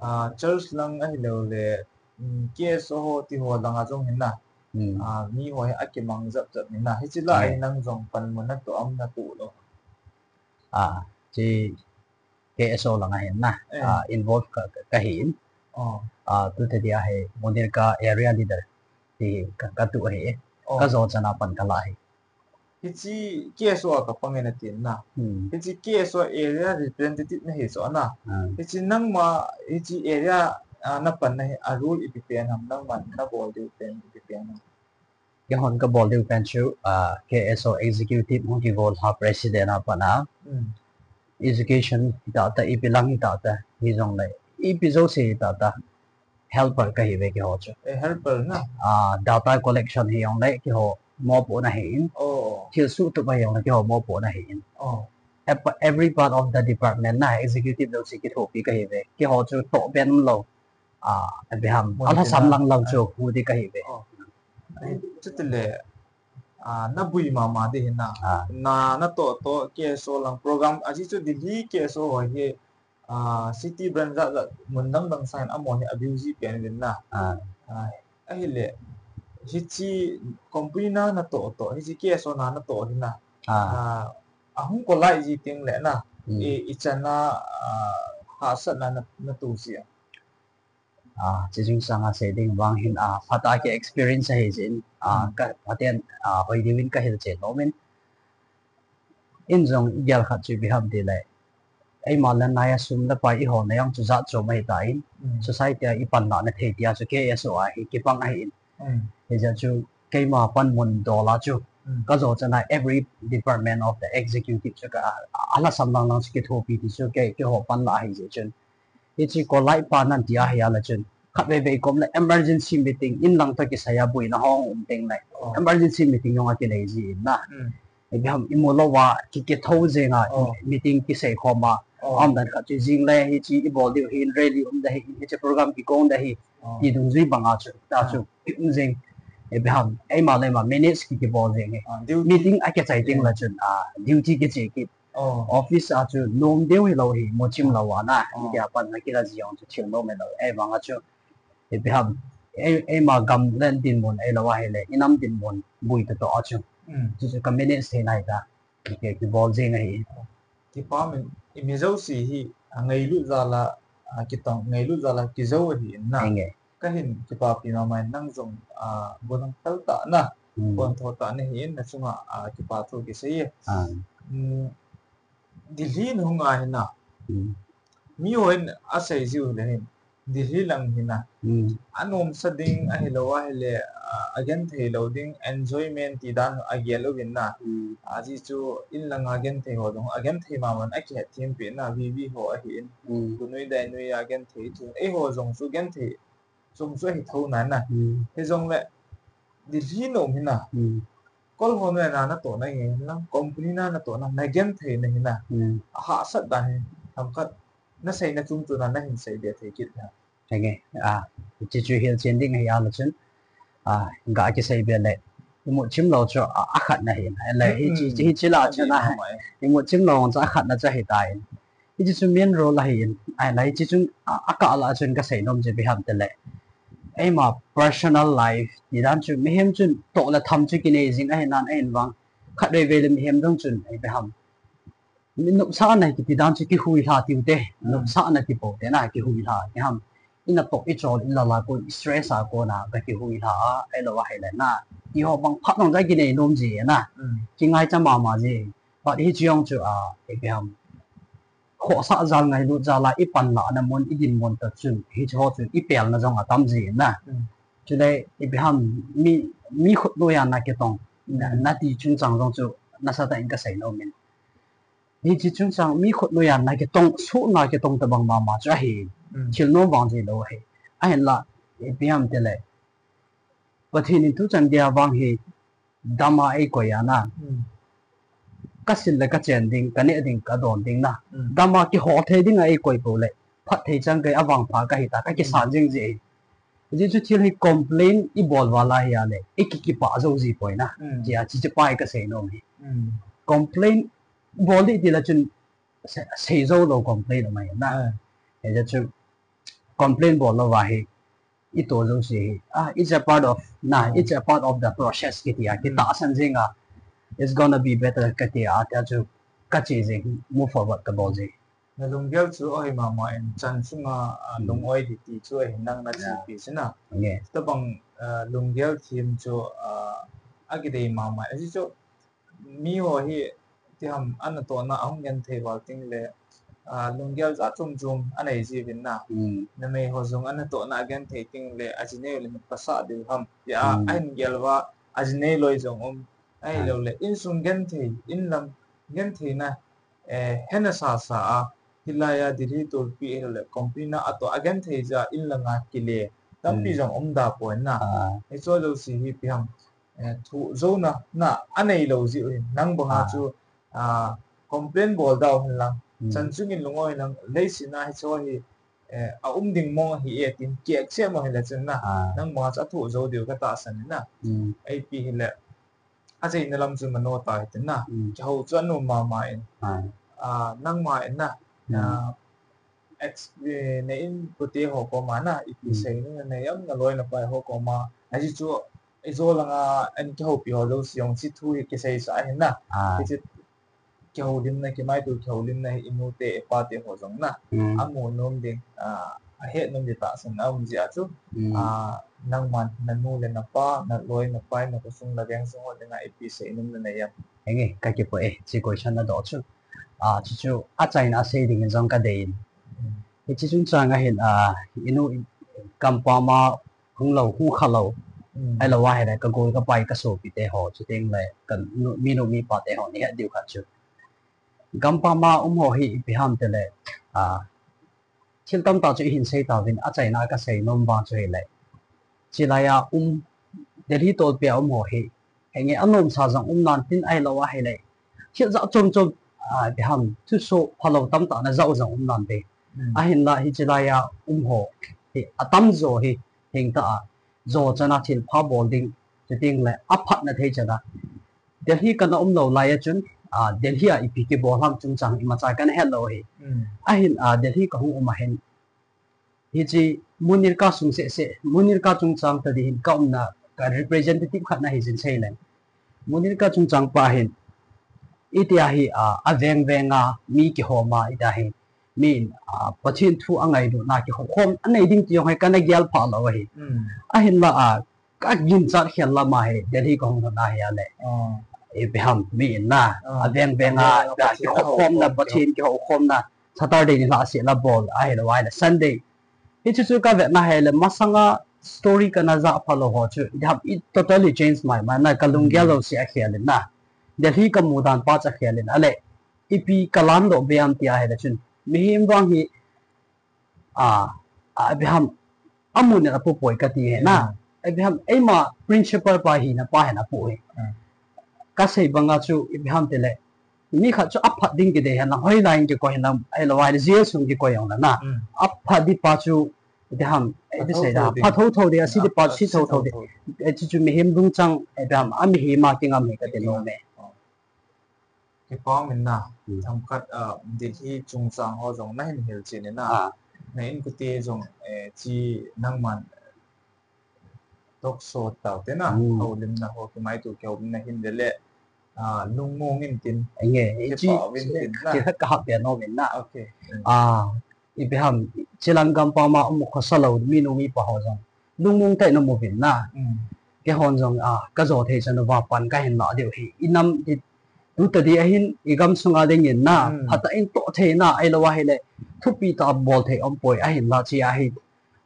ah, church lang ahilou le, um, K S O ho ti ho lang a jong hin na. Hmm. Ah, mi ho hi akimang jap jap hin na. Hiche lah, eh, a hi nang jong panmun natoh am natoh lou? Ah, hiche K S O lang a hin na, eh, ah, involve ka, ka, kahi in. Oh. Ah, tuta dia hi Monirka area leader ti ka, katoh ahi. Oh. Kajo chan a pan kalah ahi. Hiche K S O a kapang e nati na. Hmm. Hiche K S O area representative nahi chu ana. Hmm. Hiche nangma, hiche area, ah, napan na hi a role ipi pen ham, nangman nabol diu pen ipi pen ham? Keihon kabol diu pen chu, ah, K S O executive hung kigol ha president a pat a. Hmm. Education hitah tah, ipi lang hitah tah, hijongle, ipi jouse hitah tah, helper kahi ve keiho chu. Eh, helper na? Ah, data collection hijong le keiho mopohna ahi in. Oh. Thil suhtup hijong le keiho mopohna ahi in. Oh. Ep-, every part of the department na executive jouse kithopi kahi ve. Keiho chu toh pen umlou. Ah, ipi ham, alhasam lang lang chu hu ding kahi ve. Oh. Chutile, ah, naboi mama ding hina. Ah. Na, natoh toh K S O lang program, ajeh chu Delhi K S O ho hi, ah, city branch jat jat mun dang dang sangin amaho hi abuse pen uvin na. Ah. Ah, ahile, hiche company na natoh toh, hiche K S O na natoh hina. Ah. Ah, ahung collide ji teng le na, hmm, i, ichan a, ah, hahsatna na, natoh ji a? Ah, hiche jing sanga sei ding vang hin, ah, phatah a ki experience ahi jeh in, ah, hmm, ka, phaten, ah, hoi diuvin kahil chen nom in. In jong igel khat chu ipi ham tile, eima le nai a sum le pai ihona jong chu jat chom ahitan, hmm, society a ipan lhahna thei tia chu K S O a hi kipang ahi in. Hmm. Hijeh chu keima panmun dol a chu, hmm, kajo chan a every department of the executive chu ka, a, alhasam lang lang chu kithopi ti chu kei, keiho pan lah ahi jeh chun. Hiche collide pa nan tia hi a le chun, khatvei vei kom le emergency meeting, in lang toh kisai a boina hung um teng le, oh, emergency meeting jong akinei ji in na. Hmm. Ipi ham imu louva, ki, kitho jeng a, oh, meeting kisei khom a, oh, aum dan khat chu jing le, hiche ibol diu hin, rally um ding ahi, hiche program kigong ding ahi, oh, ti dungjui banga chu, ta chu, ah, ki um jeng. Ipi ham, eima le eima manage ki, kibol jeng e. Ah, duty. Meeting akichai teng le chun, ah, duty kiche kit. Oh. Office a chu nom deu hilou hi, muchim lou ana, oh, hitia pan na kila jong chu thil nom hilou. Ahivanga chu, ipi ham, ei, eima gam le dinmun, ahilou ahile, inam dinmun, boi toh toh a chu. Hmm. Chu chu ka manage thei nai ta, ki, kibol jeng ahi. Kipah in, imi jouse hi, angailut jal a, akitong, ngailut jal a, kijou ahi in na. Enge. Kahin kipapi mama in nang jong, ah, bol hang phal tah na, hmm, pon tho tah nahi in na chunga, ah, kipa thu kisei e. Ah. Hmm, Delhi nahung a hin na. Hmm. Mi hon asei jiu le hin. Delhi lang hi na. Hmm. Anomsa ding ahilou ahile, ah, agenthei lou ding enjoyment ti dan agel uvin na. Hmm. Ajeh chu in langa genthei ho jong, agenthei mama in akihet thempi na, V V ho ahin. Hmm. Tunui dainui a genthei thu. Eiho jong chu genthei jong chu ahi thou na na. Hmm. Hijongle Delhi nom hi na. Hmm. Kol ho noiya natoh na hi lang, company na natoh na, nagenthei na hi na. Hmm. Ahahsat dan hi, themkhat naseina chungchon a nahin seibe thei kit na. Henge, ah, hiche chu hilchen ding ahi a le chun, ah, ga kiseibe le, imut chim lou chu, ah, akhat na hi na. Le, hiche, hiche la chun, ah, imut chim lou chu akhat na chu ahi tai. Hiche chu main role ahin, ahile hiche chun, a, akah lah a chun kasei nom chu ipi ham tile, eima personal life ti dan chu mihem chun toh le tham chu kinei jing ahi nan ahin vang, khatvei vei le mihem jong chun ipi ham, mi nopsahna kiti dan chu kihuilha tiu te, nopsahna ti pou te na kihuilha, ipi ham, i natoh i chol i lala kon, i stress a kona kakihuilha a, ahilou ahile na, ti ho bang phat jong chu kinei nom ji na, kingaicha mama ji, but hiche jong chu, ah, ipi ham, khohsah jal ngailut jal a i panlahna mun, i dinmun toh chun, hiche ho chu i pelna jong atam ji na. Chule, ipi ham, mi, mi khut noiya na kitong, na, nati chungchang jong chu, nasatah in kasei nom in. Hiche chungchang, mi khut noiya na kitong, suhna kitong tobang mama chu ahi, thil nom vang ji lou ahi. Ahinla, ipi ham tile, Pathen in tuchan geiya vang hi, dam a eikoi a na. Kasil le kachen ding, kaneh ding, kadon ding na. Dam a kihol thei dinga eikoi pou le, phatthei chang kei, avangpha kahi ta, kakisan jing ji. Hijeh chu thil hi complain ibol val a hi a le, iki, kipah jou ji poi na. Tia, hiche pa hi kasei nom hi. Complain bol ding tile chun, sei, sei jou lou complain um ahi na. Hijeh chu complain bol louva hi, ito jouse hi, ah, it's a part of, na, it's a part of the process kiti a, kitahsan jing a, it's gonna be better kati a, tia chu kache jing, move forward kabol jing. Nalunggel chu ahi mama in, chan chunga, ah, lung-oi ding ti chu ahi nang nachepi chu na. Tobang, ah, lunggel them chu, ah, akidei mama. Ajeh chu, miho hi, ipi ham, anatohna ahung genthei val teng le, ah, lunggel jat chom chom anei jiuvin na. Numei ho jong anatohna agenthei teng le, ajinei le pasal diu ham tia ahin gel uva, ajinei loi jong um. Ahilou le, insung genthei, inlam gentheina, eh, hena sasa a, hilai a Delhi tolpi ahilou le, company na atoh agenthei jeh a inlanga kile tampi jong um da poi na. Hiche jouse hi ipi ham, eh, thoh jouna, na, anei lou jeh u hin, nang banga chu, ah, complain bol dau hin lang, chan chungin lung-oi lang, leiset a hiche hi, eh, aum ding mong ahi e, tin kiaksem u hile chun na, nang banga chu athoh jou diu katahsan in na. Ipi hile, achaina lam chu mano ta hitin na, kihou chu anom mama in. Ah, nangma in na, ah, ex, eh, na inkote ho koma na, ipi sei nom nanei am, naloi napai ho koma. Ajeh chu, ijo langa, an kihoupi ho jouse jong, hiche thu hi kiseisah ahin na. Hiche kihoulimna, kimaito kihoulimna hi inute, ipate ho jong na. Amu nom ding, ah, ahet nom ding tahsan aum jeh a chu. Ah, nangman, nanu le napa, naloi napai, nakhosung naveng sung ho dinga ipi sei nom nanei am? Henge, kakipah e, hiche question nadoh chu. Ah, chuchu, achaina a sei dingin jong kadei in. Hiche chungchang a hin, ah, inu, gampam a hung lou, hung kha lou. Ahilou ahile, kagol kapai kasopite ho, chuteng le, kanu, minu mipate ho, nahet diu khat chu, gampam a um ho hi ipi ham tile, ah, thil tamtah chu ihin sei tauvin, achaina a kasei nom vang chu hile, chulai a um, Delhi tolpi a um ho hi, henge anomsa jong um nan tin ahilou ahile, thil jat chom chom, ah, ipi ham, thusoh phalou tamtah najah u jong um nante. Ahinla hiche laiya um ho hi atamjo hi hengtah a, jo chana thilpha bol ding, chuteng le aphatna thei chana Delhi kana umlou laiya chun, ah, Delhi a ipi kibol ham chungchang imacha kana hetlou hi. Ahin, ah, Delhi kahung um ahin, hiche Munirka sung seh seh, Munirka chungchang tadi hin kaumna, ka representative khat nahi jin seileng. Munirka chungchang pa hin, itia hi, ah, aveng venga mi kihoma, itia hi min, ah, Pathen thu angailutna kikhopkhom anei ding ti jong hi kana gelpha lou ahi. Ahinla, ah, kaginchat khel lama hi Delhi kahung lhun ahi ale, ipi ham min na, aveng venga kikhopkhomna, Pathen kikhopkhomna, Saturday nilhah seh la bol ahilou ahile Sunday Hichu chu kavetna hile, masanga story kana ja phalou ho chu, ipi ham, it totally change my mind na, kalunggel lou si akhel in na. Delhi kamu dan pa chu akhel in, ale, ipi kalan doh be am tia hile chun, mihem vang hi, a, a, ipi ham, amun in apupoi kati hi na. Ipi ham, eima principal pa hina pa hin apu hi. Kasei banga chu, ipi ham tile, mi khat chu aphat ding kidei hen lang, hoilai in kikoi hen lang, ahilou ahile jail sung kikoi jong le na. Aphat ding pa chu, ipi ham, ipi sei da, phat thotho ding, ase ding pa chu se thotho ding. Chuchu mihem lungchang, ipi ham, amihem a kingam hi kati nom e. Kipa um in na, themkhat, Delhi chungchang ho jong nahin hilchen in na. Na inkote jong, chi nangman talk show taute na, houlimna ho, kimaito kihoulimna hin le le, lungmong in tin. Enge, kipa um in tin na. Kahap dia nom in na. Ipi ham, chilang gampam a um khosa lou minu mipa ho jong lungmong tah in um uvin na. Keihon jong, kajo thei chan uva pan kahin lah diu hi. Inam hi, tutadi ahin, igam sunga dingin na, phatah in toh thei na, ahilou ahile, thupi tah bol thei umpoi, ahinla chia hi,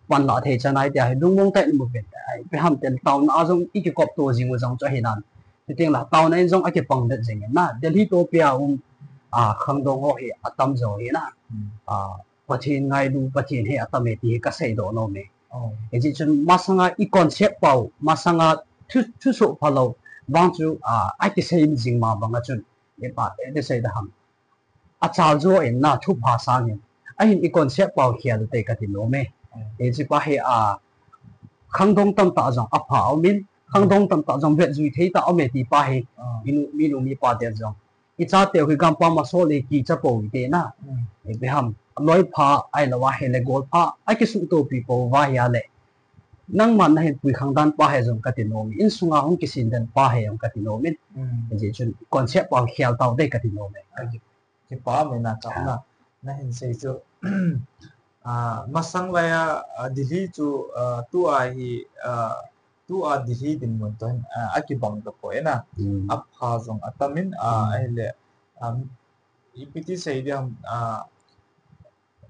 pan lah thei chan ahi tia hi, lungmong tah in um uvin. Ipi ham tile, taona a jong ikikop to jing u jong chu ahi nan. Chuteng le, taona in jong akipang det jing in na. Delhi topi a um, khangdong ho hi atam jo hi na. Pathen ngailu, Pathen hi atam e ti hi kasei doh nom e. Hijeh chun masanga i concept pau, masanga thu, thusoh phalou vang chu, akisei jing ma banga chun, ipi, ipi sei da ham, achal jo in na, thupha sang in, ahin i concept pau khel u te kati nom e. Hiche pa hi, khangdong tamtah jong apha um in, khangdong tamtah jong vetjui thei tah um e ti pa hi, minu, minu mipa te jong, ichate u hi gampam a sol le kicha pou hite na. Ipi ham, loipha ahilou ahile golpha akisuhtopi pou va ahile, nangman nahin pui khang dan pa hi jong kati nom in, insunga hung kisin den pa hi jong kati nom in. Hijeh chun concept pau khel taute kati nom e. Kipa um in na, nahin sei chu, masang laiya, Delhi chu, tua hi, tua Delhi dinmun toh hin, akibang tapoi na. Apha jong atam in, ahile, ipi ti sei ding ham,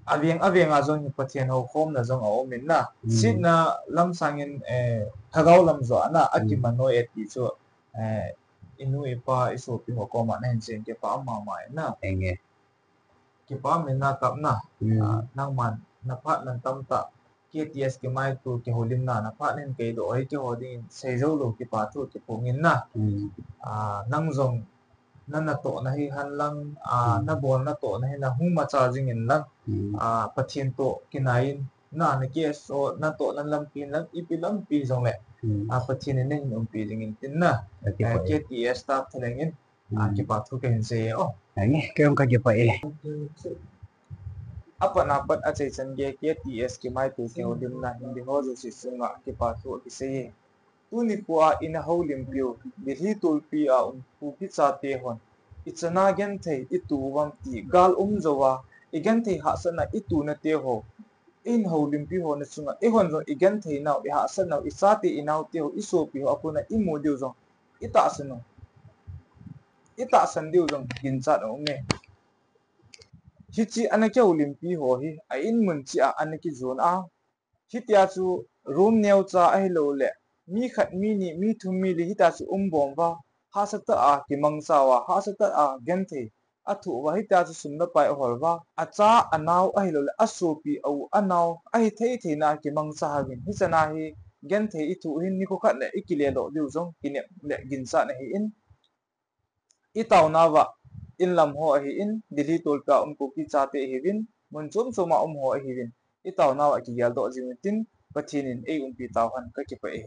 aveng, avenga jong hi Pathen houkhomna jong aum in na. Setna lam sangin, lhagao lam joh a na, akiman noi e ti chu, inu ipa isopi ho koma nahin sei in kipa um mama in na. Kipa um in na, Kap na. Nangman naphat man tamtah, K T S kimaito kihoulimna, naphat nahin keidoh hi keiho dingin sei joulou kipa thu kiphong in na. Nang jong na natohna hi hen lang, nabol natohna hi na hung machal jing in lang, Pathen toh kinai in, na, na case ho natohna lampi hin lang, ipi lampi jongle, Pathen in nahin umpi jing in tin na. K T S staff thalheng in, kipa thu kahin sei e. Kei jong kakipah e. Apat apat achaichan gei K T S kimaito kihoulimna hin ding ho jouse chunga kipa thu akisei e. Tuni khoa ina houlimpiu, Delhi tolpi a um Kuki chate hon, ichana genthei itu uvam ti gal um jouva, igenthei hahsatna ituna teho, ihoulimpi hona chunga, eihon jong igenthei nau, ihahsat nau, ichate inao teho, isopi ho akona imu diu jong itahsan u, itahsan diu jong ginchat aume. Hiche ana kihoulimpi ho hi a inmun cheh a ana kijon a, hitia chu room neocha ahilouleh mi khat, mi ni, mi thum, mi li hitia chu umbom uva, hahsatah a kimangcha uva, hahsatah a genthei athoh uva, hitia chu sum le pai ahol uva, acha anao ahilouleh asopi, a u anao ahithei theina a kimangcha uvin, hichana hi genthei ithoh u hin nikho khat leh ikileldoh diu jong kinep le ginchat ahin, itaonauva inlam ho ahin, Delhi tolpi a um Kuki chate ahiuvin, mun chom choma um ho ahiuvin, itaonauva kigeldoh jing uvin tin, Pathen in eiumpi tauhen, kakipah e.